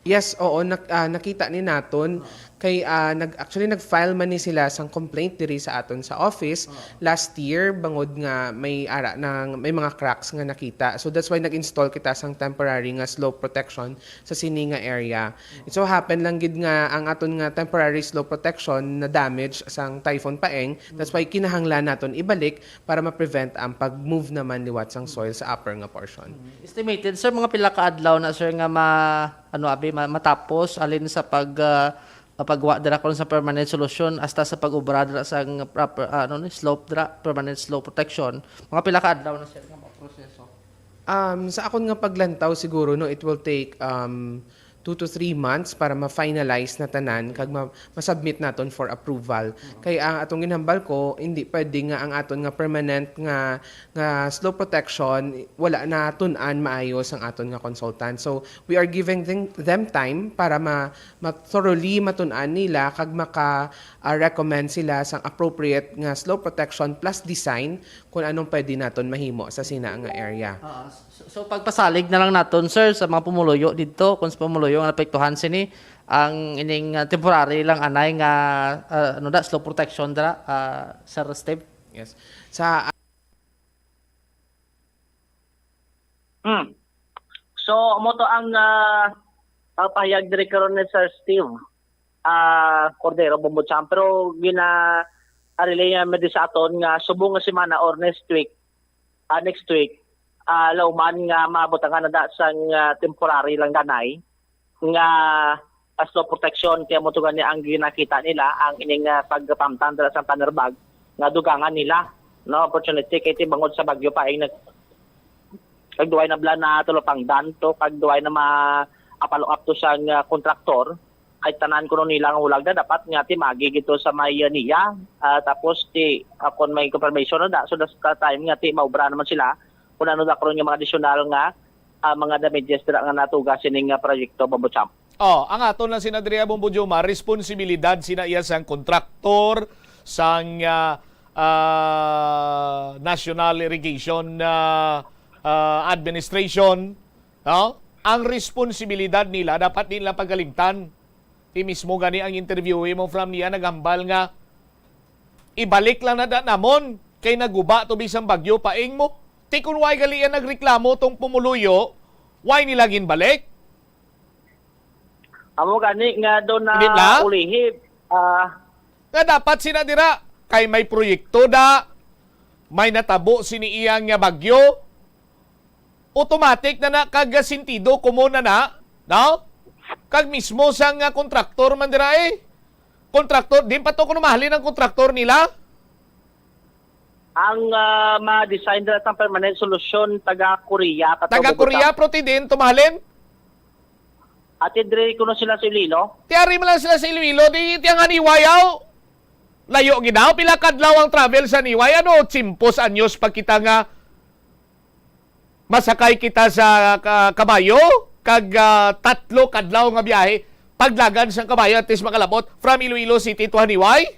Yes, oo, nak-, ah, nakita ni naton. Kay, ah, nag-, actually, nag-file man ni sila sang complaint diri sa aton sa office last year, bangod nga may ara na, may mga cracks nga nakita. So, that's why nag-install kita sang temporary nga slope protection sa sini nga area. It so happen lang gid nga ang aton nga temporary slope protection na damage sang Typhoon Paeng. That's why kinahanglan naton ibalik para ma-prevent ang pag-move naman liwat sang soil sa upper nga portion. Mm. Estimated, sir, mga pila ka adlaw na, sir, nga ma-, ano, abi, ma-, matapos, alin sa pag, ah, pagwa dira karon sa permanent solution hasta sa pag-obra dira sa nga proper, ah, ano ni, slope dira, permanent slope protection? Mga pila ka adlaw na, sir, nga maproseso? Um, sa akon nga paglantaw, siguro, no, it will take, um, two to three months para ma-finalize na tanan kag ma-, ma-submit naton for approval. Kay ang atong ginhambal ko, hindi pwede nga ang aton nga permanent nga, nga slope protection, wala natun-an maayo sang aton nga consultant. So, we are giving them, them time para ma-, ma-, thoroughly matun-an nila kag maka, ah, recommend sila sang appropriate nga slope protection plus design kung anong pwede naton mahimo sa sina nga area. Ah, so, so pagpasalig na lang naton, sir, sa mga pumuluyo didto, kung sa pumuluyo nga naapektuhan sini, ang ining, ah, temporary lang anay nga, ah, ano da, slope protection dira, ah, Sir Steve? Yes. Sa Hmm. So, amo to ang, ah, ah, pahayag diri karon ni Sir Steve, ah, Cordero Bombocham. Pero gina-, relay niya man di sa aton nga subong nga semana or next week, ah, next week, ah, lauman nga mabutangan na da sang, ah, temporary lang danay nga As to protection, kaya mo to gani ang ginakita nila, ang ining, ah, pagpamtan dala sa Thunderbug nga dugangan nila, no, opportunity kay ti bangod sa bagyo pa ay nag-, kag duway na bala na tulopangdan to, kag duway na ma-, apalo up to sang, ah, kontraktor, ay tanan kuno nila nga hulag na dapat nga ti magi gito sa may, ah, niya. Ah, tapos ti, ah, kon may confirmation na da, so that's the time nga ti maubra naman sila kung ano da karon nga mga additional nga, ah, mga damages dira nga natuga sining, ah, proyekto, Bombo Champ. Oh, ang aton lang sina diri, Bombo Jomar, responsibilidad sina iya sang kontraktor, sang, ah, ah, National Irrigation, ah, ah, Administration, no? Ang responsibilidad nila dapat di nila pagalimtan. Ti mismo gani ang interview mo from niya naghambal nga ibalik lang na da namon kay naguba to bisang bagyo paing mo. Ti kun why gali yan nagreklamo tong pumuluyo, why nila ginbalik? Amo gani nga doon na Hindi na? Ulihib. Ah, Nga dapat sina dira kay may proyekto da, may natabo sini iyang nga bagyo, automatic na na kag sentido komon na na, no? Kag mismo sang, ah, kontraktor man dira, eh. Kontraktor, di pa to kuno mahalin ang kontraktor nila? Ang, ah, ma-design dira sang permanent solution, taga Korea pa to, Taga Bogota. Korea, pero ti diin to mahalin? Ati diri kuno sila sa Iloilo? Ti ari man lang sila sa Iloilo, di ti ang Haniway, aw. Layo gid daw, pila kadlaw ang travel sa Haniway? Ano, tsimpos anyos pa kita nga masakay kita sa ka-, kabayo, kag, ah, tatlo kadlaw nga biyahe, paglagan sang kabayo, at least makalabot from Iloilo City to Haniway?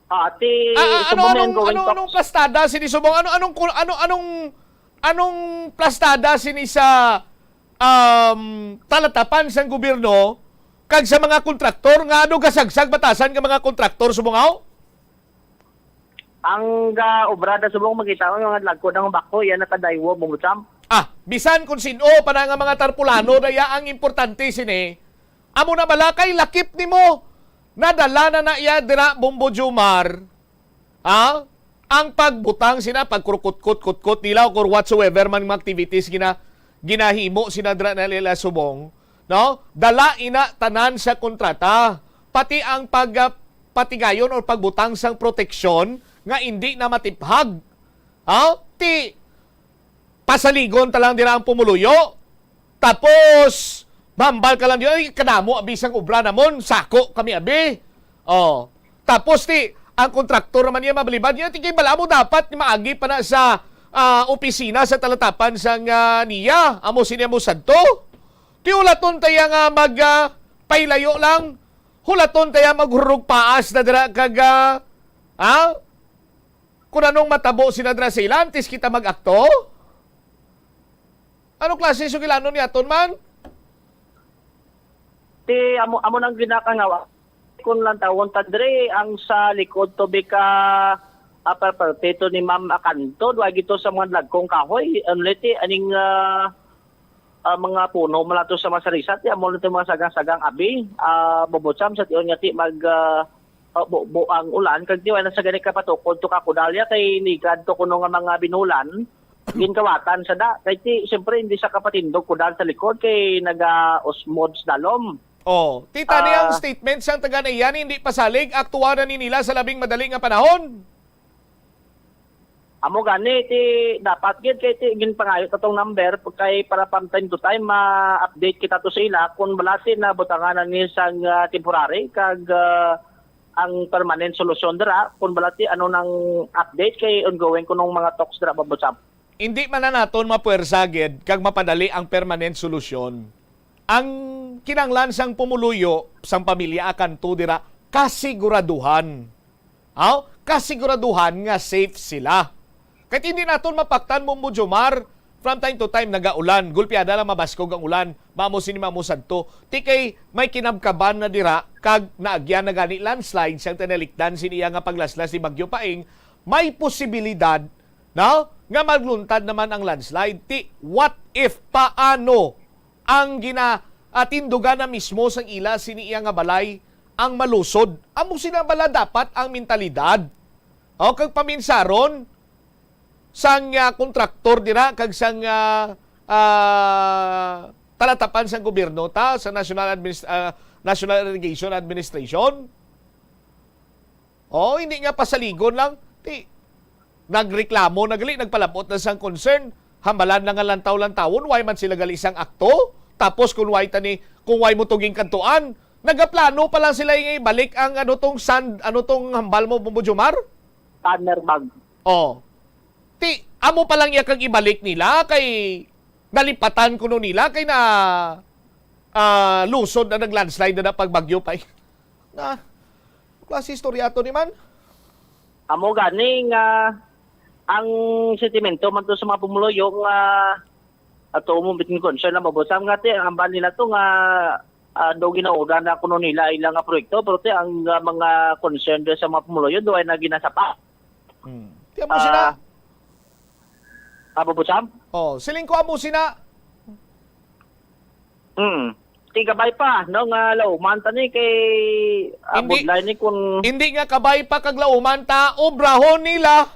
Ah, ti Ah, ah, ano, subong anong, yung going ano, talks. Anong plastada sini subong? Ano, anong, kul-, ano, anong, anong plastada sini sa, um, talatapan sang gobyerno kag sa mga kontraktor nga ano gasagsag batasan nga mga kontraktor subong, aw? Ang ga-, obra na subong makita mo nga lagkod ang bako, yan nakadaywo, bumutsam. Ah, bisan kung sin-o pa na nga mga tarpulano, daya ang importante sini, amo na bala kay lakip nimo. Nadala na na iya dira, Bombo Jomar. Ha? Ang pagbutang sina, pagkurukutkot-kutkot nila o kung whatsoever man mga activities gina-, ginahimo sina dira na nila subong, no? Dala ina tanan sa kontrata, pati ang pag, ah, patigayon o pagbutang sang proteksyon nga indi na matiphag. Ha? Ti, pasaligon ta lang dira ang pumuluyo. Tapos, mahambal ka lang di, "Ay, kadamo abi sang obra namon, sako kami abi." Oh. Tapos ti, ang kontraktor naman niya mabalibad niya, ti kay bala mo dapat maagi pa na sa, ah, opisina sa talatapan sang, ah, niya. Amo sini amo sadto. Ti hulaton ta iya nga mag, ah, pailayo lang. Hulaton ta iya maghurog paas na dira kag, ah, ha? Kung anong matabo sina dira sa ila, antes kita mag-akto? Ano klase sugilanon ni aton man? Ti amo, amo nang ginakangawa. Kung lang tawon ta diri, ang sa likod to be ka, ah, perpetuo ni Ma'am Akanto, duha gito sa mga dagkong kahoy. Ano ti, aning, ah, ah, mga puno, malato sa masarisat, ti amo lang ti mga sagang-sagang abi, ah, bubutsam sa tion nga ti mag, ah, ah, bu-, bu-, ang ulan, kag ti wala sa gani kapatukod to kakudalya kay ligad to kuno nga mga binulan, ginkawatan sa da. Kay ti, siyempre, hindi sa kapatindog kudal sa likod kay naga-osmod sa dalom. Oh, ti tani ang Ah. statement sang taga na iyan, hindi pasalig, aktuaran ni nila sa labing madali nga panahon. Amo gani ti dapat gid kay ti ginpangayo ta tong number kay para from time to time ma-update kita to sa ila kung balati na butangan na ni sang, ah, temporary kag, ah, ang permanent solusyon dira kung balati ano nang update kay ongoing kunong mga talks dira babusab. Hindi man na naton mapuwersa gid kag mapadali ang permanent solusyon. Ang kinahanglan sang pumuluyo sang pamilya Akanto dira kasiguraduhan. Aw, kasiguraduhan nga safe sila. Kay hindi naton mapaktan mo mo Jomar, from time to time nagaulan, gulpiada lang mabaskog ang ulan, mamo sini mamo sadto. Ti kay may kinabkaban na dira kag naagyan na gani landslide siyang tinalikdan sini iya nga paglaslas ni Bagyo Paeng, may posibilidad, no, nga magluntad naman ang landslide. Ti what if, paano ang gina-, ah, tindugan na mismo sang ila sini iya nga balay ang malusod. Amo sina bala dapat ang mentalidad. O, kag paminsaron sang, ah, kontraktor dira kag sang, ah, ah, talatapan sang gobyerno ta, sa National Adminis-, ah, National Irrigation Administration. Oh, hindi nga pasaligon lang. Ti, nagreklamo na gali, nagpalabot na sang concern. Hambalan na nga lantaw-lantawon, why man sila gali sang akto? Tapos kung why tani, kung why mo to ginkantuan, nagaplano pa lang sila nga ibalik ang ano tong sand, ano tong hambal mo, Bombo Jomar? Tanner bag. Oh. Ti, amo pa lang iya kag ibalik nila kay nalipatan kuno nila kay na, ah, lusod na nag-landslide na pag bagyo pa. Na, klase istorya to ni man? Amo gani nga ang sentimento man to sa mga pumuluyo nga ato mo bitin concern na mabusang nga ti ang hambal nila to nga, ah, do ginauran na kuno nila ilang nga proyekto, pero ti ang, ah, mga concern sa mga pumuluyo do ay na ginasapa. Hmm. Ti amo sina. Ah, amo, Boss Sam? Oh, siling ko amo sina. Hmm. Ti kabay pa, no, nga lauman ta ni kay, ah, Hindi, budlay ni kun hindi nga kabay pa kag lauman ta, obrahon nila.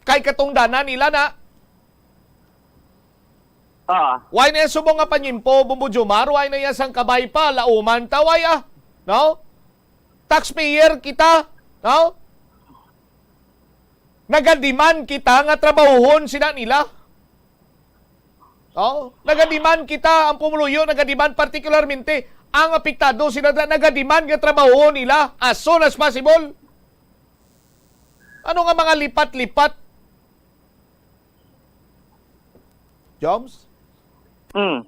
Kay katungdanan nila na. Ah. Why na iya subong nga panyimpo, Bombo Jomar? Why na iya sang kabay pa, lauman ta, why, ah? No? Taxpayer kita, no? Nagademand kita nga trabahuhon sila nila. Oh, nagademand kita, ang pumuluyo nagademand, particularmente ang apektado sila, nagademand nga trabahuhon nila as soon as possible. Ano nga mga lipat-lipat? Joms? Hmm.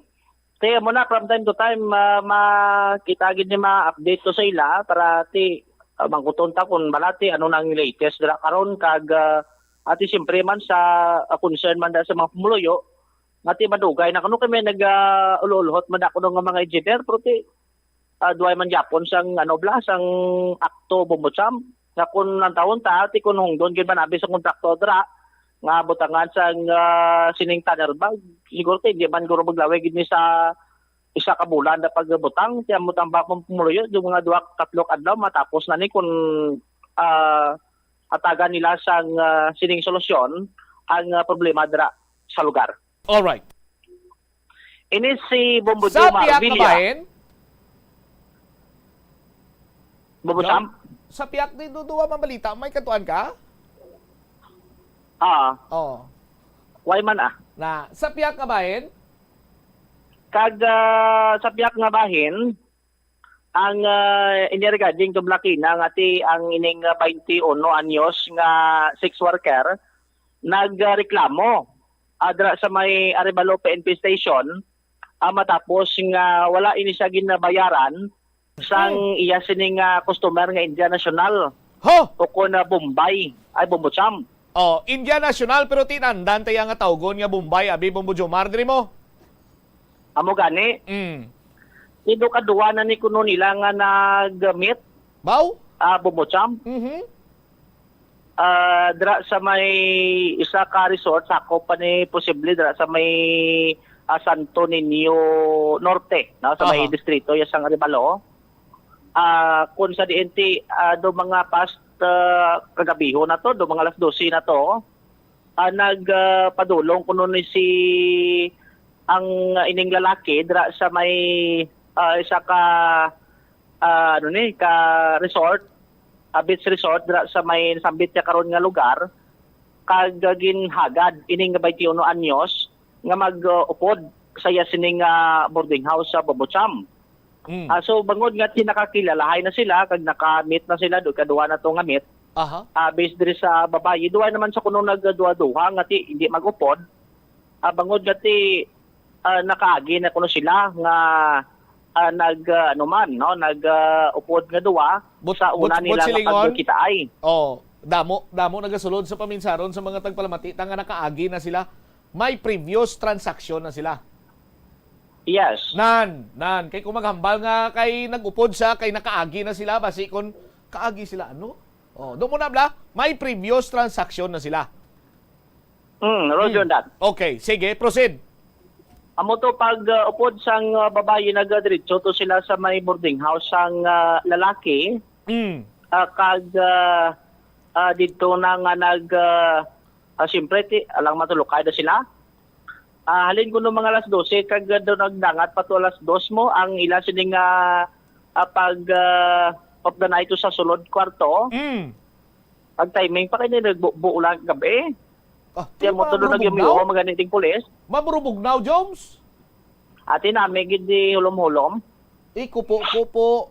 Kaya mo na, from time to time, ah, makita gid ni mga update to sa ila para ti, ah, mangkuton ta kung balati ano nang latest dira karon kag, ah, ati siyempre man sa, ah, concern man da sa mga pumuluyo nga ti madugay na kuno kay may nag, ah, ululhot man da kuno nga mga engineer, pero ti, ah, duway man gyapon sang, ano, bla, sang akto, Bombo Sam, nga kun ang taon ta, ti kun hungdon gyud man abi sa kontraktor dira, nga butangan sang, ah, sining tanner bag, siguro ti hindi man guro maglawi gid ni sa isa ka bulan na pagbutang, ti amo tambak man pumuluyo, yung mga duha, tatlo ka adlaw, matapos na ni kun, ah, atagan nila sang, ah, sining solusyon ang, ah, problema dira sa lugar. Alright. Ini si Bombo Sa Jomar pihak nga Villa. Bahin, Bombo Jom-, Sam? Sa pihak ni Duduwa Mambalita, may katuan ka? Ah. Oh. Why man, ah? Na, sa pihak nga bahin? Kag, ah, sa pihak nga bahin, ang, ah, ini regarding to Blakina, nga ti ang ining, ah, twenty-one anyos nga sex worker, nagreklamo, ah, dira sa may Arevalo P N P station, ah, matapos nga wala ini siya ginabayaran sang Hmm. iya sini nga customer nga India national Ho! o kon, ah, Bombay, ay, Bombo Sam. Oh, India national, pero tinandan ta iya nga tawgon nga Bombay, abi, Bombo Jomar, diri mo? Amo gani. Mm. Ido ka duwa na ni kuno nila nga nag-meet. Baw? Ah, Bombo Sam. Mhm. Ah, dira sa may isa ka resort, sakop pa ni posible dira sa may, ah, Santo Niño Norte, no, sa may Aha. distrito ya sang Arevalo. Ah, kung sa diin ti, ah, do mga past, ah, kagabihon na to, do mga alas dose na to, ah, nag, ah, padulong kuno ni si ang, ah, ining lalaki dira sa may, ah, isa ka, ah, ano ni, ka resort, ah, beach resort dira sa may nasambit niya karon nga lugar, kag, ah, ginhagad ining twenty-one anyos nga mag, ah, upod sa iya sining, ah, boarding house sa Bombo Sam. Mm. Ah, so, bangod nga ti nakakilalahay na sila, kag naka-meet na sila, do kaduha na to nga meet. Aha. Ah, based diri sa babayi, duha naman sa kuno nagduha-duha nga ti hindi mag-upod. Ah, bangod nga ti, ah, nakaagi na kuno sila nga, ah, nag, ah, ano man, no, nag, ah, upod nga duha But, sa una but, nila but nga silingon, pagkitaay. Oh, damo, damo nagasulod sa paminsaron sa mga tagpalamati ta nga nakaagi na sila. May previous transaction na sila. Yes. Nan, nan. Kay kung maghambal nga kay nag-upod siya, kay nakaagi na sila, basi kung kaagi sila, ano? Oh, doon muna, bla. May previous transaction na sila. Hmm, Roger Hmm. that. Okay, sige, proceed. Amo to pag, uh, upod sang, uh, babayi, nagadiretso to sila sa may boarding house sang, uh, lalaki. Hmm. Uh, kag, uh, uh, didto na nga nag, uh, uh, siyempre, ti, alang matulukay na sila. Ah, halin kuno mga alas dose kag, ah, daw nagdangat pa to alas dos mo ang ila sini nga, ah, pag, ah, of the night sa sulod kwarto. Mm. Ang timing pa kay nagbuo lang gabi. Ah, Kaya di mo tulo maburubog nag-, now? Magani ding pulis. Maburubog now, Joms? Ati nami gid di hulom-hulom. Ikupo-kupo.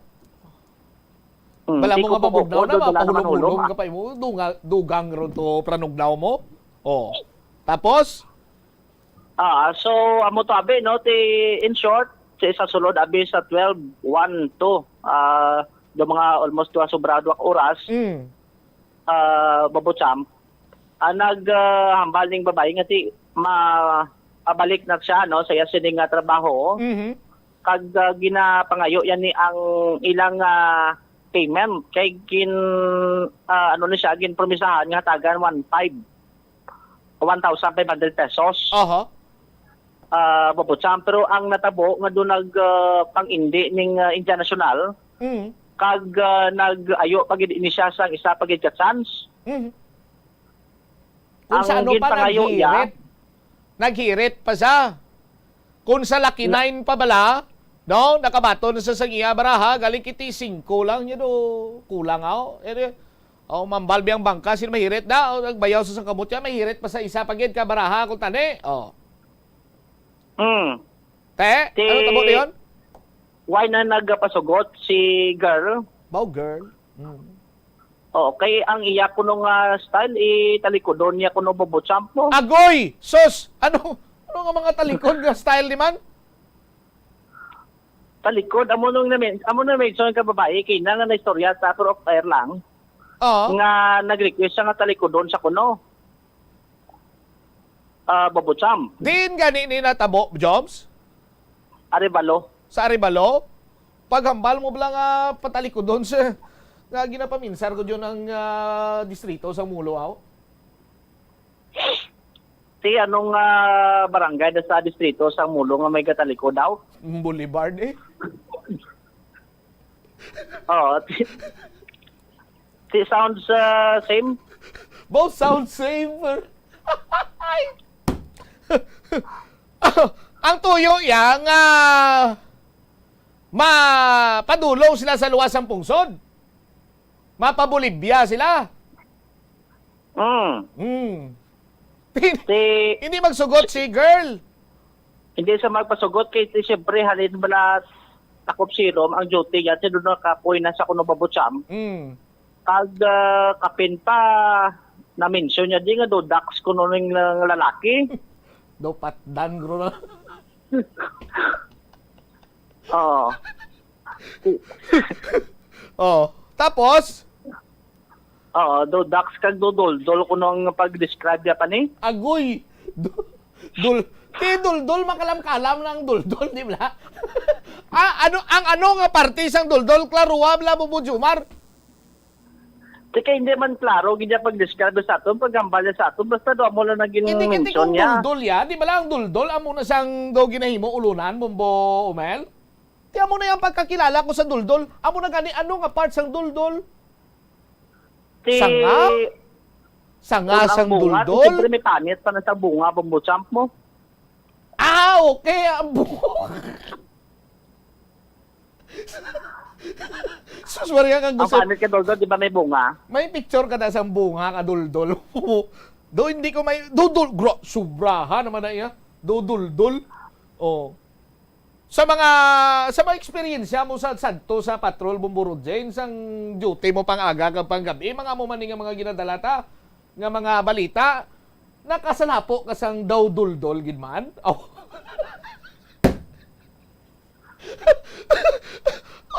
Hmm, Bala di mo nga kupo-kupo, mabugnaw na, doon wala naman mapahulom-hulom hulom, ah. Ka pa imo. Dunga-, dugang ron to pranugnaw mo. Oh. Tapos? Ah, so, amo to, abi, no? Ti, in short, sa isa sulod, abi, sa twelve, one, two. Ah, do mga almost duha sobra duha ka oras. Mm. Ah, Bobo Champ, ah, nag, ah, hambal ning babayi nga ti ma-, mabalik na siya, no, sa iya sini nga trabaho. Mhm. Kag, ah, ginapangayo yan ni ang ilang, ah, payment kay gin, ah, ano ni siya, ginpromisahan nga hatagan one five, one thousand five hundred pesos. Aha. Ah, Bobo Champ, pero ang natabo nga doon nag, ah, pang-indi ning, ah, Indian National, Mm. kag, ah, nag-ayo pa gid ini siya sa isa pa gid ka chance. Mhm. Kung Ang sa ano pa, ginpangayo niya, naghirit. Naghirit pa siya. Kung sa Lucky Na- Nine pa bala, no? Nakabaton na sa sangiya baraha, galing kiti singko lang niya do. Kulang, aw. Eh, di, oh, mambal biyang bangka, sino mahirit na? Oh, nagbayaw sa sangkamot yan, mahirit pa sa isa pa gid ka baraha, kung tani. Oh. Hmm. Te, Si ano tabo na yun? Why na nagpasugot si girl? Bao girl. Hmm. Oh, kay ang iya kuno nga style, italikodon niya kuno, Bobo Champ mo. Agoy! Sus! Ano? Ano nga mga talikod nga style ni man? Talikod, amo nung namin, amo na mention ka babae, kay na nga naistorya sa, pero off air lang, Oo. nga nag-request siya nga talikodon sa kuno. Ah, Bobo Champ. Diin gani ni natabo, Jobs? Arevalo. Sa Arevalo? Paghambal mo bala nga patalikodon sa, nga ginapaminsar ko dyan ang, ah, distrito sa Mulo, aw? Si anong, ah, barangay na sa distrito sa Mulo nga may katalikod daw? Boulevard, eh. Oo. Si, si sounds, ah, same? Both sound same. Ang tuyo iya nga mapadulong sila sa luwas sang pungsod. Mapa-Bolivia sila. Mm. Hmm. Si Hindi magsugot si girl. Hindi sa magpasugot kay, ti, siyempre, halin bala takop serum ang duty niya, ti, doon nakapoy na sa kuno, Bobo Champ. Mm. Kag, ah, kapin pa, na-mention niya di nga do dax kuno ning, ah, lalaki. Do patdan, bro, na. Oo. Oh, tapos? Oo, do dax kag do duldol kuno ang pag-describe niya pa ni. Agoy! Du-, dul-, ti duldol, makalam-kalam na ang duldol, di ba? Ah, ano, ang ano nga parte sang duldol? Klaruha bala, Bobo Jomar. Ti kay hindi man klaro gid niya pag-describe sa aton, paghambal niya sa aton, basta do amo lang naging Hindi, hindi mention kung niya. Duldol ya, di ba lang ang duldol, amo na sang do ginahimo ulunan, Bombo Umel? Ti amo na yung pagkakilala ko sa duldol. Amo na gani, ano nga part sang duldol? Ti Sanga? Sanga kung ang sang bunga, ti duldol? Siyempre may panit pa na sa bunga, Bombo Champ mo. Ah, okay, ang bunga. Sus, Maria, kang Ang gusto. Panit ka, duldol, di ba may bunga? May picture ka na sa bunga ka, duldol. Do, hindi ko may, duldol, gra-, subrahan naman na iya. Duduldol. Oh. Sa mga, sa mga eksperyensya mo sa sadto sa patrol, Bumburo Jane, sang duty mo pang aga kag pang gabi, mga mo man nga mga ginadalata, nga mga balita, nakasalapo ka sang daw duldol gid man? Oh.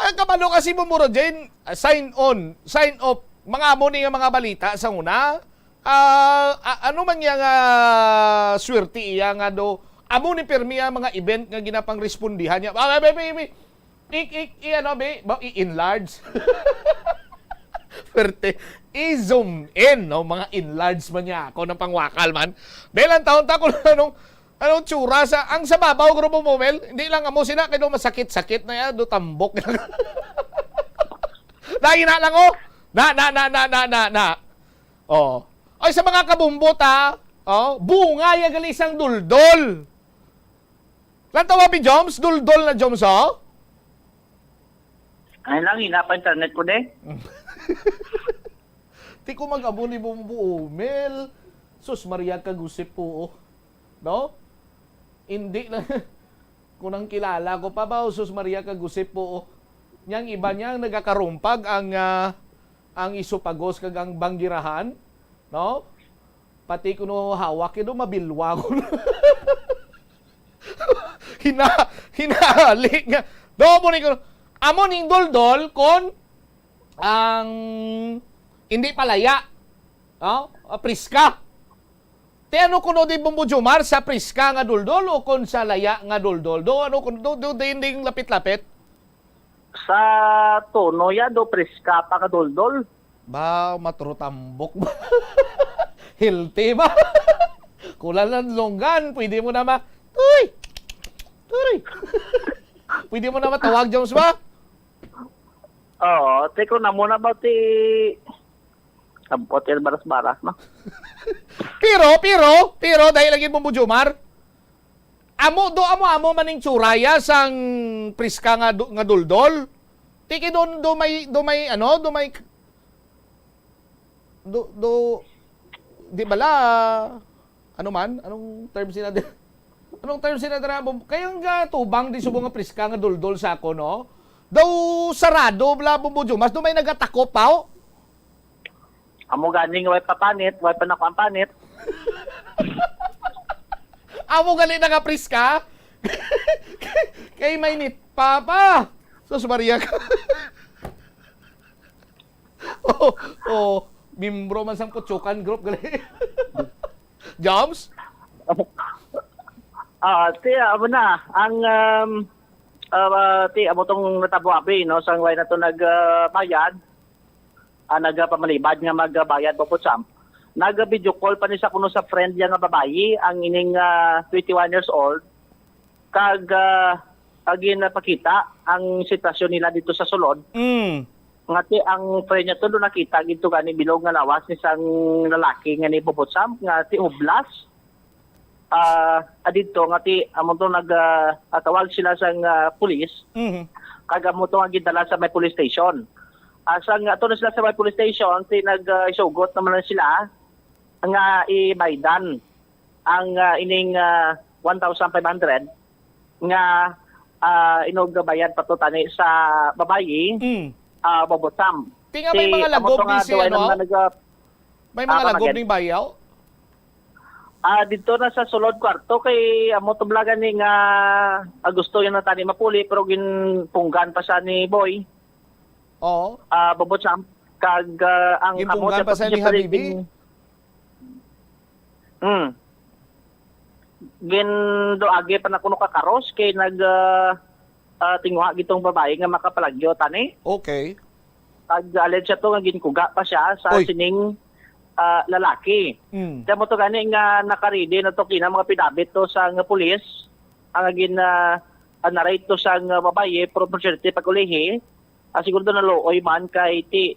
Ay, kabalo kasi mo, Muro Jane, ah, sign on, sign off. Mga amo ni nga mga balita sa una. Ah, a-, ano man niya nga swerte iya nga do, amo ni pirmi ang mga event nga ginapangrespondihan niya. Ah, be, be, be, be. I, i, i, ano, be? Ba, i-enlarge? Swerte. I-zoom in, no? Mga enlarge man niya ako ng pangwakal man. Be, ilang taon ta kung anong, anong tsura sa, ang sa babaw, Grupo Momel, hindi lang amo sina, kaya masakit-sakit na yan, do tambok. Lagi na lang, oh. Na, na, na, na, na, na, na. Oh. Ay, sa mga kabumbot, ha? Oh, bunga ya gali sang duldol. Lantawa, Pi Joms, duldol na, Joms, oh. Ay lang, hina pa internet ko, de. Ti ko mag-amo ni Bombo Mel. Sus, Maria, kagusip po, oh. No? Hindi na. Kung ang kilala ko pa ba, oh, sus, Maria, kagusip po, oh. Niyang iba niya ang nagakarumpag ang, ah, ang isopagos kag ang banggirahan, no? Pati kuno hawak, yun, mabilwa ko. Hina-, hinali nga. Do mo ni kuno. Amo ning duldol kon ang hindi palaya, no? Ah, priska. Ti ano kuno di, Bombo Jomar, sa priska nga duldol o kon sa laya nga duldol? Do ano kuno, do, do, dinding lapit-lapit? Sa tono ya, do priska pa ka duldol. Ba, maturutambok ba? Healthy ba? Kulang lang longgan, pwede mo na ma-, Tuy! Tuy! Pwede mo na matawag, Joms, ba? Oo, ti ko na muna ba ti, abot yung baras-baras, no? Pero, pero, pero, dahil lagi mo, Jomar, amo, do, amo, amo man ning tsuraya sang priska nga du-, nga duldol. Tiki doon, do may, do may, ano, do may, do, do, di bala, ano man? Anong term sila di-, anong term sila dira? Bum-, kaya nga tubang di subong nga priska nga duldol sa ako, no? Daw sarado, bla, Bombo Jomar, do may nagatakop, pa, oh? Amo gani nga way pa panit, way pa nako ang panit. Amo gani na nga priska? Kay may nit pa pa. Sus Maria ka. Oh, oh, membro man sang Putsukan group gali. Joms? Ah, ti, amo na. Ang, um, ah, ti, amo tong natabo abi, no? Sang way na to nag, ah, bayad, ah, nagapamalibad nga magbayad po po sa, nag-video call pa ni sa kuno sa friend niya nga babayi, ang ining, ah, twenty-one years old, kag, ah, agi napakita ang sitwasyon nila dito sa sulod. Mm. Nga ti ang friend niya to, doon nakita gid to gani bilog nga lawas ni sang lalaki nga ni Bobotsam, nga ti hublas. Ah, adidto nga ti amo to nag, ah, ah, tawag sila sang, ah, pulis. Mhm. Kag amo to nga gidala sa may police station. Ah, sang ato na sila sa may police station, ti nag, ah, isugot naman na sila nga ibaydan ang, ah, ining, ah, one thousand five hundred nga, ah, inugbayad pa to tani sa babayi, Mm. ah, Bobotsam. Ti nga may Ti mga amo lagob to nga ni si, duway ano? naman nag, ah, May mga ah, lagob pamagid. ning bayaw? Ah, dito na sa sulod kwarto kay amo to bala gani nga, ah, gusto yun na tani mapuli pero ginpunggan pa siya ni Boy. Oo. Ah, Bobotsam, kag, ah, ang Ginpunggan kamot pa siya ni siyempre Habibi? gin-, hmm. Ginduagi pa na kuno ka karos kay nag, ah, ah, tinguha gitong babae nga makapalagyo tani. Okay. Kag alleged to nga ginkuga pa siya sa Oy. sining, ah, lalaki. Mm. Kaya mo to gani nga nakaredy na to kina mga pidabit to sa nga pulis, ang gin, ah, ah, narate to sa nga babayi, pero unfortunately, pag-ulihi, ah, siguro to naluoy man kay ti,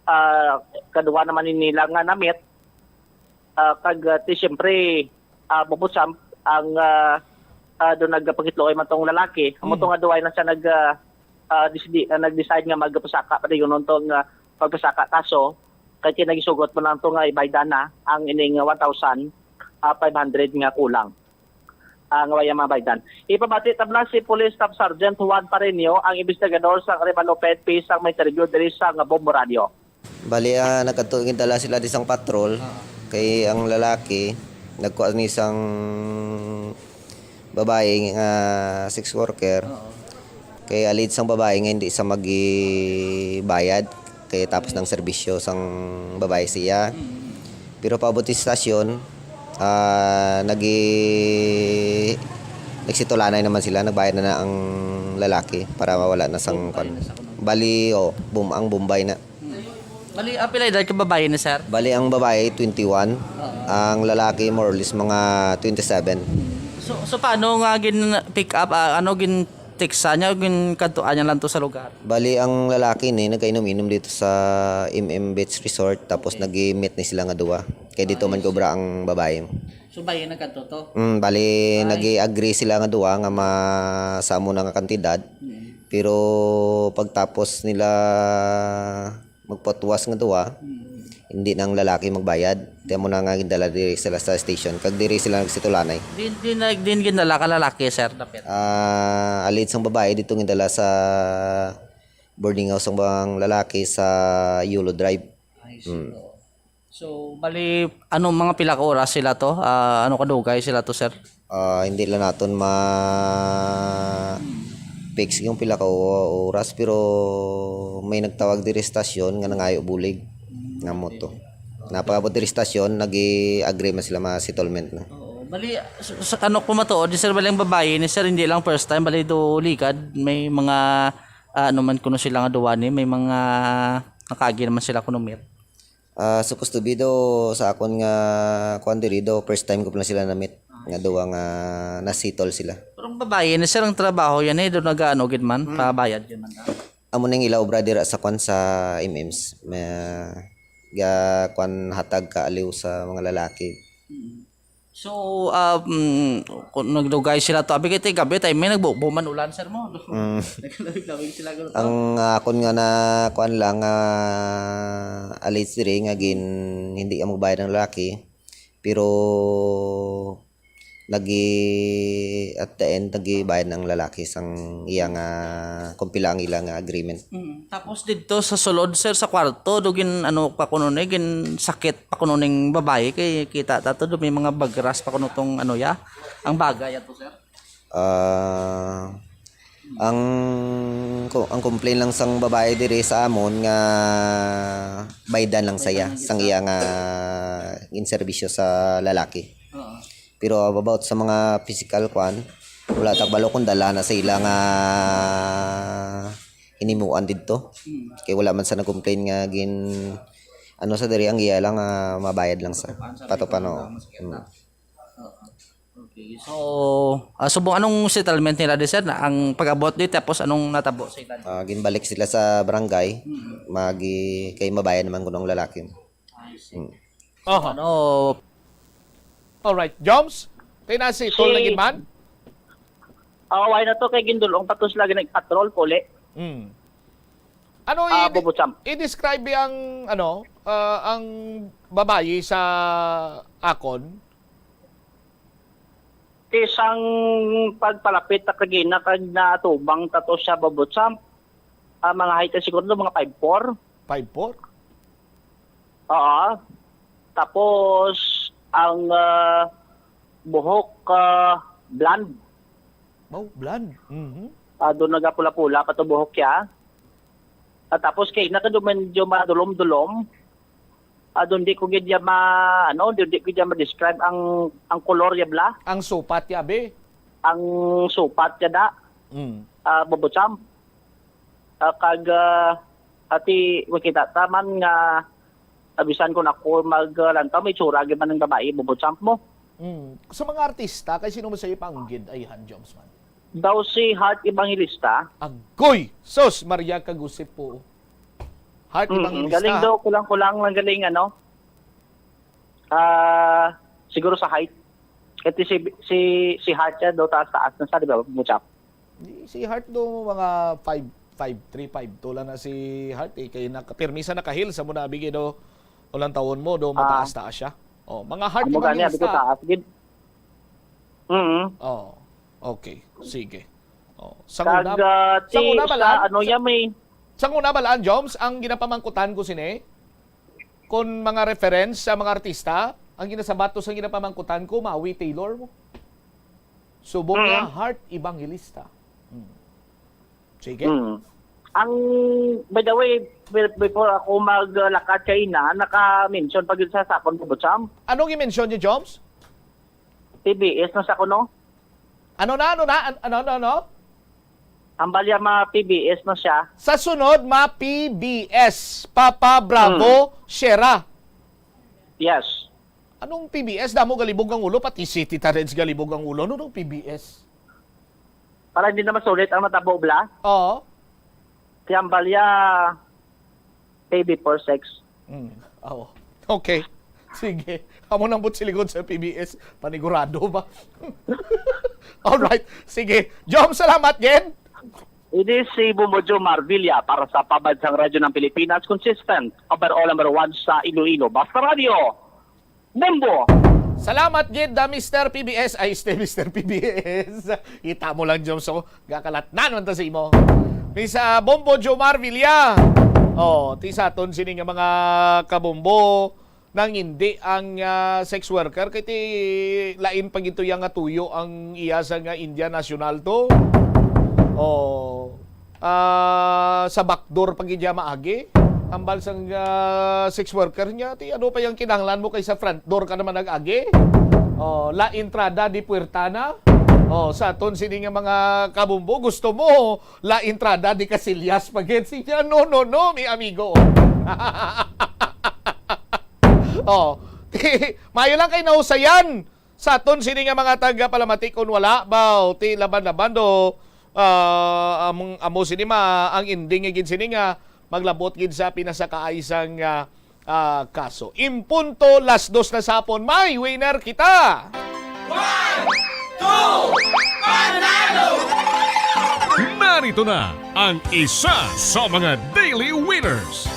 ah, kaduwa naman ni nila nga namit, ah, kag, ah, ti siyempre, ah, bubot sa ang, ah, ah, doon nagpakitluoy man tong lalaki. Amo Mm. to nga duway na siya nag, ah, ah, disdi-, ah, nag-decide nga magpasaka pa dayon tong, ah, pagpasaka kaso kay kinagisugot mo lang to nga ibaydan na ang ining one thousand five hundred nga kulang. Ah, nga waya mabaydan. Ipabati tabla si Police Staff Sergeant Juan Pareño, ang investigador sa Arevalo P N P, sa may interview diri sa nga Bombo Radio. Bali, ah, nagkadto gid dala sila di sang patrol. Ah. Kay ang lalaki, nagkuha ni sang babae nga sex worker. Oo. Kay alleged sang babae nga hindi sa magibayad. Kay tapos ng serbisyo sang babae siya. Mm. Pero paabot sa stasyon, ah, nagi-, nagsitulanay naman sila. Nagbayad na na ang lalaki para mawala na sang Bombay kwan. na sa kuno. Bali, oh, bum-, ang Bombay na. Bali, ah, pila edad ka babae ni sir? Bali, ang babae, twenty-one. Oo. Ang lalaki, more or less, mga twenty-seven. So, so paano nga gin-pick up, ah, ano, gin-text sa niya, gin-kadtuan niya lang to sa lugar? Bali, ang lalaki ni, nagkainom-inom dito sa M M Beach Resort, tapos Okay. nag-meet ni sila nga duwa. Kay dito man kobra ang babae. So, bayi na kadto to? Mm, bali, nag-agree sila nga duha nga ma sa amo na nga kantidad. Pero pagtapos nila magpatuwas nga duha, hindi na ang lalaki magbayad. Kaya mo na nga gindala diri sila sa station. Kag diri sila nagsitulanay. Din, din, din gindala ka lalaki, sir, dapit. Ah, alid sang babae dito gindala sa boarding house ang mga lalaki sa Yolo Drive. Ay, so, so, bali, ano, mga pila ka oras sila to? Ah, ano kadugay sila to, sir? Ah, hindi lang naton ma fix yung pila ka o- oras, pero may nagtawag diri stasyon nga nangayo bulig nga mo to. Napagabot diri stasyon, nag-agree man sila ma settlement na. Oo. Bali, sa, sa ano ko matuod, di, sir, bali ang babayi ni, sir, hindi lang first time, bali do ligad, may mga, ah, ano man kuno sila nga duwa ni, may mga nakaagi naman sila kuno, mir. Ah, supposed to be do sa akon nga kuan diri do, first time ko pala sila na-meet nga duwa nga na-settle sila. Pero ang babayi ni, sir, ang trabaho yan eh, do nagaano gid man, pabayad gid man. Ah. Amo ning ila obra dira sa kuan sa M Ms. May ga kuan hatag ka aliw sa mga lalaki. So, um, kung nagdugay sila to, abi kay gabi tayo may nagbubo man ulan, sir, mo. Mm. Nagkalawig-lawig sila gulo. Ang akon nga na kuan lang nga alleged diri nga gin hindi ka magbayad ng lalaki, pero nagi at the end nagibayad ng lalaki sang iya nga kung pila ang ila nga agreement. Mm. Tapos dito sa sulod, sir, sa kwarto, do gin ano pa kuno ni, gin sakit pa kuno ning babayi kay kita ta to, do may mga bagras pa kuno tong ano ya, ang bagay ato, sir. Ah, ang ko- ang complaint lang sang babae diri sa amon nga baydan lang saya sang iya nga ginserbisyo sa lalaki. Oo. Pero about sa mga physical kwan, wala ta kabalo kung dala na sa ila nga hinimuan didto. Mm. Kay wala man sa nag-complain nga gin ano sa diri ang iya lang nga mabayad lang sa patupan, oo. Mm. Okay. So, ah, subong anong settlement nila di, sir? Na ang pag-abot di, tapos anong natabo sa ila? Ah, ginbalik sila sa barangay. Magi kay mabayad naman kuno ang lalaki. I see. Oho. Ano? Alright. Joms, kay na si Tol Si- na gid man? Ah, why na to kay gindulong pa to sila ginag-patrol puli. Mm. Ano Ah, i- Bobo Champ. i-describe ang ano, ah, ang babayi sa akon? Ti sang pagpalapit ta kagina kag natubang ta to siya, Bobo Champ. Ah, mga height na siguro to, mga five four. Five four? Oo. Tapos ang ah, buhok ah, blonde. Oh, blonde. Mhm. Ah, doon nagapula-pula pa to buhok siya. At tapos kay na kadto medyo madulom-dulom. Ah, doon di ko gid ya ma ano, doon di ko gid ya ma-describe ang ang color ya bla, Ang supat ya be. Ang supat ya da. Mm. Ah, Bobo Champ. Ah, kag ah, ati makita ta man nga abisan ko na ko maglantaw may tsura gid man ng babae, Bobo Champ mo. Mm. Sa mga artista, kay sino mo sa ipanggid ay han Joms man? Daw si Heart Evangelista. Agoy! Sus, Maria kagusip po. Heart Mm, Evangelista. Galing daw, kulang-kulang lang galing, ano. Ah, siguro sa height. Kasi si si si Heart siya daw taas-taas na sa, di ba, Bobo Champ? Di, si Heart do mga five five three, five two lang na si Heart eh. Kay nakapirmi sa nakahil sa muna bigi do ulang taon mo do mataas taas siya. Oh, mga Heart Amo gani abi ko Evangelista. Taas gid. Mm. Oh, okay. Sige. Oh, sa Kag una, ah, sa ti- una sa balaan, ano sa, niya may sa una balaan, Joms, ang ginapamangkutan ko sini, kung mga reference sa mga artista, ang ginasabat to sa ginapamangkutan ko, Maui Taylor mo. Subong Mm. Niya Heart Evangelista. Hmm. Sige. Mm. Ang, by the way, be- before ako maglakat kay ina, naka-mention pa gyud sa sakon ko, Bobo Champ. Anong i-mention niyo, Joms? T B S na sa kuno. Ano na, ano na, an- ano, ano, ano? Ang balya ma P B S na siya. Sa sunod, ma P B S, Papa Bravo Hmm. Sierra. Yes. Anong P B S? Damo galibog ang ulo, pati City Tareds galibog ang ulo. Ano nung P B S? Para hindi naman sulit ang matabo bla. Oo. Kaya ang balya P B four six. Mm. Oo. Okay. Sige. Amo nang butsiligod sa P B S. Panigurado ba? Alright. Sige. Jom, salamat, gid. Ini si Bombo Joe Marvilla para sa Pambansang Radyo ng Pilipinas, consistent, overall number one sa Iloilo. Basta Radyo, Bombo! Salamat, gid, da, Mister P B S. Ay, este, Mister P B S. Kita mo lang, Jom. So, gakalatnan man ta sa imo. Miss, ah, Bombo Joe Marvilla. Oh, ti sa aton sini nga mga kabombo nang hindi ang, ah, sex worker, kay ti lain pa gid to iya nga tuyo ang iya sa nga India national to. Oh, ah, sa backdoor pa gid iya maagi. Ambal sang, ah, sex worker niya, ti ano pa yang kinahanglan mo kay sa front door ka naman nag-agi? Oh, la entrada di puerta na. Oh, sa aton sini nga mga kabumbo, gusto mo la entrada di kasilyas pa gid siya. No, no, no, mi amigo. Oh, ti, mayo lang kay nausayan. Sa aton sini nga mga taga-Palamati, kun wala ba, ti laban-laban do, ah, among, amo sini ma, ang ending gid sini nga maglabot gid sa pinasakaay sang, ah, ah, kaso. Impunto, las dos na sa hapon, may winner kita! One, two, panalo! Narito na ang isa sa mga daily winners.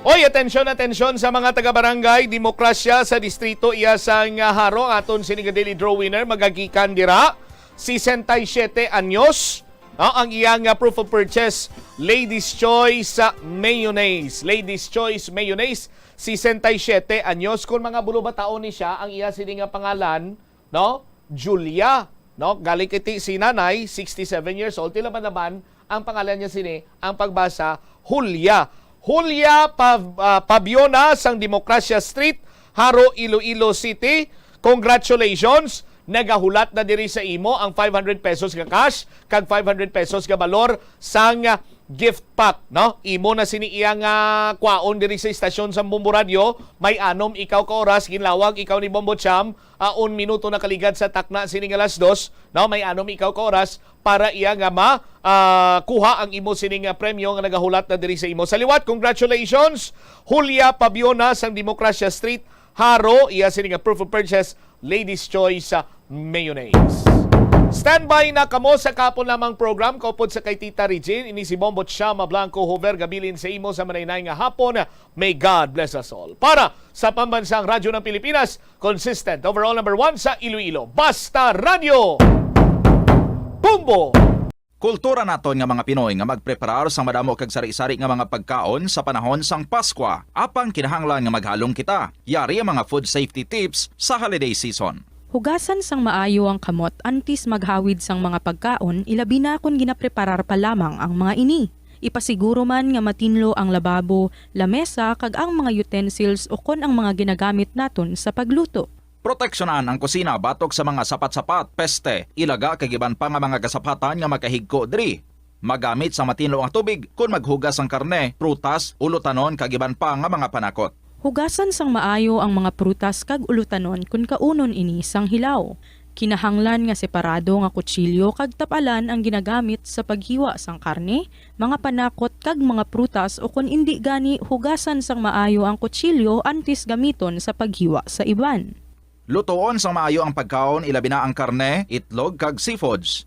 Oy, atensyon, atensyon sa mga taga-barangay, demokrasya sa distrito iya sang, ah, Jaro. Aton sini nga daily draw winner magagikan dira, sesenta y siete anyos. No, ang iya nga proof of purchase, Ladies Choice, ah, Mayonnaise. Ladies Choice Mayonnaise, sesenta y siete anyos. Kung mga bulubataon ni siya, ang iya sini nga pangalan, no? Julia, no? Galing kay ti-, si nanay, sixty-seven years old. Ti laban-laban ang pangalan niya sini, ang pagbasa, Julia. Julia Pa-, ah, Pabiona sang Democracia Street, Jaro, Iloilo City. Congratulations! Nagahulat na diri sa imo ang five hundred pesos nga cash kag five hundred pesos nga balor sang gift pack, no? Imo na sini iya nga kwaon diri sa istasyon sa Bombo Radio. May anom ikaw ka oras, ginlawag ikaw ni Bombo Cham, ah, un minuto na kaligad sa takna sini nga las dos, no? May anom ikaw ka oras para iya nga ma, ah, kuha ang imo sini nga premyo nga nagahulat na diri sa imo. Sa liwat, congratulations, Julia Pabiona sang Democracia Street, Jaro, iya sini nga proof of purchase, Ladies Choice, ah, Mayonnaise. Standby na kamo sa kahapon lamang program kaupod sa kay Tita Regine, ini si Bombo Chama Blanco Hover, gabilin sa imo sa manaynay nga hapon. May God bless us all. Para sa Pambansang Radyo ng Pilipinas, consistent, overall number one sa Iloilo. Basta Radyo! Bombo! Kultura naton nga mga Pinoy nga magpreparar sang madamo kag sari-sari nga mga pagkaon sa panahon sang Paskwa. Apang kinahanglan nga maghalong kita. Yari ang mga food safety tips sa holiday season. Hugasan sang maayo ang kamot antes maghawid sang mga pagkaon, ilabi na kon ginapreparar pa lamang ang mga ini. Ipasiguro man nga matinlo ang lababo, lamesa, kag ang mga utensils ukon ang mga ginagamit naton sa pagluto. Proteksyonan ang kusina batok sa mga sapat-sapat, peste, ilaga, kag iban pa nga mga kasapatan nga makahigko diri. Magamit sang matinlo nga tubig kon maghugas sang karne, prutas, ulutanon, kag iban pa nga mga panakot. Hugasan sang maayo ang mga prutas kag ulutanon kon kaunon ini sang hilaw. Kinahanglan nga separado nga kutsilyo kag tap-alan ang ginagamit sa paghiwa sang karne, mga panakot, kag mga prutas, ukon indi gani, hugasan sang maayo ang kutsilyo antes gamiton sa paghiwa sa iban. Lutoon sang maayo ang pagkaon, ilabi na ang karne, itlog, kag seafoods.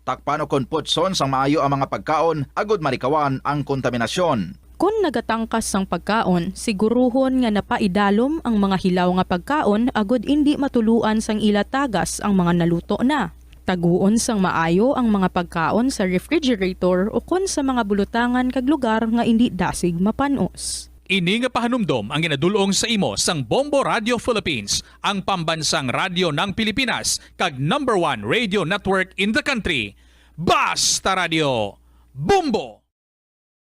Takpan ukon putson sang maayo ang mga pagkaon agod malikawan ang kontaminasyon. Kon nagatangkas sang pagkaon, siguruhon nga napaidalom ang mga hilaw nga pagkaon agod indi matuluan sang ila tagas ang mga naluto na. Taguon sang maayo ang mga pagkaon sa refrigerator ukon sa mga bulutangan kag lugar nga indi dasig mapan-os. Ini nga pahanumdom ang ginadul-ong sa imo sang Bombo Radio Philippines, ang pambansang radyo ng Pilipinas, kag number one radio network in the country. Basta Radio, Bombo!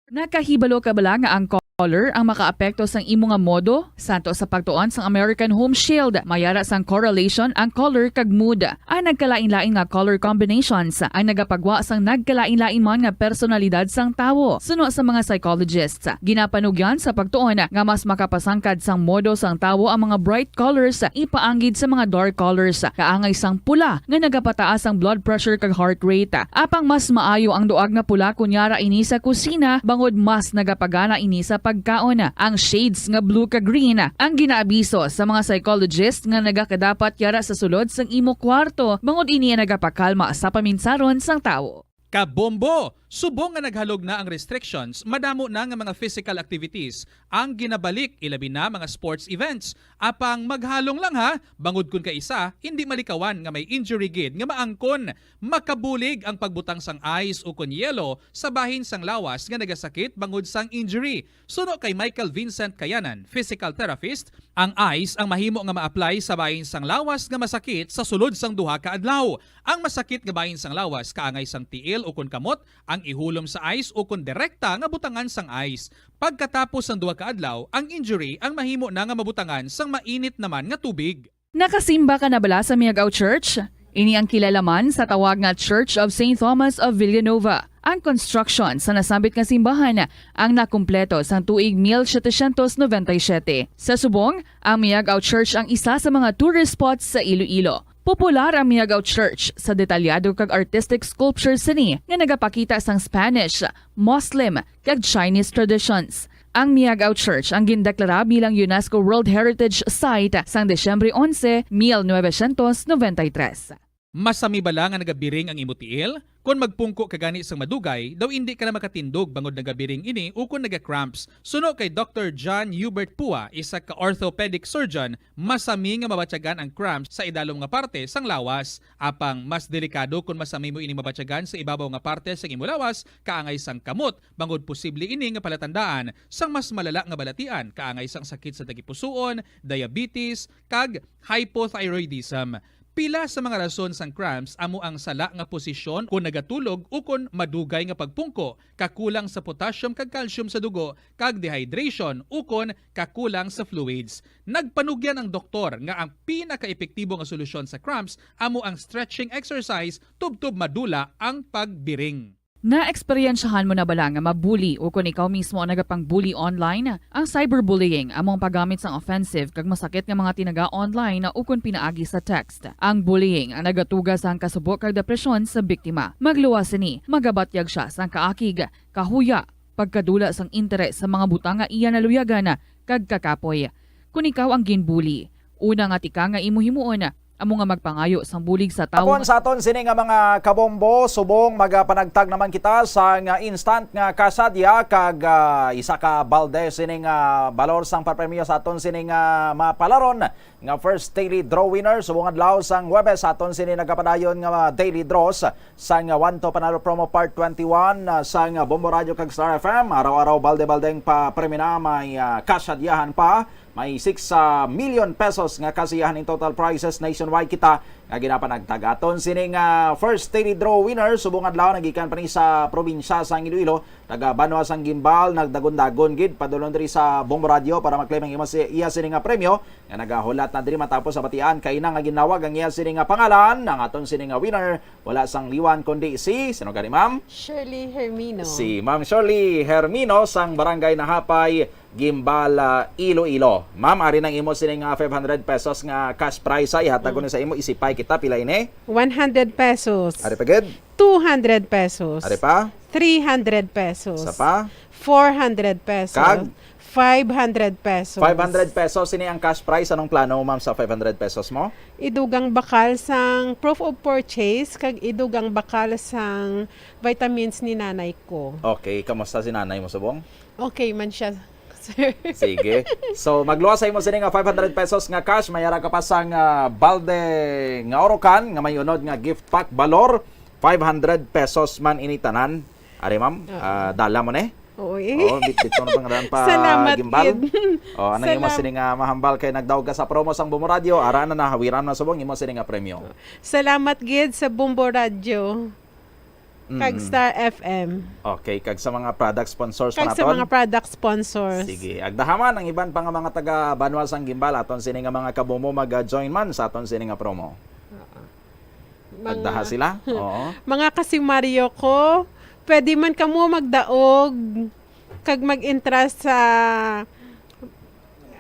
Nakahibalo ka bala nga ang color ang makaapekto sang imo nga modo? Santo sa pagtuon sang American Home Shield, may ara sang correlation ang color kag mood. Ang nagkalain-lain nga color combinations ang nagapagwa sang nagkalain-lain man nga personalidad sang tawo. Suno sa mga psychologists, ginapanugyan sa pagtuon nga mas makapasangkad sang modo sang tawo ang mga bright colors ipaanggid sa mga dark colors, kaangay sang pula nga nagapataas ang blood pressure kag heart rate. Apang mas maayo ang duag nga pula kon yara ini sa kusina, bangod mas nagapagana ini sa pagkaon. Ang shades nga blue kag green ang ginaabiso sa mga psychologist nga nagakadapat yara sa sulod sang imo kwarto, bangod ini ang nagapakalma sa paminsaron sang tawo. Kabombo! Subong nga naghalog na ang restrictions, madamo na nga mga physical activities ang ginabalik, ilabi na mga sports events. Apang maghalong lang ha, bangod kun kaisa, hindi malikawan nga may injury gid nga maangkon. Makabulig ang pagbutang sang ice ukon yelo sa bahin sang lawas nga nagasakit bangod sang injury. Suno kay Michael Vincent Kayanan, physical therapist, ang ice ang mahimo nga ma-apply sa bahin sang lawas nga masakit sa sulod sang duha ka adlaw. Ang masakit nga bahin sang lawas kaangay sang tiil ukon kamot ang ihulom sa ice ukon direkta nga butangan sang ice. Pagkatapos sang duha ka adlaw, ang injury ang mahimo na nga mabutangan sang mainit naman nga tubig. Nakasimba ka na bala sa Miagao Church? Ini ang kilala man sa tawag nga Church of Saint Thomas of Villanova. Ang construction sa nasambit nga simbahan ang nakumpleto sang tuig mil setecientos noventa y siete. Sa subong, ang Miagao Church ang isa sa mga tourist spots sa Iloilo. Popular ang Miagao Church sa detalyado kag artistic sculptures sini nga nagapakita sang Spanish, Muslim, kag Chinese traditions. Ang Miagao Church ang gindeklara bilang UNESCO World Heritage Site sang Disyembre onse, mil novecientos noventa y tres. Masami bala nga nagabiring ang imo tiil? Kon magpungko ka gani sang madugay, daw indi ka na makatindog bangod nagabiring ini ukon naga-cramps. Suno kay Doktor John Hubert Pua, isa ka orthopedic surgeon, masami nga mabatyagan ang cramps sa idalom nga parte sang lawas. Apang mas delikado kon masami mo ini mabatyagan sa ibabaw nga parte sang imo lawas, kaangay sang kamot, bangod posible ini nga palatandaan sang mas malala nga balatian, kaangay sang sakit sa tagipusoon, diabetes, kag hypothyroidism. Pila sa mga rason sang cramps amo ang sala nga posisyon kon nagatulog ukon madugay nga pagpungko, kakulang sa potassium kag calcium sa dugo, kag dehydration ukon kakulang sa fluids. Nagpanugyan ang doktor nga ang pinakaepektibo nga solusyon sa cramps amo ang stretching exercise tubtob madula ang pagbiring. Naeksperyensyahan mo na bala nga mabuli ukon ikaw mismo ang nagapang-bully online? Ang cyberbullying amo ang paggamit sang offensive kag masakit nga mga tinaga online ukon pinaagi sa text. Ang bullying ang nagatuga sang kasubo kag depresyon sa biktima. Magluwas sini, magabatyag sia sang kaakig, kahuya, pagkadula sang interes sa mga butang nga iya naluyagan kag kakapoy. Kon ikaw ang ginbuli, una nga tika nga imo himuon amo nga magpangayo sang bulig sa tawo. Tapon nga sa aton sini nga mga kabombo, subong magapanagtag naman kita sa nga instant nga kasadya kag, ah, isa ka balde sini nga balor sang papremyo sa aton sini nga mapalaron nga first daily draw winner. Subong adlaw sang Huwebes sa aton sini nagapadayon nga daily draws sang One to Panalo Promo Part twenty-one, ah, sang Bombo Radio kag Star F M. Araw-araw balde-baldeng papremyo na may, ah, kasadyahan pa. May six, ah, million pesos nga kasiyahan in total prizes nationwide kita nga ginapanagtag. Aton sining, ah, first daily draw winner subong adlaw nagikan pa ni sa probinsya sang Iloilo, taga banwa sang Guimbal, nagdagon-dagon gid padulong diri sa Bombo Radio para maklaim ang imo si, iya sini nga premyo nga nagahulat na diri matapos sa batian kay na nga ginawag ang iya sini nga pangalan. Ang aton sini nga winner wala sang liwan kundi si, sino gani, ma'am? Shirley Hermino. Si Ma'am Shirley Hermino sang Barangay Nahapay, Guimbal, ah, Iloilo. Ma'am, ari nang imo sining, ah, five hundred pesos nga cash prize, ha. Ihatag ko Mm. ni sa imo, isipay kita, pila ini? One hundred pesos. Ari pa gid? Two hundred pesos. Ari pa? Three hundred pesos. Sa pa? Four hundred pesos. Kag? Five hundred pesos. Five hundred pesos, ini ang cash prize. Anong plano mo, ma'am, sa five hundred pesos mo? Idugang bakal sang proof of purchase, kag idugang bakal sang vitamins ni nanay ko. Okay, kamusta si nanay mo, subong? Okay man siya, sir. Sige. So, magluwas sa imo sini nga five hundred pesos nga cash, may ara ka pa sang, ah, balde nga orokan nga may unod nga gift pack, balor five hundred pesos man ini tanan. Ari, ma'am, Oo. ah, dala mo ni? Oo, eh. Oo, bit-, bit mo na pa nga daan pa Salamat, Guimbal. Gid. Oh, anong imo Salam- sini nga mahambal kay nagdaog ka sa promo sang Bombo Radio? Ara na, nahawiran na subong imo sini nga premyo. Salamat gid sa Bombo Radio. Kag Mm. Star F M. Okay, kag sa mga product sponsors Kag sa naton? mga product sponsors. Sige, agdaha man ang iban pa nga mga taga banwa sang Guimbal, aton sini nga mga kabombo mag-join man sa aton sini nga promo. Oo. Agdaha Mga, sila? Oo. mga kasimaryo ko, pwede man kamo magdaog kag mag-entra sa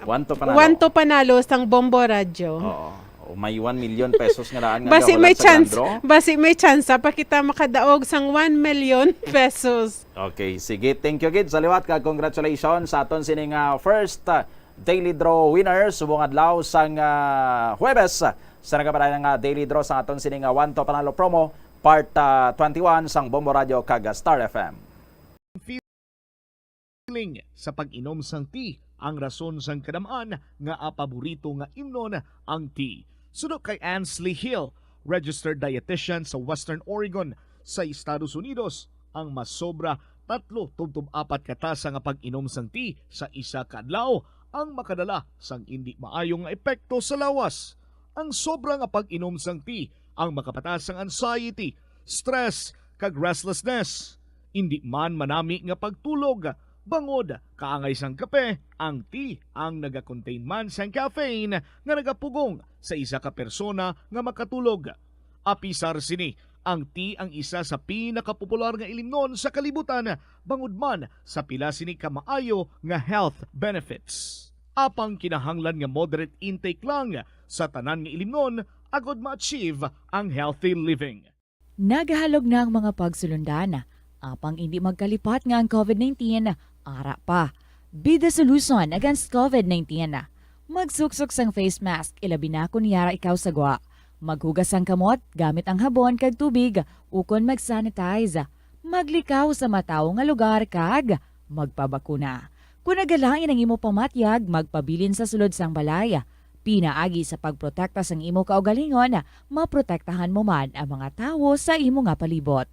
One to Panalo. One to Panalo sang Bombo Radyo. Oo. May one million pesos nga daan nga Basi may gahulat sa chance, grand draw. Basi may chance pa kita makadaog sang one million pesos. Okay, sige. Thank you gid sa liwat, kag congratulations sa aton sining, ah, first, ah, daily draw winner subong adlaw sang, ah, Huwebes sa nagapadayon nga daily draw sa aton sining, ah, One to Panalo promo, part, ah, twenty-one sang Bombo Radio kag Star F M. Feeling sa pag-inom sang tea ang rason sang kadam-an nga paborito nga imnon ang tea. Suno kay Ansley Hill, registered dietitian sa Western Oregon sa Estados Unidos, ang masobra tatlo tubtob apat ka tasa nga pag-inom sang tea sa isa ka adlaw ang makadala sang indi maayo nga epekto sa lawas. Ang sobra nga pag-inom sang tea ang makapataas sang anxiety, stress, kag restlessness. Indi man manami nga pagtulog, bangod kaangay sang kape, ang tea ang nagakontain man sang caffeine nga nagapugong sa isa ka persona nga makatulog. Apisar sini, ang tea ang isa sa pinakapopular nga ilimnon sa kalibutan, bangod man sa pila sini ka maayo nga health benefits. Apang kinahanglan nga moderate intake lang sa tanan nga ilimnon agod ma-achieve ang healthy living. Nagahalog na ang mga pagsulundan, apang indi magkalipat nga ang covid nineteen ara pa. Be the solution against covid nineteen. Magsuksok sang face mask, ilabi na kon yara ikaw sa gwa. Maghugas sang kamot gamit ang habon kag tubig, ukon mag-sanitize. Maglikaw sa matawo nga lugar kag magpabakuna. Kon nagalain ang imo pamatyag, magpabilin sa sulod sang balay. Pinaagi sa pagprotekta sang imo kaugalingon, maprotektahan mo man ang mga tawo sa imo nga palibot.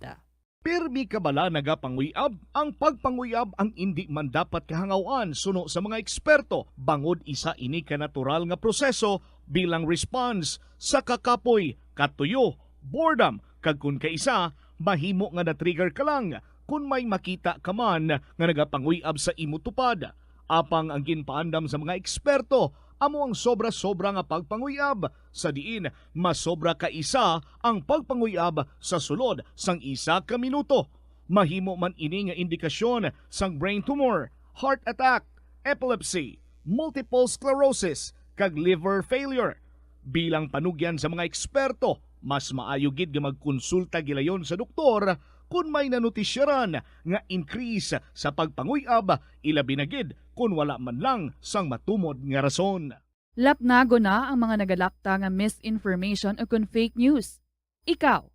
Pirmi ka bala nagapanguy-ab? Ang pagpanguy-ab ang indi man dapat kahangaw-an suno sa mga eksperto, bangod isa ini ka natural nga proseso bilang response sa kakapoy, katuyo, boredom, kag kon kaisa, mahimo nga na-trigger ka lang kon may makita ka man nga nagapanguy-ab sa imo tupad. Apang ang ginpaandam sa mga eksperto amo ang sobra-sobra nga pagpanguy-ab, sa diin masobra ka isa ang pagpanguy-ab sa sulod sang isa ka minuto. Mahimo man ini nga indikasyon sang brain tumor, heart attack, epilepsy, multiple sclerosis, kag liver failure. Bilang panugyan sa mga eksperto, mas maayo gid nga magkonsulta gilayon sa doktor kon may nanotisyaran nga increase sa pagpanguy-ab, ilabi na gid kon wala man lang sang matumod nga rason. Lapnagon na ang mga nagalakta nga misinformation o kon fake news. Ikaw,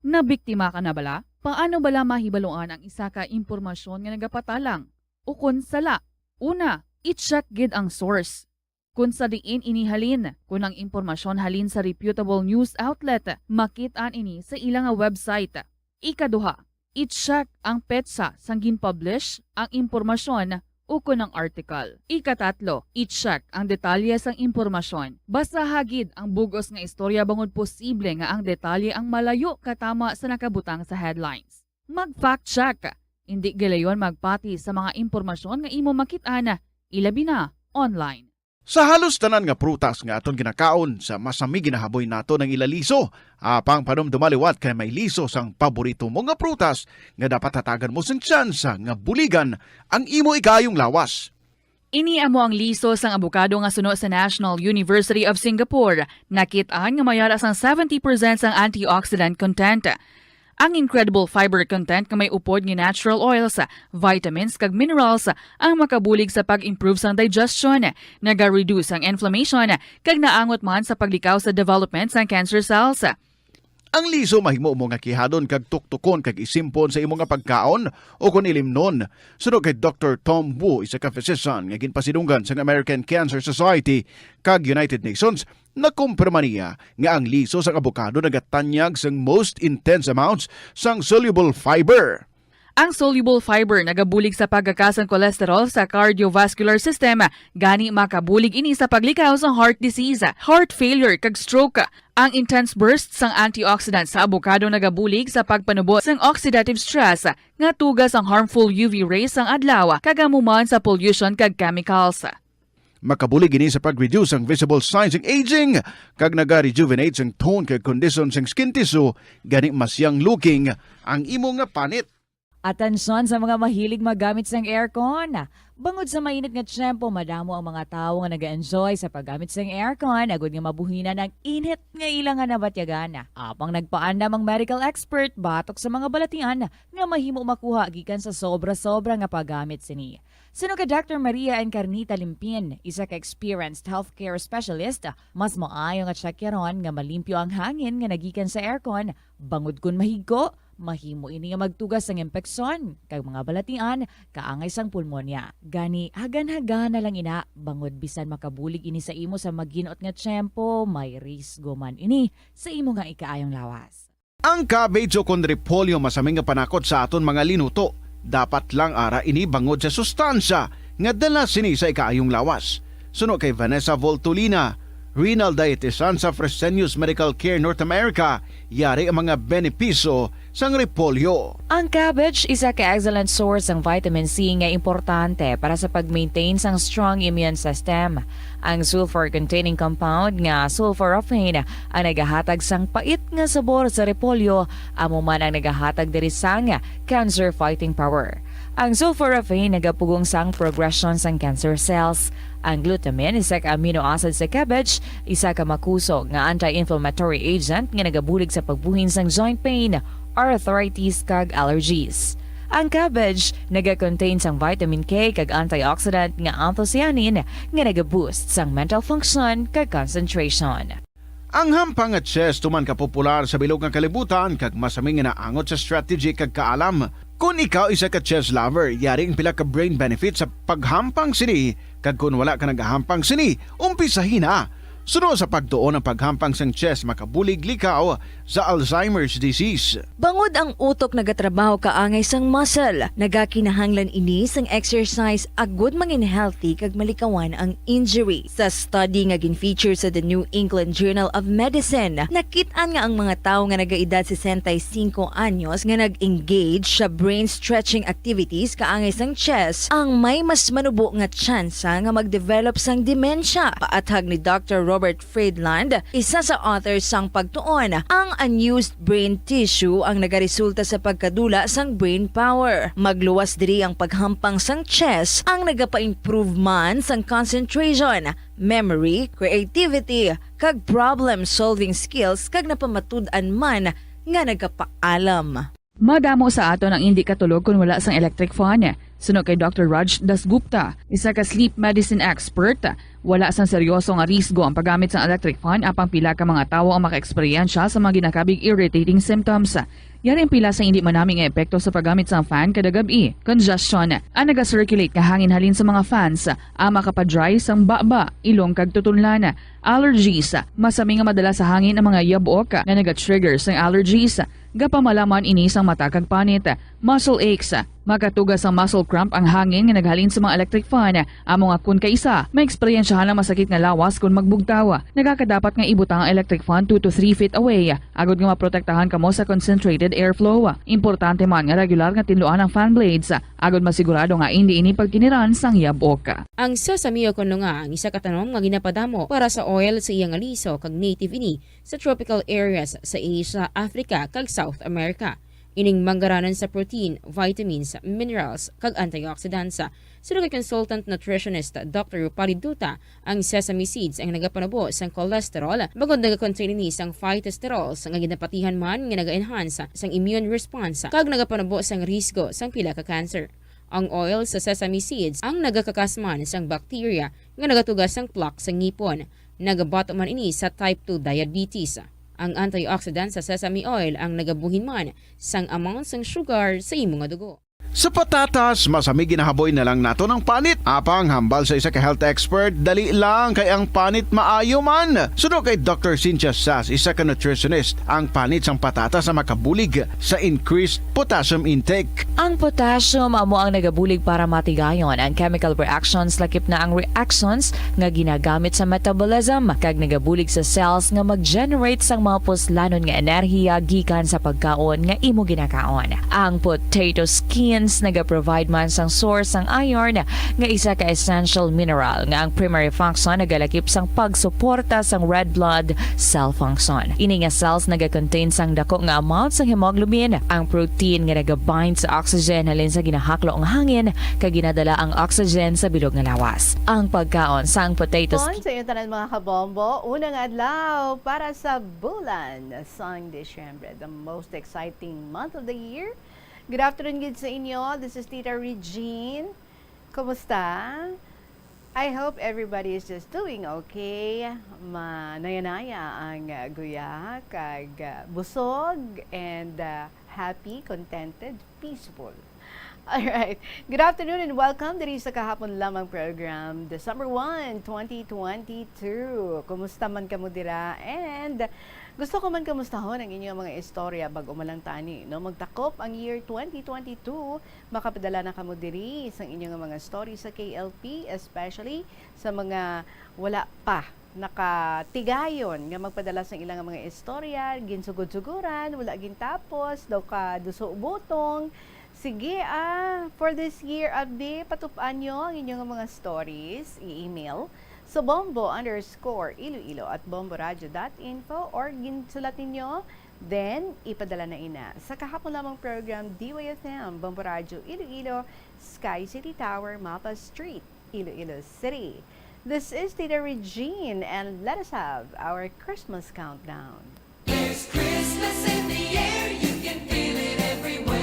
nabiktima ka na bala? Paano bala mahibaluan ang isa ka impormasyon nga nagapatalang o kon sala? Una, i-check gid ang source. Kon sa diin ini halin, kon ang impormasyon halin sa reputable news outlet, makit-an ini sa ila nga website. Ikaduha, i-check ang petsa sang gin-publish ang impormasyon ukon ang article. Ikatatlo, i-check ang detalye sang impormasyon. Basaha gid ang bug-os nga istorya bangod posible nga ang detalye ang malayo katama sa nakabutang sa headlines. Mag-fact check. Indi gilayon magpati sa mga impormasyon nga imo makit-an, ilabi na online. Sa halos tanan nga prutas nga aton ginakaon, sa masami ginahaboy naton ang ila liso. Apang panumduma liwat kay may liso sang paborito mo nga prutas nga dapat hatagan mo sing tsansa nga buligan ang imo ikaayong lawas. Ini amo ang liso sang abokado nga suno sa National University of Singapore. Nakit-an nga may ara sang seventy percent sang antioxidant content. Ang incredible fiber content nga may upod nga natural oils, vitamins, kag minerals ang makabulig sa pag-improve sang digestion, naga-reduce ang inflammation, kag naangot man sa paglikaw sa development sang cancer cells. Ang liso mahimo mo nga kihadon kag tuktukon kag isimpon sa imo nga pagkaon o kon ilimnon. Suno kay Doktor Tom Wu, isa ka physician nga ginpasidunggan sang American Cancer Society kag United Nations, nakumpirma niya nga ang liso sang abokado nagatanyag sang most intense amounts sang soluble fiber. Ang soluble fiber nagabulig sa pagkaka sang cholesterol sa cardiovascular system, gani makabulig ini sa paglikaw sa heart disease, heart failure, kag stroke. Ang intense burst sang antioxidant sa abokado nagabulig sa pagpanubo sang oxidative stress nga tuga sang harmful U V rays sang adlaw kag amo man sa pollution kag chemicals. Makabulig ini sa pag-reduce sang visible signs sang aging kag naga-rejuvenate sang tone kag kondisyon sang skin tissue, gani mas young looking ang imo nga panit. Atensyon sa mga mahilig maggamit sang aircon. Bangod sa mainit nga tiyempo, madamo ang mga tawo nga nag-enjoy sa paggamit sang aircon agud nga mabuhinan ang init nga ila nga nabatyagan. Apang nagpaandam ang medical expert batok sa mga balatian nga mahimo makuha gikan sa sobra-sobra nga paggamit sini. Suno kay Doctor Maria Encarnita Limpin, isa ka experienced healthcare specialist, mas maayo nga tsekyaron nga malimpyo ang hangin nga nagikan sa aircon, bangod kon mahigko, mahimo ini nga magtuga sang impeksyon kag mga balatian kaangay sang pulmonya. Gani, hagan-hagan na lang ina, bangod bisan makabulig ini sa imo sa maginot nga tiyempo, may risgo man ini sa imo nga ikaayong lawas. Ang cabbage o kon repolyo masami nga panakot sa aton mga linuto. Dapat lang ara ini bangod sa sustansya nga dala sini sa ikaayong lawas. Suno kay Vanessa Voltolina, renal dietitian sa Fresenius Medical Care North America, yari ang mga benepisyo sang repolyo. Ang cabbage isa ka excellent source sang vitamin C nga importante para sa pag-maintain sang strong immune system. Ang sulfur-containing compound nga sulforaphane ang nagahatag sang pait nga sabor sa repolyo, amo man ang nagahatag diri sang cancer-fighting power. Ang sulforaphane nagapugong sang progression sang cancer cells. Ang glutamine, isa ka amino acid sa cabbage, isa ka makusog nga anti-inflammatory agent nga nagabulig sa pagbuhin sang joint pain, arthritis, kag allergies. Ang cabbage naga-contain sang vitamin K kag antioxidant nga anthocyanin nga naga-boost sang mental function kag concentration. Ang hampang nga chess tuman ka popular sa bilog nga kalibutan kag masami nga naangot sa strategy kag kaalam. Kon ikaw isa ka chess lover, yari ang pila ka brain benefits sa paghampang sini, kag kon wala ka nagahampang sini, umpisahi na. Suno sa pagtuon, ang paghampang sang chess makabulig likaw sa Alzheimer's disease. Bangod ang utok nagatrabaho kaangay sang muscle, nagakinahanglan ini sang exercise agud mangin healthy kag malikawan ang injury. Sa study nga gin-feature sa The New England Journal of Medicine, nakit-an nga ang mga tawo nga nagaedad sesenta y cinco anyos nga nag-engage sa brain stretching activities kaangay sang chess ang may mas manubo nga tsansa nga mag-develop sang demensya. Paathag ni Doctor Robert Friedland, isa sa author sang pagtuon, ang unused brain tissue ang nagaresulta sa pagkadula sang brain power. Magluwas diri ang paghampang sang chess ang nagapa-improve man sang concentration, memory, creativity, kag problem-solving skills, kag napamatud-an man nga nagapaalam. Madamo sa aton ang indi katulog kon wala sang electric fan. Suno kay Doctor Raj Dasgupta, isa ka sleep medicine expert, wala sang seryoso nga risgo ang paggamit sang electric fan, apang pila ka mga tawo ang maka-eksperyensya sa mga ginakabig irritating symptoms. Yari ang pila sa indi manami nga epekto sa paggamit sang fan kada gab-i. Congestion, ang naga-circulate nga hangin halin sa mga fans, ang makapa-dry sang baba, ilong kag tutunlan. Allergies, masami nga madala sa hangin ang mga yabok nga naga-trigger sang allergies. Gapamalaman ini sang mata kag panit. Muscle aches, makatuga sang muscle cramp ang hangin nga naghalin sa mga electric fan. Amo nga kon kaisa, maeksperiensyahan ang masakit nga lawas kon magbugtaw. Nagakadapat nga ibutang ang electric fan two to three feet away, agud nga maprotektahan kamo sa concentrated airflow. Importante man nga regular nga tinluan ang fan blades, agud masigurado nga indi ini pagkiniran sang yabok. Ang sesame o kon lunga ang isa ka tanom nga ginapadamo para sa oil sa iya nga liso kag native ini sa tropical areas sa Asia, Africa, kag South America. Ining manggaranon sa protein, vitamins, minerals, kag antioxidants. Suno kay consultant nutritionist Doctor Rupali Duta, ang sesame seeds ang nagapanubo sang cholesterol, bangod nagakontain ini sang phytosterols nga ginapatihan man nga naga-enhance sang immune response kag nagapanubo sang risgo sang pila ka cancer. Ang oil sa sesame seeds ang nagakakas man sang bacteria nga nagatuga sang plaque sa ngipon. Nagabato man ini sa type two diabetes. Ang antioxidant sa sesame oil ang nagabuhin man sang amount sang sugar sa imo nga dugo. Sa patatas, masami ginahaboy na lang naton ang panit. Apang hambal sa isa ka health expert, dali lang kay ang panit maayo man. Suno kay Doctor Cynthia Sass, isa ka nutritionist, ang panit sang patatas ang makabulig sa increased potassium intake. Ang potassium amo ang nagabulig para matigayon ang chemical reactions, lakip na ang reactions nga ginagamit sa metabolism, kag nagabulig sa cells nga mag-generate sang mga puslanon nga enerhiya gikan sa pagkaon nga imo ginakaon. Ang potato skin nagaprovide man sang source sang iron, nga isa ka essential mineral nga ang primary function nagalakip sang pagsuporta sang red blood cell function. Ini nga cells nagakontain sang dako nga amount sang hemoglobin, ang protein nga nagabind sa oxygen halin sa ginahaklo nga hangin kag ginadala ang oxygen sa bilog nga lawas. Ang pagkaon sang potato Kon skin. Sa inyo tanan, mga kabombo, una nga adlaw para sa bulan sang Disyembre, the most exciting month of the year. Good afternoon gid sa inyo. This is Tita Regine. Kumusta? I hope everybody is just doing okay. Manaya-naya ang, uh, guya, kag, uh, busog, and, uh, happy, contented, peaceful. Alright. Good afternoon and welcome diri sa Kahapon Lamang program, December one, twenty twenty-two. Kumusta man kamo dira? And gusto ko man kamustahon ang inyong mga istorya bag-o man lang tani, no? Magtakop ang year twenty twenty-two, makapadala na kamo diri sang inyong mga story sa K L P, especially sa mga wala pa nakatigayon nga magpadala sang ilang mga istorya, ginsugod-suguran, wala gintapos, daw ka duso butong. Sige, ah, for this year, abi, patup-an nyo ang inyong mga stories. I-email sa bombo underscore iloilo at bomboradio dot info or ginsulat ninyo, then ipadala na ina sa kahapon lamang program, D Y F M, Bombo Radio Iloilo, Sky City Tower, Mapa Street, Iloilo City. This is Tita Regine, and let us have our Christmas countdown. There's Christmas in the air, you can feel it everywhere.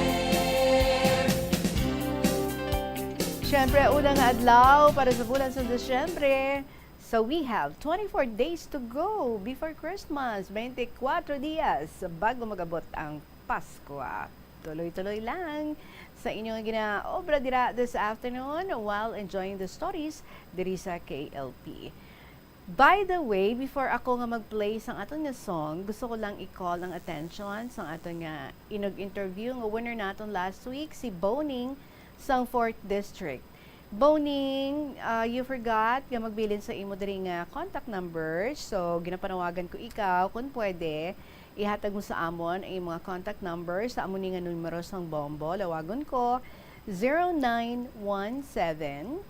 Siyempre, una nga adlaw para sa bulan sa Disyembre. So, we have twenty-four days to go before Christmas. Twenty-four dias bago mag-abot ang Paskwa. Tuloy-tuloy lang sa inyong ginaobra dira this afternoon while enjoying the stories diri sa K L P. By the way, before ako nga mag-play sang aton nga song, gusto ko lang i-call ang attention sang aton nga inog interview nga winner naton last week, si Boning sang fourth District. Boning, ah, you forgot nga magbilin sa imo diri nga contact number. So, ginapanawagan ko ikaw, kung pwede, ihatag mo sa amon ang imong contact number sa amo ni nga numero sang Bombo. Lawagon ko, zero nine one seven,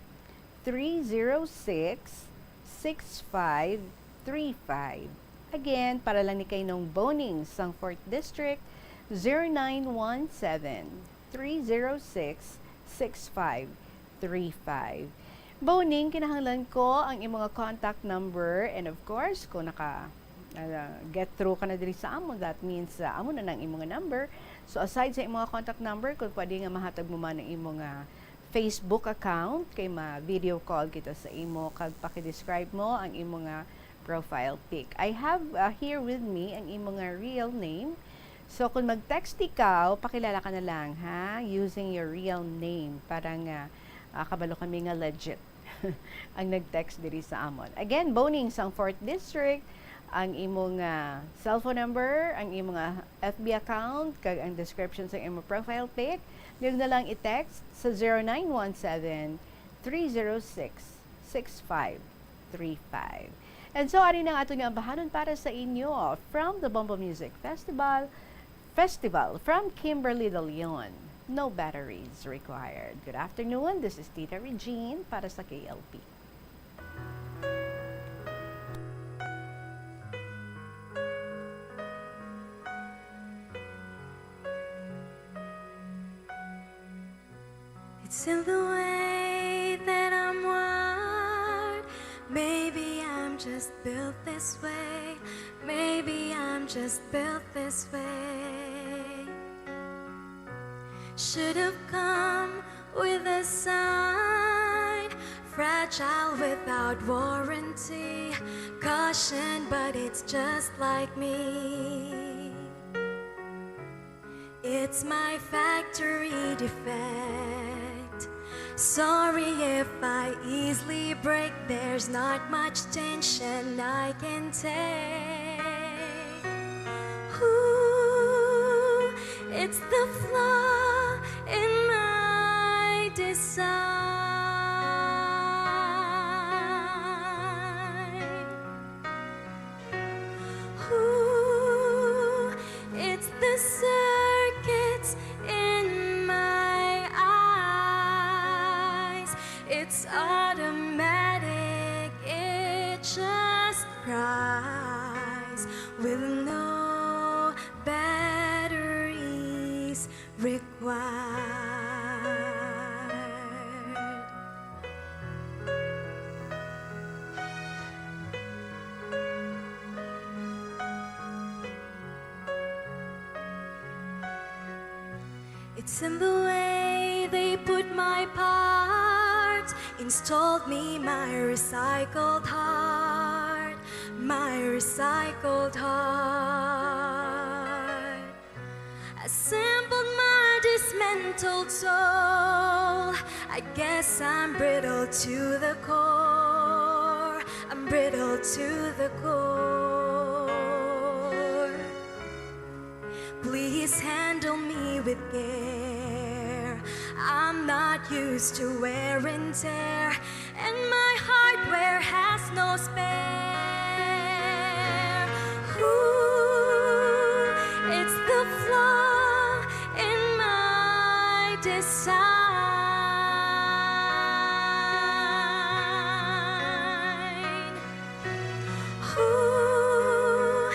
three zero six, six five three five. Again, para lang ni kay Nong Boning sang fourth District, zero nine one seven, three zero six, six five three five. Boning, kinahanglan ko ang imo nga contact number, and of course, kung naka, ah, get through ka na diri sa amon, that means, ah, amo na nang imo nga number. So, aside sa imo nga contact number, kung pwede nga mahatag mo man ang imo nga Facebook account, kay ma-video call kita sa imo, kag paki-describe mo ang imo nga profile pic. I have, uh, here with me ang imo nga real name. So, kung mag-text ikaw, pakilala ka na lang, ha, using your real name para nga, uh, kabalo kami nga legit ang nag-text diri sa amon. Again, Boning sang fourth District, ang imo nga cellphone number, ang imo nga F B account, kag ang description sa imo profile pic, nyo na lang i-text sa zero nine one seven, three zero six, six five three five. And so, ari na ang aton nga ambahanon para sa inyo from the Bombo Music Festival, Festival from Kimberly De Leon. No batteries required. Good afternoon, this is Tita Regine para sa K L P. It's in the way that I'm wired. Maybe I'm just built this way. Maybe I'm just built this way. Should have come with a sign. Fragile without warranty. Caution, but it's just like me. It's my factory defect. Sorry if I easily break. There's not much tension I can take. Ooh, it's the flaw in my design. Ooh, it's the circuits in my eyes with no batteries required. It's in the way they put my parts, installed me my recycled heart, my recycled heart. Assembled my dismantled soul. I guess I'm brittle to the core. I'm brittle to the core. Please handle me with care. I'm not used to wear and tear, and my hardware has no spare. Ooh, it's the flaw in my design. Ooh,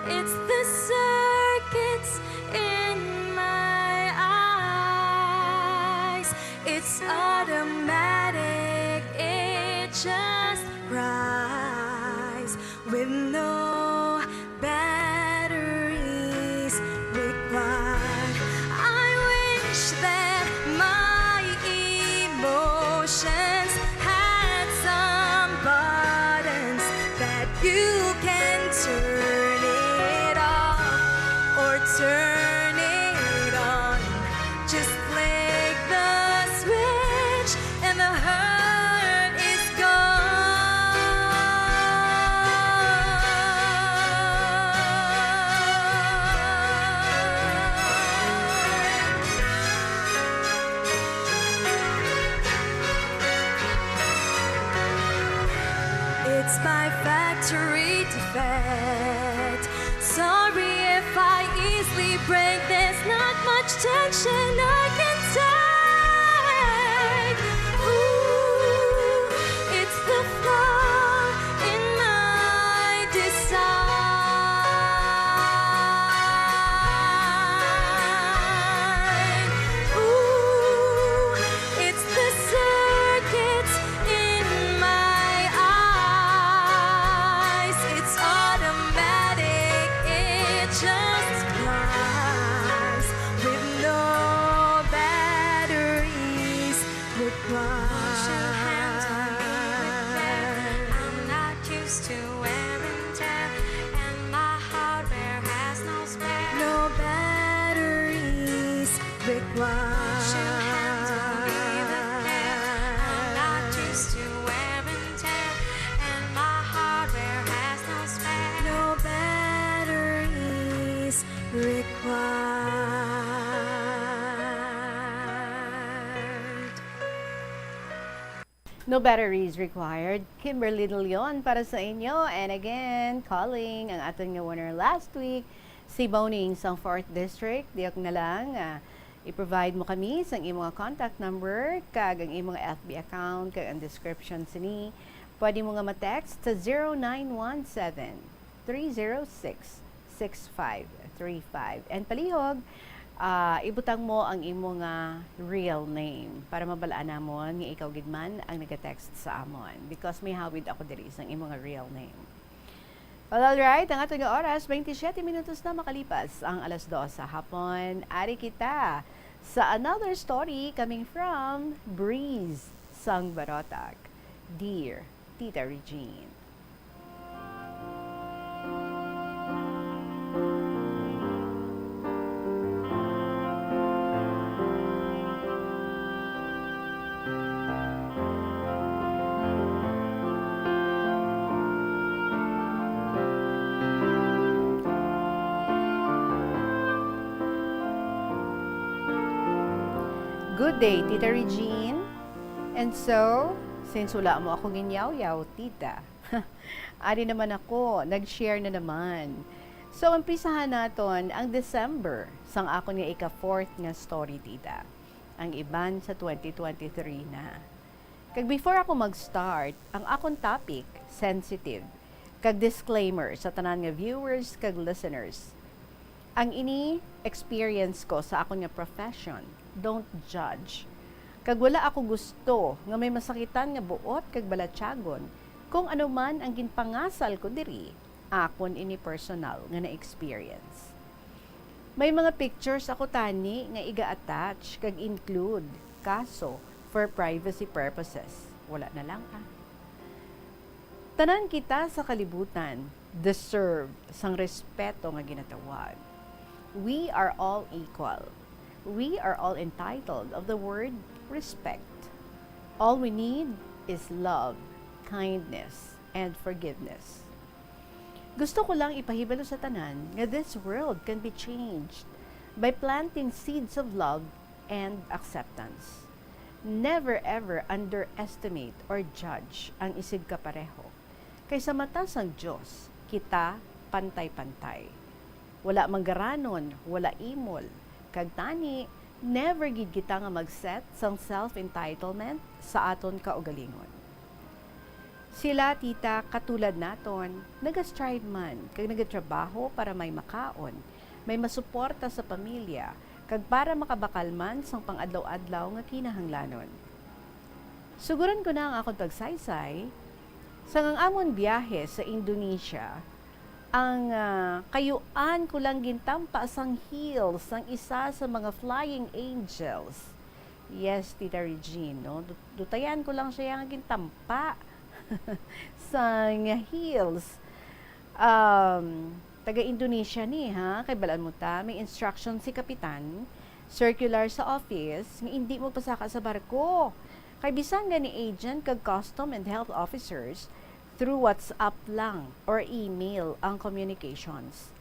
it's the circuits in my eyes. It's automatic, it just cries with no batteries required. I wish that my emotions had some buttons that you can turn it off or turn it on. Just flick the switch and the hurt is gone. It's my factory defect. Sorry if I easily break. There's not much tension I can take. Ooh, it's the flaw in my design. Ooh, it's the circuits in my eyes. It's automatic, it just cries with no batteries required. Push your hands on me with care. I'm not used to wear and tear, and my hardware has no spare. No batteries required. Push your hands on me with care. I'm not used to wear and tear, and my hardware has no spare. No batteries required. No batteries required. Kimberly De Leon para sa inyo. And again, calling ang aton nga winner last week, si Boning sang fourth District. Diok na lang, ah, i-provide mo kami sang imo nga contact number kag ang imo nga F B account kag ang description sini. Pwede mo nga ma-text sa zero nine one seven, three zero six, six five three five. And palihog, ah, ibutang mo ang imo nga real name para mabal-an namon nga ikaw gid man ang nag-text sa amon, because may hawid ako diri sang imo nga real name. Well, all right, ang aton nga oras, twenty-seven minutos na makalipas ang alas dos sa hapon. Ari kita sa another story coming from Breeze sang Barotac. Dear Tita Regine. Good day, Tita Regine. And so, since wala mo ako ginyawyaw, Tita, ari naman ako, nag-share na naman. So, umpisahan naton ang December sang akon nga ika-fourth nga story, Tita. Ang iban sa twenty twenty-three na. Kag before ako mag-start, ang akon topic, sensitive. Kag disclaimer sa tanan nga viewers kag listeners. Ang ini experience ko sa akon nga profession, don't judge. Kag wala ako gusto nga may masakitan nga buot kag balatyagon kung ano man ang ginpangasal ko diri, akon ini personal nga na-experience. May mga pictures ako tani nga iga-attach kag include, kaso for privacy purposes, wala na lang ah. Tanan kita sa kalibutan deserve sang respeto nga ginatawag. We are all equal. We are all entitled of the word respect. All we need is love, kindness, and forgiveness. Gusto ko lang ipahibalo sa tanan nga this world can be changed by planting seeds of love and acceptance. Never ever underestimate or judge ang isigkapareho. Kay sa mata sang Dios, kita pantay-pantay. Wala manggaranon, wala imol, kag tani, never gid kita nga mag-set sang self-entitlement sa aton kaugalingon. Sila, tita, katulad naton, nagastrive man kag nagatrabaho para may makaon, may masuporta sa pamilya, kag para makabakal man sang pang-adlaw-adlaw nga kinahanglanon. Suguran ko na ang akon pagsaysay. Sang ang amon biyahe sa Indonesia, ang, ah, kayuan ko lang gintampa sang heels sang isa sa mga flying angels. Yes, Tita Regine, no? Du-, dutayan ko lang siya nga gintampa sang heels. Um, taga Indonesia ni, ha? Kay balaan mo ta, may instruction si Kapitan, circular sa office, nga indi mo pasaka sa barko. Kay bisan gani agent kag custom and health officers, through WhatsApp lang or email ang communications.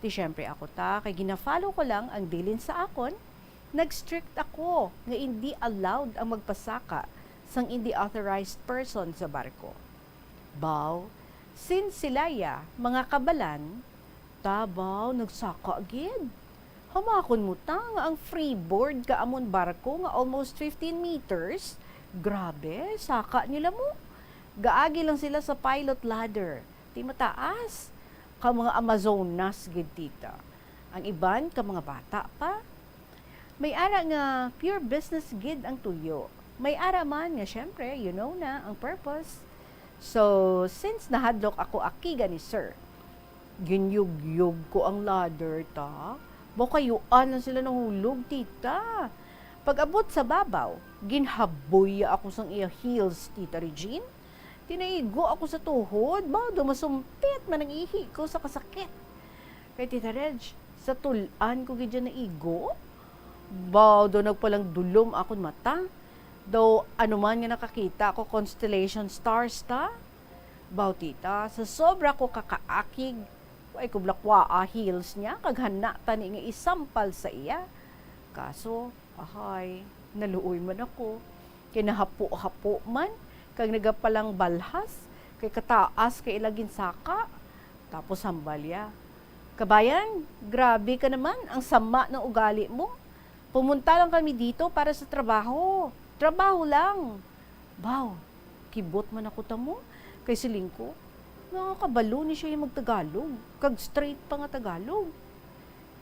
Di syempre ako ta, kay gina-follow ko lang ang bilin sa akon, nag-strict ako nga indi allowed ang magpasaka sang indi authorized person sa barko. Baw, since sila ya, mga kabalan, tabaw, nagsaka gid. Hamakon mo ta nga ang freeboard ka amon barko nga almost fifteen meters, grabe, saka nila mo. Gaagi lang sila sa pilot ladder, ti mataas. Ka mga Amazonas gid, tita. Ang iban ka mga bata pa. May ara nga pure business gid ang tuyo. May ara man nga, syempre, you know na ang purpose. So, since nahadlok ako akiga ni sir, ginyugyog ko ang ladder ta. Baw kayuan lang sila nahulog, tita. Pag-abot sa babaw, ginhaboy ako sang iya heels, Tita Regine. Tinaigo ako sa tuhod, baw daw masumpit man ang ihi ko sa kasakit. Kay Tita Reg, sa tul-an ko gid dyan naigo. Baw daw nagpalang dulom akon mata. Daw ano man nga nakakita ko, constellation stars ta. Baw tita, sa sobra ko kakaakig, way ko blakwaa heels niya, kag hana tani nga isampal sa iya. Kaso, ahay, naluoy man ako. Kay nahapo-hapo man, kag nagapalang balhas, kay kataas kay ila ginsaka. Tapos hambal iya, "Kabayan, grabe ka naman, ang sama ng ugali mo. Pumunta lang kami dito para sa trabaho. Trabaho lang." Baw, kibot man ako ta mo, kay siling ko, nakakabalo ni siya yung magtagalog, kag straight pa nga Tagalog.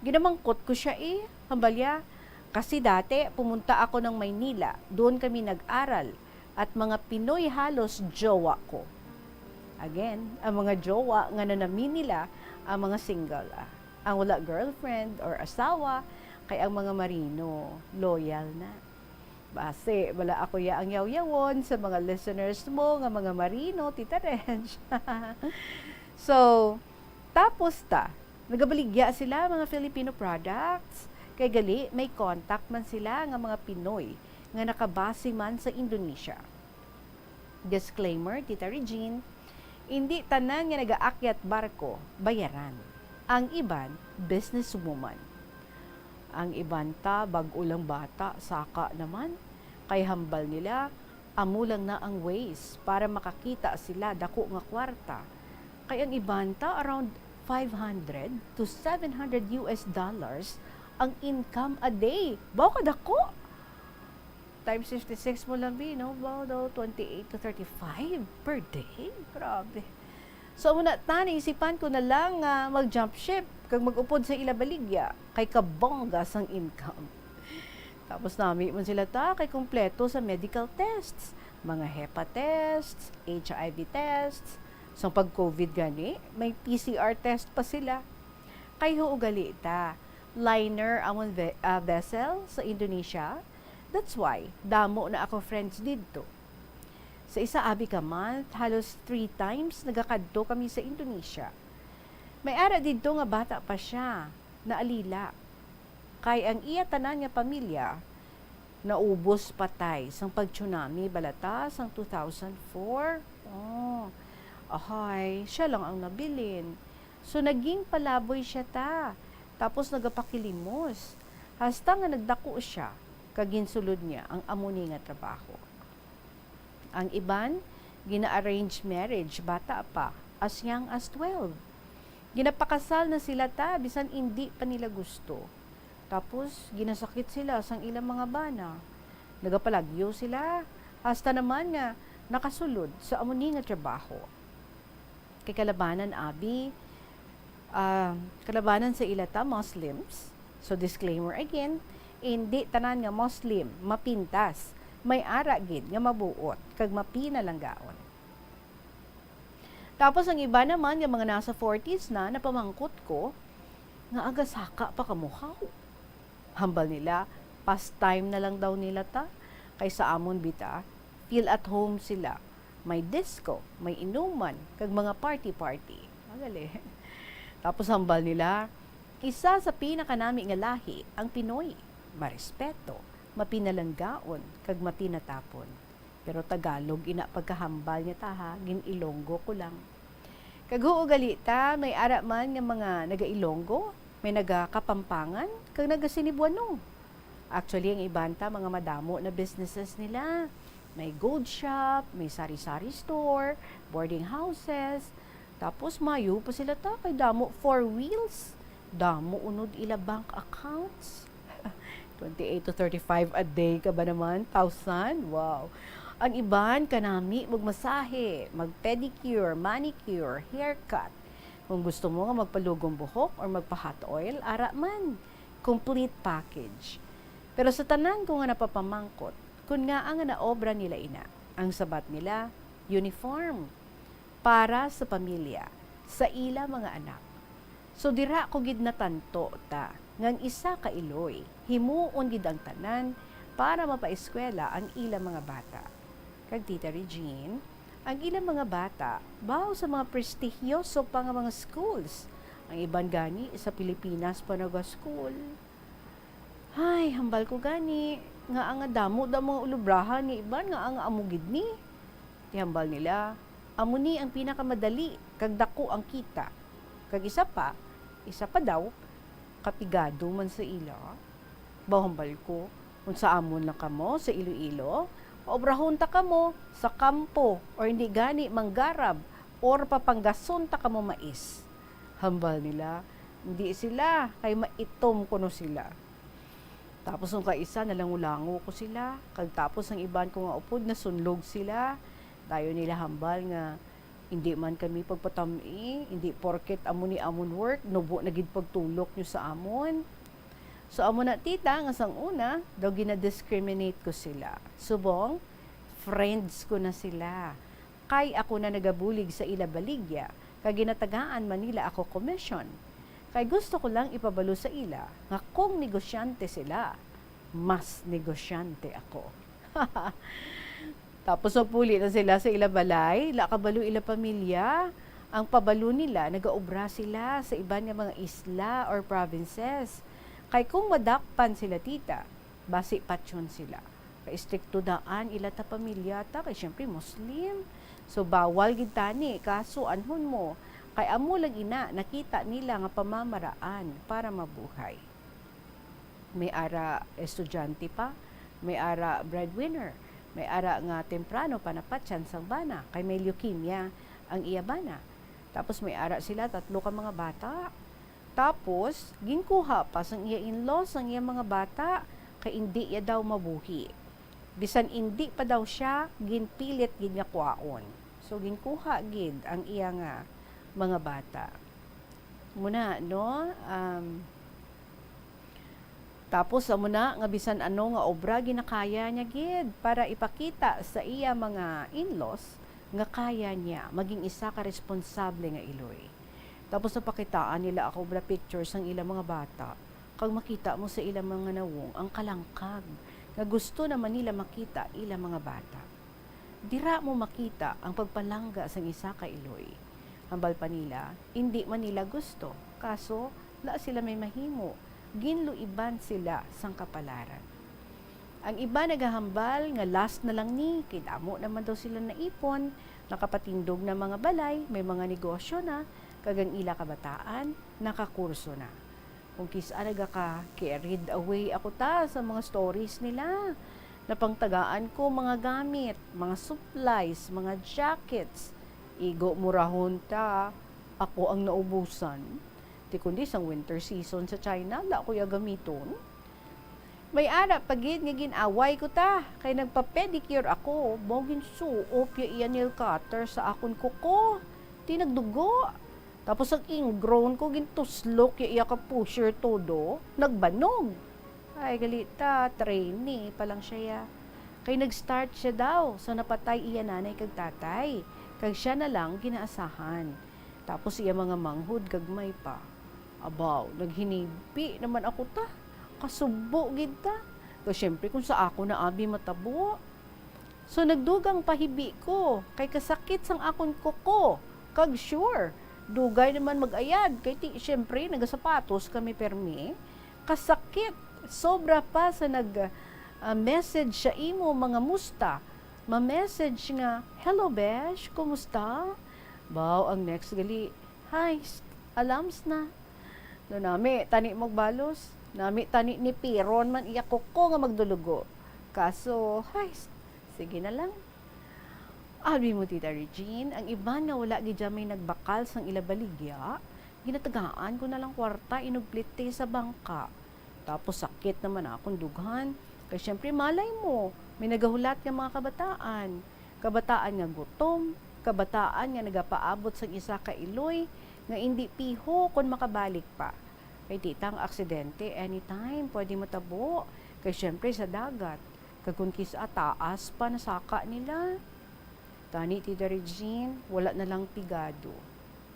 Ginamangkot ko siya eh. Hambal iya, "Kasi dati, pumunta ako ng Maynila. Doon kami nag-aral. At mga Pinoy halos jowa ko." Again, ang mga jowa nga nanamin nila ang mga single, ah. Ang wala girlfriend or asawa, kay ang mga marino, loyal na. Basi, wala ako ya ang yawyawon sa mga listeners mo nga mga marino, Tita Reg. So, tapos ta, nagabaligya sila mga Filipino products. Kay gali, may contact man sila nga mga Pinoy nga nakabase man sa Indonesia. Disclaimer, Tita Regine, indi tanan nga nagaakyat barko, bayaran. Ang iban, businesswoman. Ang iban ta, bag-o lang bata, saka naman. Kay hambal nila, amo lang na ang ways para makakita sila dako nga kwarta. Kay ang iban ta, around five hundred to seven hundred U S dollars ang income a day. Baw kadako! Times fifty-six mo lang, bi, no? Baw daw, twenty-eight to thirty-five per day. Grabe. So, amo na ta, naisipan ko na lang nga mag-jump ship kag mag-upod sa ila baligya kay kabongga sang income. Tapos nami man sila ta kay kompleto sa medical tests, mga hepa tests, H I V tests, sang pag-COVID gani, may P C R test pa sila. Kay huugali ta, liner amon ve-, ah, vessel sa Indonesia. That's why damo na ako friends didto. Sa isa abi ka month, halos three times nagakadto kami sa Indonesia. May ara didto nga bata pa sia, naalila. Kay ang iya tanan nga pamilya naubos patay sang pag-tsunami balata sang two thousand four. Oh, ahay, sia lang ang nabilin. So, naging palaboy sia ta. Tapos nagapakilimos. Hasta nga nagdako sia, kag ginsulod niya ang amo ni nga trabaho. Ang iban, gina-arrange marriage, bata pa, as young as twelve. Ginapakasal na sila ta, bisan indi pa nila gusto. Tapos, ginasakit sila sang ilang mga bana. Nagapalagyo sila, hasta naman nga nakasulod sa amo ni nga trabaho. Kay kalabanan, abi, ah, kalabanan sa ila ta, Muslims. So, disclaimer again, indi tanan nga Muslim mapintas. May ara gid nga mabuot kag mapinalanggaon. Tapos ang iba naman nga mga nasa forties na, napamangkot ko nga agasaka pa kamo haw. Hambal nila, pastime na lang daw nila ta. Kay sa amon bita, feel at home sila. May disco, may inuman, kag mga party-party. Magali. Tapos hambal nila, isa sa pinakanami nga lahi ang Pinoy. Marespeto, mapinalanggaon, kag matinatapon. Pero Tagalog ina pagkahambal niya ta, ha, gin-Ilonggo ko lang. Kag huugali ta, may ara man nga mga naga-Ilonggo, may naga-Kapampangan, kag naga-Sinibuano. Actually, ang iban ta, mga madamo na businesses nila. May gold shop, may sari-sari store, boarding houses. Tapos, mayo pa sila ta, kay damo four wheels. Damo unod ila bank accounts. Twenty-eight to thirty-five a day ka ba naman? Thousand? Wow. Ang iban, kanami, magmasahe, mag-pedicure, manicure, haircut. Kung gusto mo nga magpalugong buhok or magpa-hot oil, ara man. Complete package. Pero sa tanan ko nga napapamangkot, kun ngaa nga naobra nila ina, ang sabat nila, uniform para sa pamilya, sa ila mga anak. So, dira ko gid natanto ta nga ang isa ka iloy, himuon gid ang tanan para mapaeskwela ang ila mga bata. Kag Tita Regine, ang ila mga bata, baw sa mga prestihiyoso pa nga mga schools. Ang iban gani sa Pilipinas pa naga-school. Ay, hambal ko gani, nga ang damo daw mga ulubrahan nga iban nga ang amo gid ni. Ti hambal nila, amo ni ang pinakamadali kag dako ang kita. Kag isa pa, isa pa daw, kapigado man sa ila. Baw hambal ko, unsa amon lang kamo sa Iloilo? Paobrahon ta kamo sa kampo, or hindi gani manggarab, or papanggason ta kamo mais. Hambal nila, hindi sila, kay maitom kuno sila. Tapos ang kaisa, nalangulango ko sila. Kag tapos ang iban ko nga upod, nasunlog sila. Dayon nila hambal nga, "Hindi man kami pagpatam-i, hindi porket amo ni amon work, nubo na gid pagtulok nyo sa amon." So, amo na, tita, nga sang una, daw gina-discriminate ko sila. Subong, friends ko na sila. Kay ako na nagabulig sa ila baligya, kag ginatagaan man nila ako commission. Kay gusto ko lang ipabalo sa ila nga kung negosyante sila, mas negosyante ako. Tapos magpuli na sila sa ila balay, la kabalo ila pamilya. Ang pabalo nila, nagaobra sila sa iban nga mga isla or provinces. Kay kung madakpan sila, tita, basi patyon sila. Kay istrikto daan ila ta pamilya ta, kay siyempre Muslim. So, bawal gid tani, kaso anhon mo, kay amo lang ina nakita nila nga pamamaraan para mabuhay. May ara estudyante pa, may ara breadwinner, may ara nga temprano pa napatyan sang bana, kay may leukemia ang iya bana. Tapos may ara sila tatlo ka mga bata. Tapos, ginkuha pa sang iya in-laws ang iya mga bata, kay indi iya daw mabuhi. Bisan indi pa daw sia, ginpilit gid nga kwaon. So, ginkuha gid ang iya nga mga bata. Muna, no? Um, tapos, amo na nga bisan ano nga obra ginakaya niya gid para ipakita sa iya mga in-laws nga kaya niya maging isa ka responsable nga iloy. Tapos napakitaan nila ako bala pictures sang ila mga bata, kag makita mo sa ila mga nawong ang kalangkag nga gusto naman nila makita ila mga bata. Dira mo makita ang pagpalangga sang isa ka iloy. Hambal pa nila, indi man nila gusto, kaso la sila may mahimo, ginluiban sila sang kapalaran. Ang iba nagahambal nga last na lang ni, kay damo naman daw sila naipon, nakapatindog na mga balay, may mga negosyo na, kag ang ila kabataan nakakurso na. Kung kis-a nagaka-carried away ako ta sa mga stories nila. Napangtagaan ko mga gamit, mga supplies, mga jackets. Igo murahon ta, ako ang naubusan. Ti kundi sang winter season sa China, la ko ya gamiton. May ara pa gid nga gin-away ko ta, kay nagpa-pedicure ako, mao ginsuop ya iya nail cutter sa akon kuko. Ti nagdugo. Tapos ang ingrown ko, gintuslok ya iya ka pusher todo, nagbanog. Ay, gali ta, trainee pa lang siya ya. Kay nag-start siya daw sa napatay iya nanay kag tatay, kag siya na lang ginaasahan. Tapos iya mga manghod gagmay pa. Abaw, naghinibi naman ako ta. Kasubo gid ta. Kay siyempre kung sa ako na abi matabo. So, nagdugang pahibi ko, kay kasakit sang akon kuko. Kag sure, dugay naman mag-ayad, kay ti, siyempre, nagasapatos kami permi. Kasakit, sobra pa sa nag, ah, message sa imo, mga musta. Ma-message nga, "Hello, besh, kumusta?" Baw, ang next gali, "Hi, s-, alams na." No, nami tani magbalos, nami tani ni Piron man iya kuko nga magdulugo. Kaso, hay, s-, sige na lang. Abi mo, Tita Regine, ang iban nga wala gid may nagbakal sang ila baligya, ginatagaan ko na lang kwarta inugpliti sa bangka. Tapos sakit naman akong dughan. Kay siyempre, malay mo, may nagahulat nga mga kabataan. Kabataan nga gutom, kabataan nga nagapaabot sang isa ka iloy nga indi piho kon makabalik pa. Kay tita, ang aksidente, anytime, pwede matabo. Kay siyempre, sa dagat. Kag kon kis-a taas pa nasaka nila. Gani, Tita Regine, wala na lang pigado.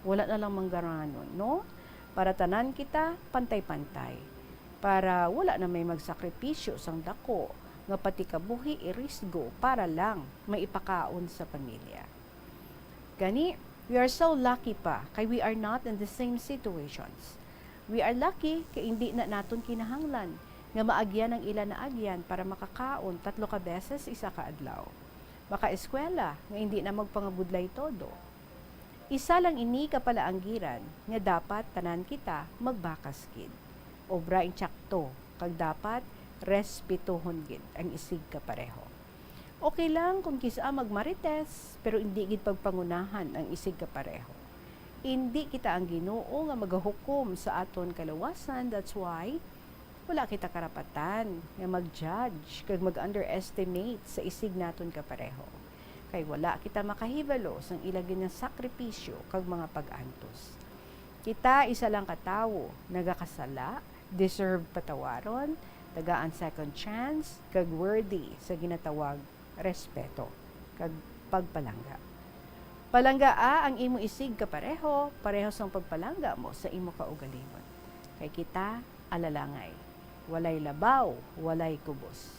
Wala na lang manggaranon, no? Para tanan kita pantay-pantay. Para wala na may magsakripisyo sang dako nga pati kabuhi irisgo para lang may ipakaon sa pamilya. Gani, we are so lucky pa kay we are not in the same situations. We are lucky kay indi na naton kinahanglan nga maagyan ang ila naagyan para makakaon tatlo ka beses isa ka adlaw. Makaeskwela nga indi na magpangabudlay todo. Isa lang ini ka palaanggiran nga dapat tanan kita magbakas gid. Obra insakto, kag dapat respetohon gid ang isig kapareho. Okay lang kung kis-a magmarites, pero indi gid pagpangunahan ang isig kapareho. Indi kita ang Ginoo nga magahukom sa aton kaluwasan, that's why wala kita karapatan nga mag-judge kag mag-underestimate sa isig naton kapareho, kay wala kita makahibalo sang ila ginasakripisyo kag mga pag-antos. Kita isa lang ka tawo, nagakasala, deserve patawaron, tagaan second chance, kag worthy sa ginatawag respeto kag pagpalangga. Palanggaa ang imo isig kapareho, pareho sang pagpalangga mo sa imo kaugalingon. Kay kita alalangay, walay labaw, walay kubos.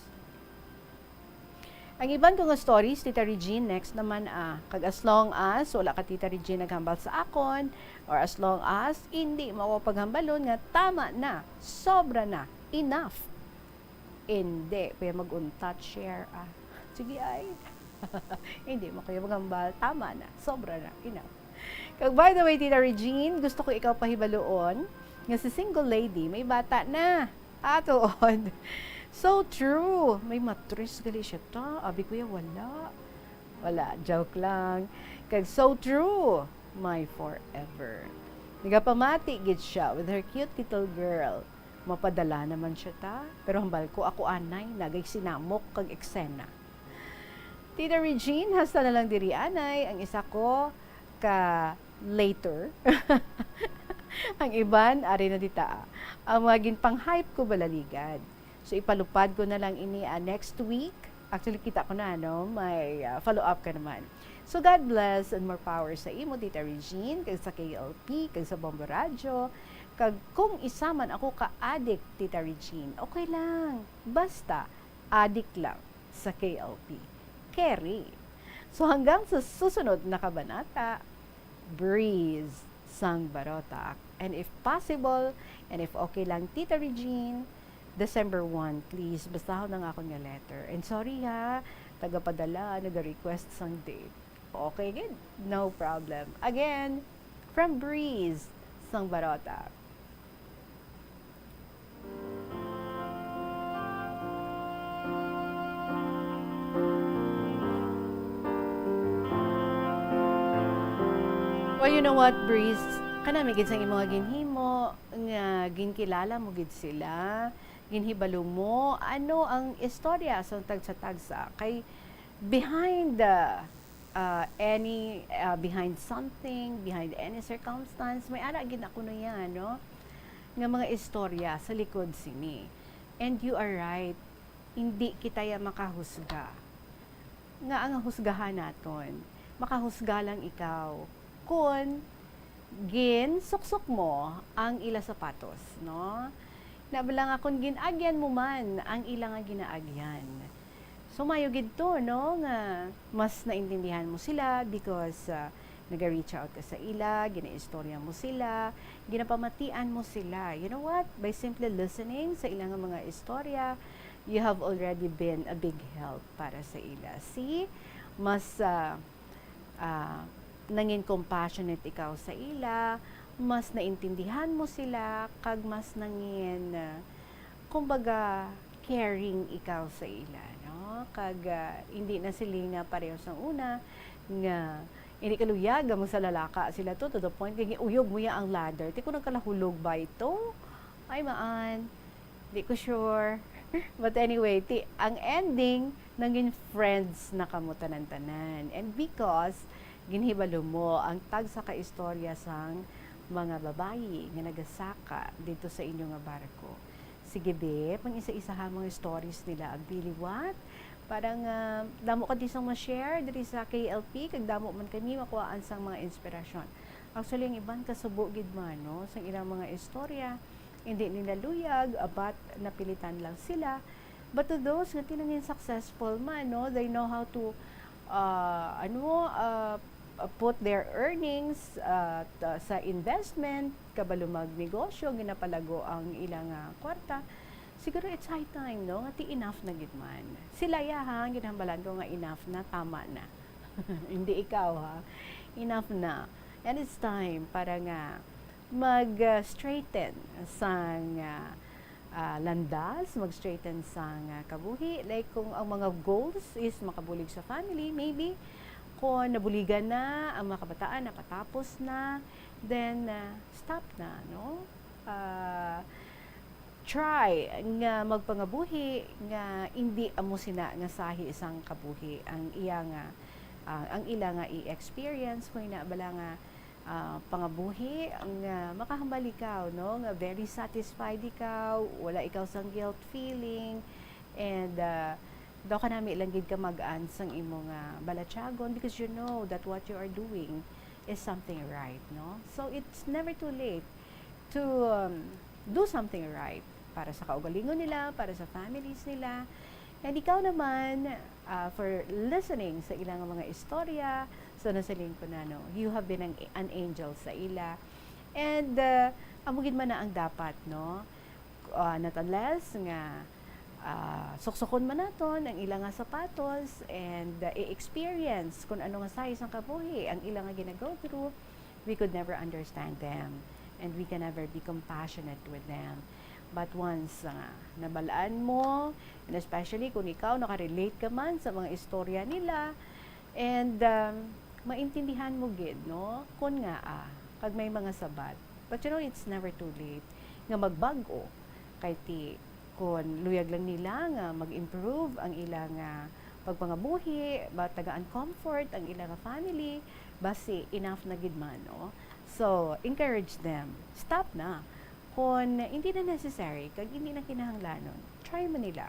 Ang iban ko nga stories, Tita Regine, next naman, ah. Kag as long as wala ka, Tita Regine, naghambal sa akon, or as long as indi mo ako paghambalon nga tama na, sobra na, enough. Hindi, kuya, mag-untat, share, ah. Sige, ay. Hindi mo, kuya, maghambal. Tama na, sobra na, enough. Kag by the way, Tita Regine, gusto ko ikaw pahibaluon nga si single lady, may bata na. Atuod. So true. May matris gali siya ta. Abi, kuya, wala. Wala. Joke lang. Kag so true. My forever. Nagapamati gid siya with her cute little girl. Mapadala naman siya ta. Pero hambal ko, ako anay, nagay sinamok kag eksena. Tita Regine, hasta na lang diri anay ang isa ko ka later. Ang iban, ari na dita. Ang mga ginpang-hype ko balaligad. So, ipalupad ko na lang ini, ah, next week. Actually, kita ko na, no? May, ah, follow-up ka naman. So, God bless and more power sa imo, Tita Regine, kag sa K L P, kag sa Bombo Radyo. Kag kung isa man ako ka-addict, Tita Regine, okay lang. Basta, addict lang sa K L P. Keri. So, hanggang sa susunod na kabanata, Breeze sang Barotac. And if possible, and if okay lang, Tita Regine, December one, please, basahon ang akon nga letter. And sorry ha, tagapadala, naga-request sang date. Okay gid, no problem. Again, from Breeze sang Barotac. Well, you know what, Breeze? Kanami gid sang imo nga ginhimo, nga ginkilala mo gid sila, ginhibalo mo, ano ang istorya sa tagsa-tagsa. Kay behind the, uh, any, uh, behind something, behind any circumstance, may ara gid na kuno yan, no? Nga mga istorya sa likod sini. And you are right, hindi kita ya makahusga. Nga ang husgahan naton, makahusga lang ikaw kon ginsuksok mo ang ila sapatos, no? Na bala nga kon gin-agyan mo man ang ila nga ginaagyan. So, mayo gid to, no, nga mas naintindihan mo sila because, ah, naga-reach out ka sa ila, ginaistorya mo sila, ginapamatian mo sila. You know what? By simply listening sa ila nga mga istorya, you have already been a big help para sa ila. See, mas, ah, ah, nangin compassionate ikaw sa ila, mas naintindihan mo sila, kag mas nangin, ah, kumbaga, caring ikaw sa ila, no? Kag, ah, hindi na sila nga pareho sang una, nga hindi ka luyag nga magsalalaka sila to, to the point nga giuyog mo ya ang ladder. Ti ko nagkalahulog ba ito? Ay, maan. Di ko sure. But anyway, ti, ang ending, nangin friends na kamo tanan-tanan. And because ginhibalo mo ang tagsa ka istorya sang mga babayi nga nagasaka dito sa inyo nga barko. Sige, be, pang-isa-isaha mga stories nila, abi, liwat. Parang, ah, damo ka di sang ma-share diri sa K L P, kag damo man kami makuhaan sang mga inspirasyon. Actually, ang iban kasubo gid man, no, sang ilang mga istorya, hindi nila luyag, ah, but napilitan lang sila. But to those nga tinangin successful man, no, they know how to, ah, ano, ah, uh, put their earnings, uh, t-, sa investment, kabalo magnegosyo, ginapalago ang ilang, ah, kwarta. Siguro it's high time, no, nga ti enough na gid man. Sila ya, ha, ang ginhambalan ko nga enough na, tama na. Hindi ikaw, ha. Enough na. And it's time para nga mag, ah, straighten sang, ah, ah, landas, mag-straighten sang, ah, kabuhi. Like, kung ang mga goals is makabulig sa family, maybe, kung nabuligan na ang mga kabataan, nakatapos na, then, ah, stop na, no? Ah, try nga magpangabuhi nga indi amo sina nga sahi sang kabuhi ang iya nga, ah, ang ila nga i-experience, kung ina bala nga, ah, pangabuhi nga makahambal ikaw, no, nga very satisfied ikaw, wala ikaw sang guilt feeling, and, ah, daw kanami lang gid ka mag-an sang imo nga balatyagon because you know that what you are doing is something right, no? So, it's never too late to, um, do something right para sa kaugalingon nila, para sa families nila. And ikaw naman, ah, for listening sa ilang mga istorya, so nasiling ko na, no, you have been an, an angel sa ila. And, ah, amo gid man na ang dapat, no? Ah, not unless nga, ah, suksukon man naton ang ila nga sapatos and, ah, i-experience kung ano nga size ang kabuhi ang ila nga gina-go through, we could never understand them and we can never be compassionate with them. But once, ah, nabal-an mo, and especially kung ikaw nakarelate ka man sa mga istorya nila, and, um, maintindihan mo gid, no, kun ngaa, kag may mga sabat. But you know, it's never too late nga magbag-o. Kay ti, kun luyag lang nila nga mag-improve ang ila nga pagpangabuhi, matagaan comfort ang ila nga family, Basi enough na gid man, no? So, encourage them. Stop na. Kung hindi na necessary, kag hindi na kinahanglanon, try mo nila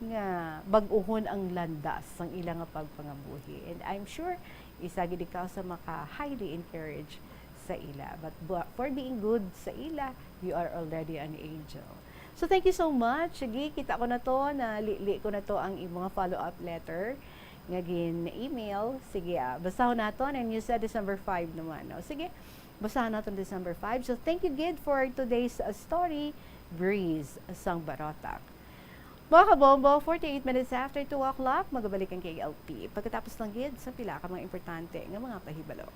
nga bag-uhon ang landas sang ila nga pagpangabuhi. And I'm sure, isa gid ikaw sa maka-highly encourage sa ila. But bu-, for being good sa ila, you are already an angel. So, thank you so much. Sige, kita ko na to, nalili ko na to ang imo nga follow-up letter nga gin-email. Sige, ah, basahon naton. And you said December five naman, no? Sige, basahon naton December five. So, thank you gid for today's, uh, story, Breeze sang Barotac. Mga kabombo, forty-eight minutes after two o'clock, magabalik ang K L P. Pagkatapos lang gid sa pila ka mga importante nga mga pahibalo.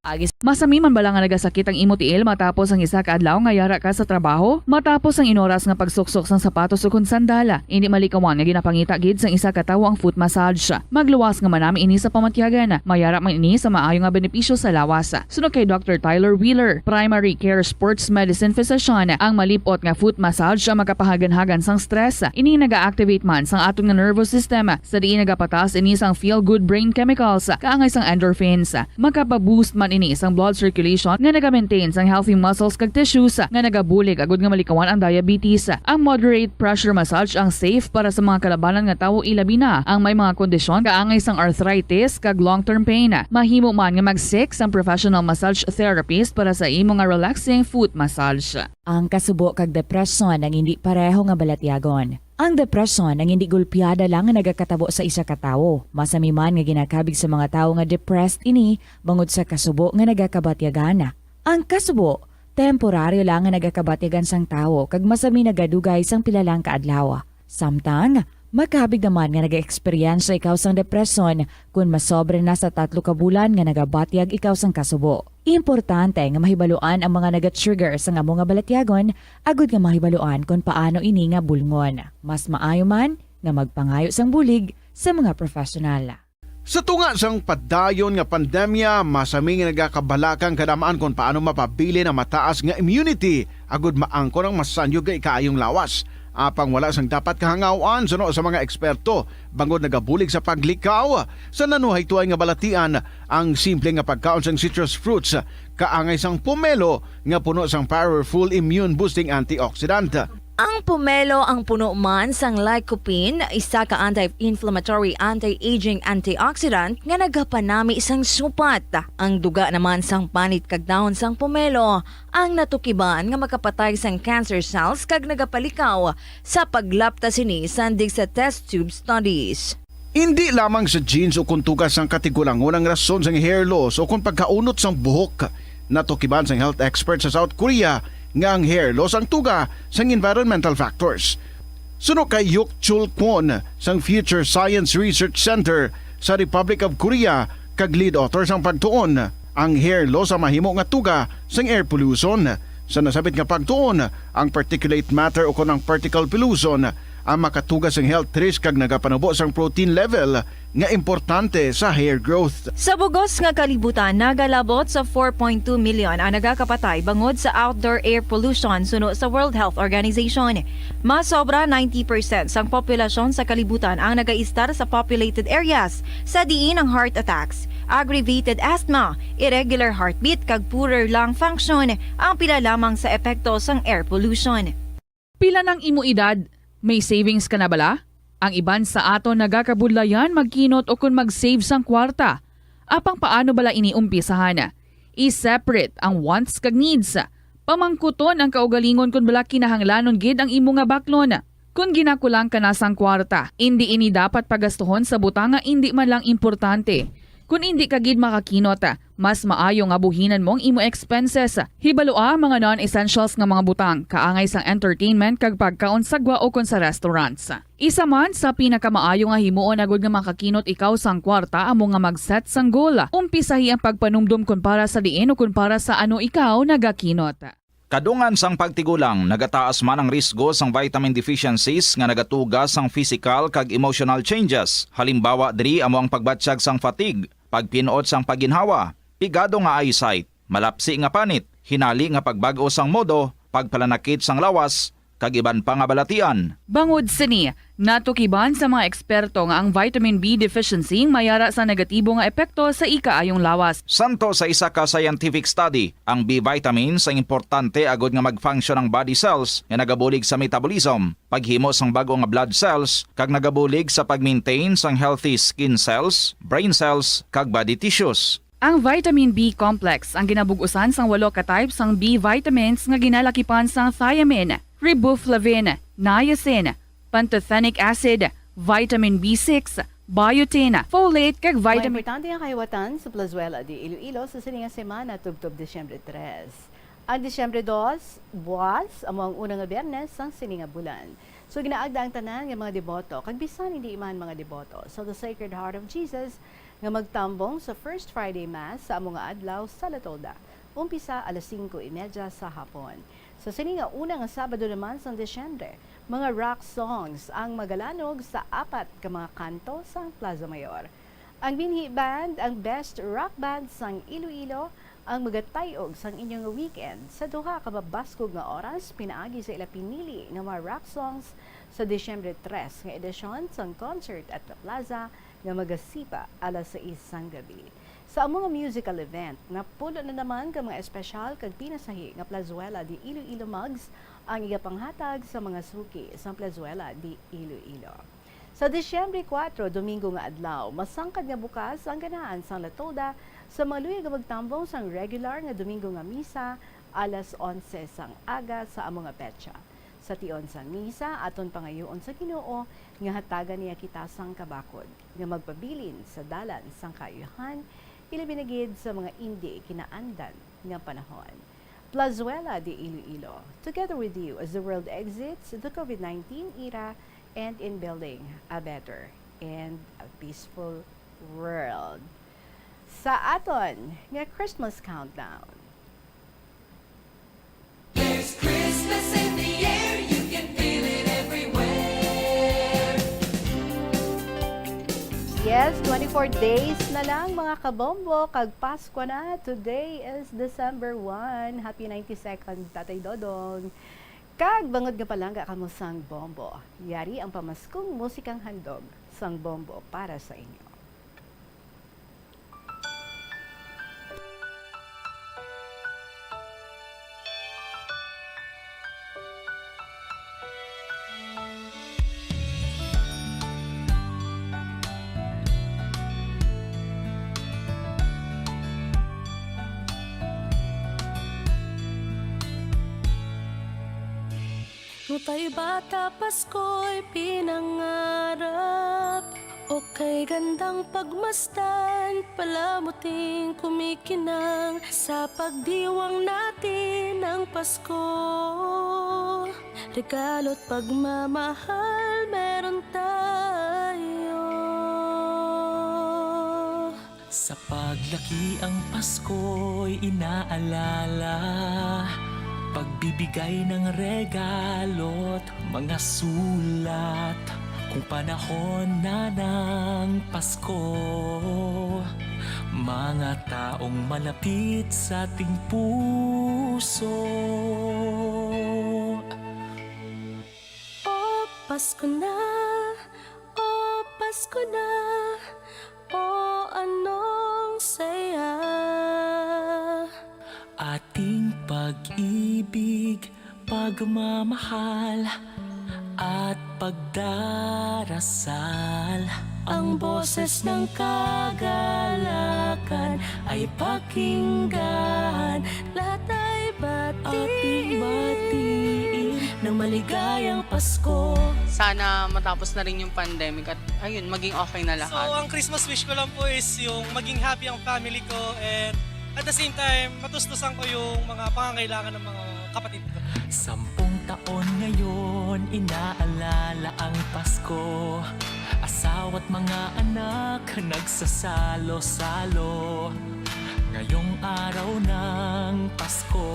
Agis. Masami man bala nga nagasakit ang imo tiil matapos ang isa ka adlaw nga yara ka sa trabaho? Matapos ang inoras nga pagsuksok sang sapatos ukon sandala, indi malikawan nga ginapangita gid sang isa ka tawo ang foot massage. Magluwas nga manami ini sa pamatyagan. Mayara man ini sa maayo nga benepisyo sa lawas. Suno kay Doctor Tyler Wheeler, primary care sports medicine physician, ang malip-ot nga foot massage ang makapahaganhagan sang stress. Ini naga-activate man sang aton nga nervous system, sa diin nagapataas ini sang feel-good brain chemicals, kaangay sang endorphins. Makapa-boost man ini sang blood circulation nga naga-maintain sang healthy muscles kag tissues nga nagabulig agud nga malikawan ang diabetes. Ang moderate pressure massage ang safe para sa mga kalabanan nga tawo, ilabi na ang may mga kondisyon kaangay sang arthritis kag long-term pain. Mahimo man nga mag-seek sang professional massage therapist para sa imo nga relaxing foot massage. Ang kasubo kag depresyon ang indi pareho nga balatyagon. Ang depresyon ang indi gulpiada lang nga nagakatabo sa isa ka tawo. Masami man nga ginakabig sa mga tawo nga depressed ini bangod sa kasubo nga nagakabatyagan. Ang kasubo, temporaryo lang nga nagakabatyagan sang tawo kag masami nagadugay sang pila lang ka adlaw. Samtang, makabig naman nga nag-eksperyensya ikaw sang depresyon kon masobra na sa tatlo ka bulan nga nagabatyag ikaw sang kasubo. Importante nga mahibaluan ang mga naga-trigger sang amo nga balatyagon agud nga mahibaluan kon paano ini nga bulngon. Mas maayo man nga magpangayo sang bulig sa mga professional. Sa tunga sang padayon nga pandemya, masami nga nagakabalaka ang kadamaan kon paano mapabilin ang mataas nga immunity agud maangkon ang masanyog nga ikaayong lawas. Apang wala sang dapat kahangaw-an suno sa mga eksperto, bangod nagabulig sa paglikaw sa nanuhaytoay nga balatian ang simple nga pagkaon sang citrus fruits, kaangay sang pomelo nga puno sang powerful immune-boosting antioxidant. Ang pomelo ang puno man sang lycopene, isa ka anti-inflammatory, anti-aging antioxidant nga nagapanami sang supat. Ang duga naman sang panit kag dahon sang pomelo ang natukiban nga makapatay sang cancer cells kag nagapalikaw sa paglapta sini sandig sa test tube studies. Indi lamang sa genes o kon tuga sang katigulangon ang rason sang hair loss o kon pagkaunot sang buhok. Natukiban sang health expert sa South Korea nga ang hair loss ang tuga sang environmental factors. Suno kay Hyuk Chul Kwon sang Future Science Research Center sa Republic of Korea kag lead author sang pagtuon, ang hair loss ang mahimo nga tuga sang air pollution. Sa nasabit nga pagtuon, ang particulate matter o kon ang particle pollution ang makatuga sang health risk kag nagapanubo sang protein level nga importante sa hair growth. Sa bug-os nga kalibutan, nagalabot sa four point two million ang nagakapatay bangod sa outdoor air pollution suno sa World Health Organization. Mas sobra ninety percent sang populasyon sa kalibutan ang nagaistar sa populated areas, sa diin ang heart attacks, aggravated asthma, irregular heartbeat kag poorer lung function ang pila lamang sa epekto sang air pollution. Pila nang imo edad? May savings ka na bala? Ang iban sa aton nagakabudlayan magkinot o kon mag-save sang kwarta. Apang paano bala ini umpisahan? I-separate ang wants kag needs. Pamangkuton ang kaugalingon kon bala kinahanglanon gid ang imo nga baklon. Kon ginakulang ka na sang kwarta, indi ini dapat pagastuhon sa butang nga indi man lang importante. Kon indi ka gid makakinot, mas maayo nga buhinan mo ang imo expenses. Hibalua ang mga non-essentials nga mga butang, kaangay sang entertainment kag pagkaon sa gwa o kon sa restaurants. Isa man sa pinakamaayo nga himuon agud nga makakinot ikaw sang kwarta amo nga mag-set sang goal. Umpisahi ang pagpanumdom kon para sa diin o kon para sa ano ikaw nagakinot. Kadungan sang pagtigulang, nagataas man ang risgo sang vitamin deficiencies nga nagatuga sang physical kag emotional changes. Halimbawa diri amo ang pagbatyag sang fatigue, pagpin-ot sang pagginhawa, pigado nga eyesight, malapsi nga panit, hinali nga pagbag-o sang modo, pagpalanakit sang lawas, kag iban pa nga balatian. Bangod sini, natukiban sa mga eksperto nga ang vitamin B deficiency mayara sa negatibo nga epekto sa ikaayong lawas. Santo sa isa ka scientific study, ang B vitamins ang importante agod nga mag-function ang body cells nga nagabulig sa metabolism, paghimo sang bag-o nga blood cells, kag nagabulig sa pag-maintain sang healthy skin cells, brain cells, kag body tissues. Ang vitamin B complex ang ginabug-usan sang walo ka type sang B vitamins nga ginalakipan sang thiamine, riboflavin, niacin, pantothenic acid, vitamin B six, biotin, folate, kag vitamin. Mga importante nga kahiwatan sa Plazuela de Iloilo sa sini nga semana, tubtob Disyembre tres. Ang Disyembre dos, buwas, amo ang una nga Biyernes sang sini nga bulan. So, ginaagda ang tanan nga mga deboto, kag bisan hindi man mga deboto, sa The Sacred Heart of Jesus, nga magtambong sa First Friday Mass sa amo nga adlaw sa La Tolda, umpisa alas singko y media sa hapon. Sa sini nga una nga Sabado naman sang Disyembre, mga rock songs ang magalanog sa apat ka mga kanto sang Plaza Mayor. Ang Binhi Band, ang best rock band sang Iloilo, ang magatay-og sang inyo nga weekend sa duha ka mabaskog nga oras pinaagi sa ila pinili nga mga rock songs sa Disyembre tres nga edisyon sang Concert at the Plaza nga magasipa alas sais sang gabi. Sa amo nga musical event, napulo na naman ka mga espesyal kag pinasahi nga Plazuela de Iloilo mugs ang igapanghatag sa mga suki sang Plazuela de Iloilo. Sa Disyembre kuwatro, Domingo nga adlaw, masangkad nga bukas ang ganahan sang La Tolda sa mga luyag nga magtambong sang regular nga Domingo nga misa alas onse sang aga sa amo nga petsa. Sa tion sang misa, aton pangayoon sa Ginoo nga hatagan niya kita sang kabakod nga magpabilin sa dalan sang kaayuhan, ilabi na gid sa mga indi kinaandan nga panahon. Plazuela de Iloilo, together with you as the world exits the COVID nineteen era and in building a better and a peaceful world. Sa aton nga Christmas countdown. There's Christmas in the air, you can feel it everywhere. Yes, twenty-four days na lang, mga kabombo, kag Pasko na. Today is December one. Happy ninety-second, Tatay Dodong. Kag bangod nga palangga kamo sang bombo, yari ang pamaskong musikang handog sang bombo para sa inyo. Nutay bata, Pasko'y pinangarap. Okay, gandang pagmasdan, palamuting kumikinang. Sa pagdiwang natin ng Pasko, regalo't pagmamahal meron tayo. Sa paglaki ang Pasko'y inaalala, pagbibigay ng regalo't mga sulat. Kung panahon na ng Pasko, mga taong malapit sa ating puso. O Pasko na, o Pasko na, o anong saya. Ating pag-ibig, pagmamahal, at pagdarasal. Ang boses ng kagalakan ay pakinggan. Lahat ay batiin. Ating batiin ng maligayang Pasko. Sana matapos na rin yung pandemic at, ayun, maging okay na lahat. So, ang Christmas wish ko lang po is yung maging happy ang family ko and at the same time, matustusan ko yung mga pangangailangan ng mga kapatid ko. Sampung taon ngayon, inaalala ang Pasko. Asawa't mga anak, nagsasalo-salo. Ngayong araw ng Pasko,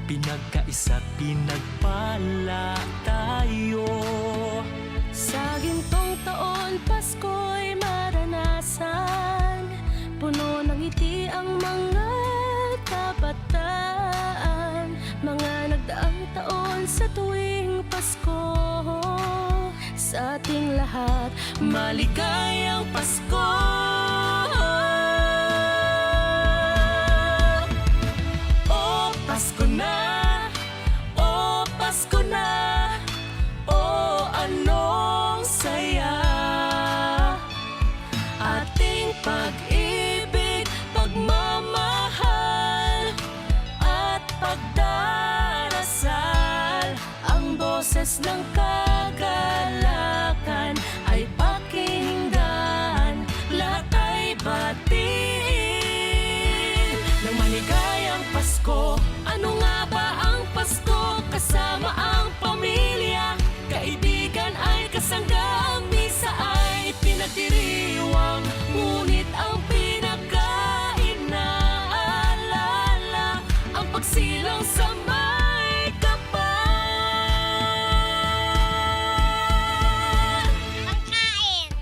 pinagkaisa't pinagpala tayo. Sa gintong taon, Pasko'y maranasan. Puno ng ngiti ang mga kabataan. Mga nagdaang taon, Sa tuwing Pasko, sa ating lahat, maligayang Pasko. O Pasko na, o Pasko na, o anong saya. Ating pag-ibig, pagmamahal, at pagdarasal. Ang boses ng kagalakan ay pakinggan, lahat ay batiin ng maligayang Pasko. Ano nga ba ang Pasko? Kasama ang pamilya, kaibigan ay kasangga. Ang misa ay pinagdiriwang, ngunit ang pinakainaalala ang pagsilang sa may kapal. Pagkain.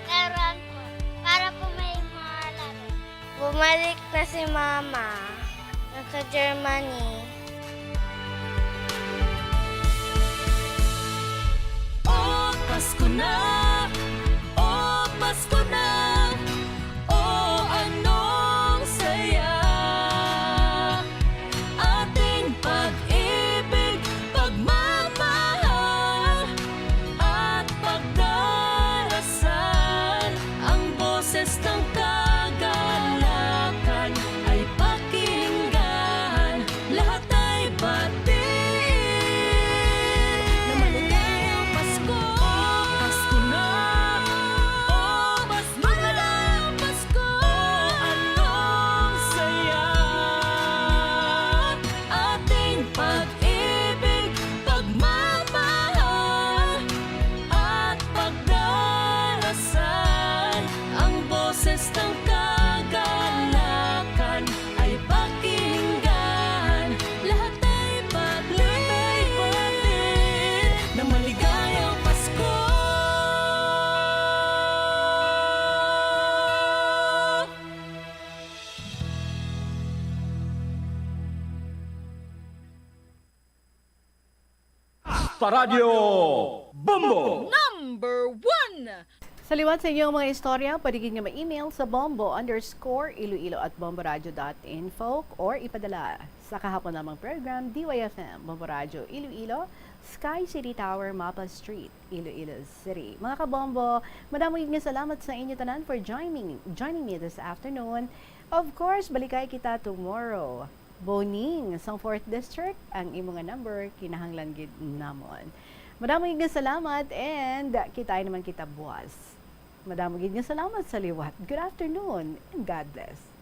Laruan po. Para po may mga laro. Bumalik na si Mama. Nasa Germany. O Pasko na, o Pasko na, o anong saya. Ating pag-ibig, pagmamahal, at pagdarasal. Ang boses ng kagalakan ay pakinggan, lahat ay batiin. Na maligayang Pasko, Pasko na, o Pasko na, Pasko. O anong saya. Ating pag-ibig, pagmamahal, at pagdarasal. Ang boses ng kagalakan ay pakinggan, lahat ay batiin. Na maligayang Pasko. Sa Radyo Bombo! Number one! Sa liwat sa inyong mga istorya, pwede gid nga ma-email sa bombo underscore iloilo at bomboradio dot info or ipadala sa kahapon lamang program, D Y F M, Bombo Radyo Iloilo, Sky City Tower, Mapa Street, Iloilo City. Mga kabombo, madamo gid nga salamat sa inyo tanan for joining, joining me this afternoon. Of course, balikay kita tomorrow. Boning, sang fourth District, ang imo nga number, kinahanglan gid namon. Madamo gid nga salamat and kita naman kita buwas. Madamo gid nga salamat sa liwat. Good afternoon and God bless.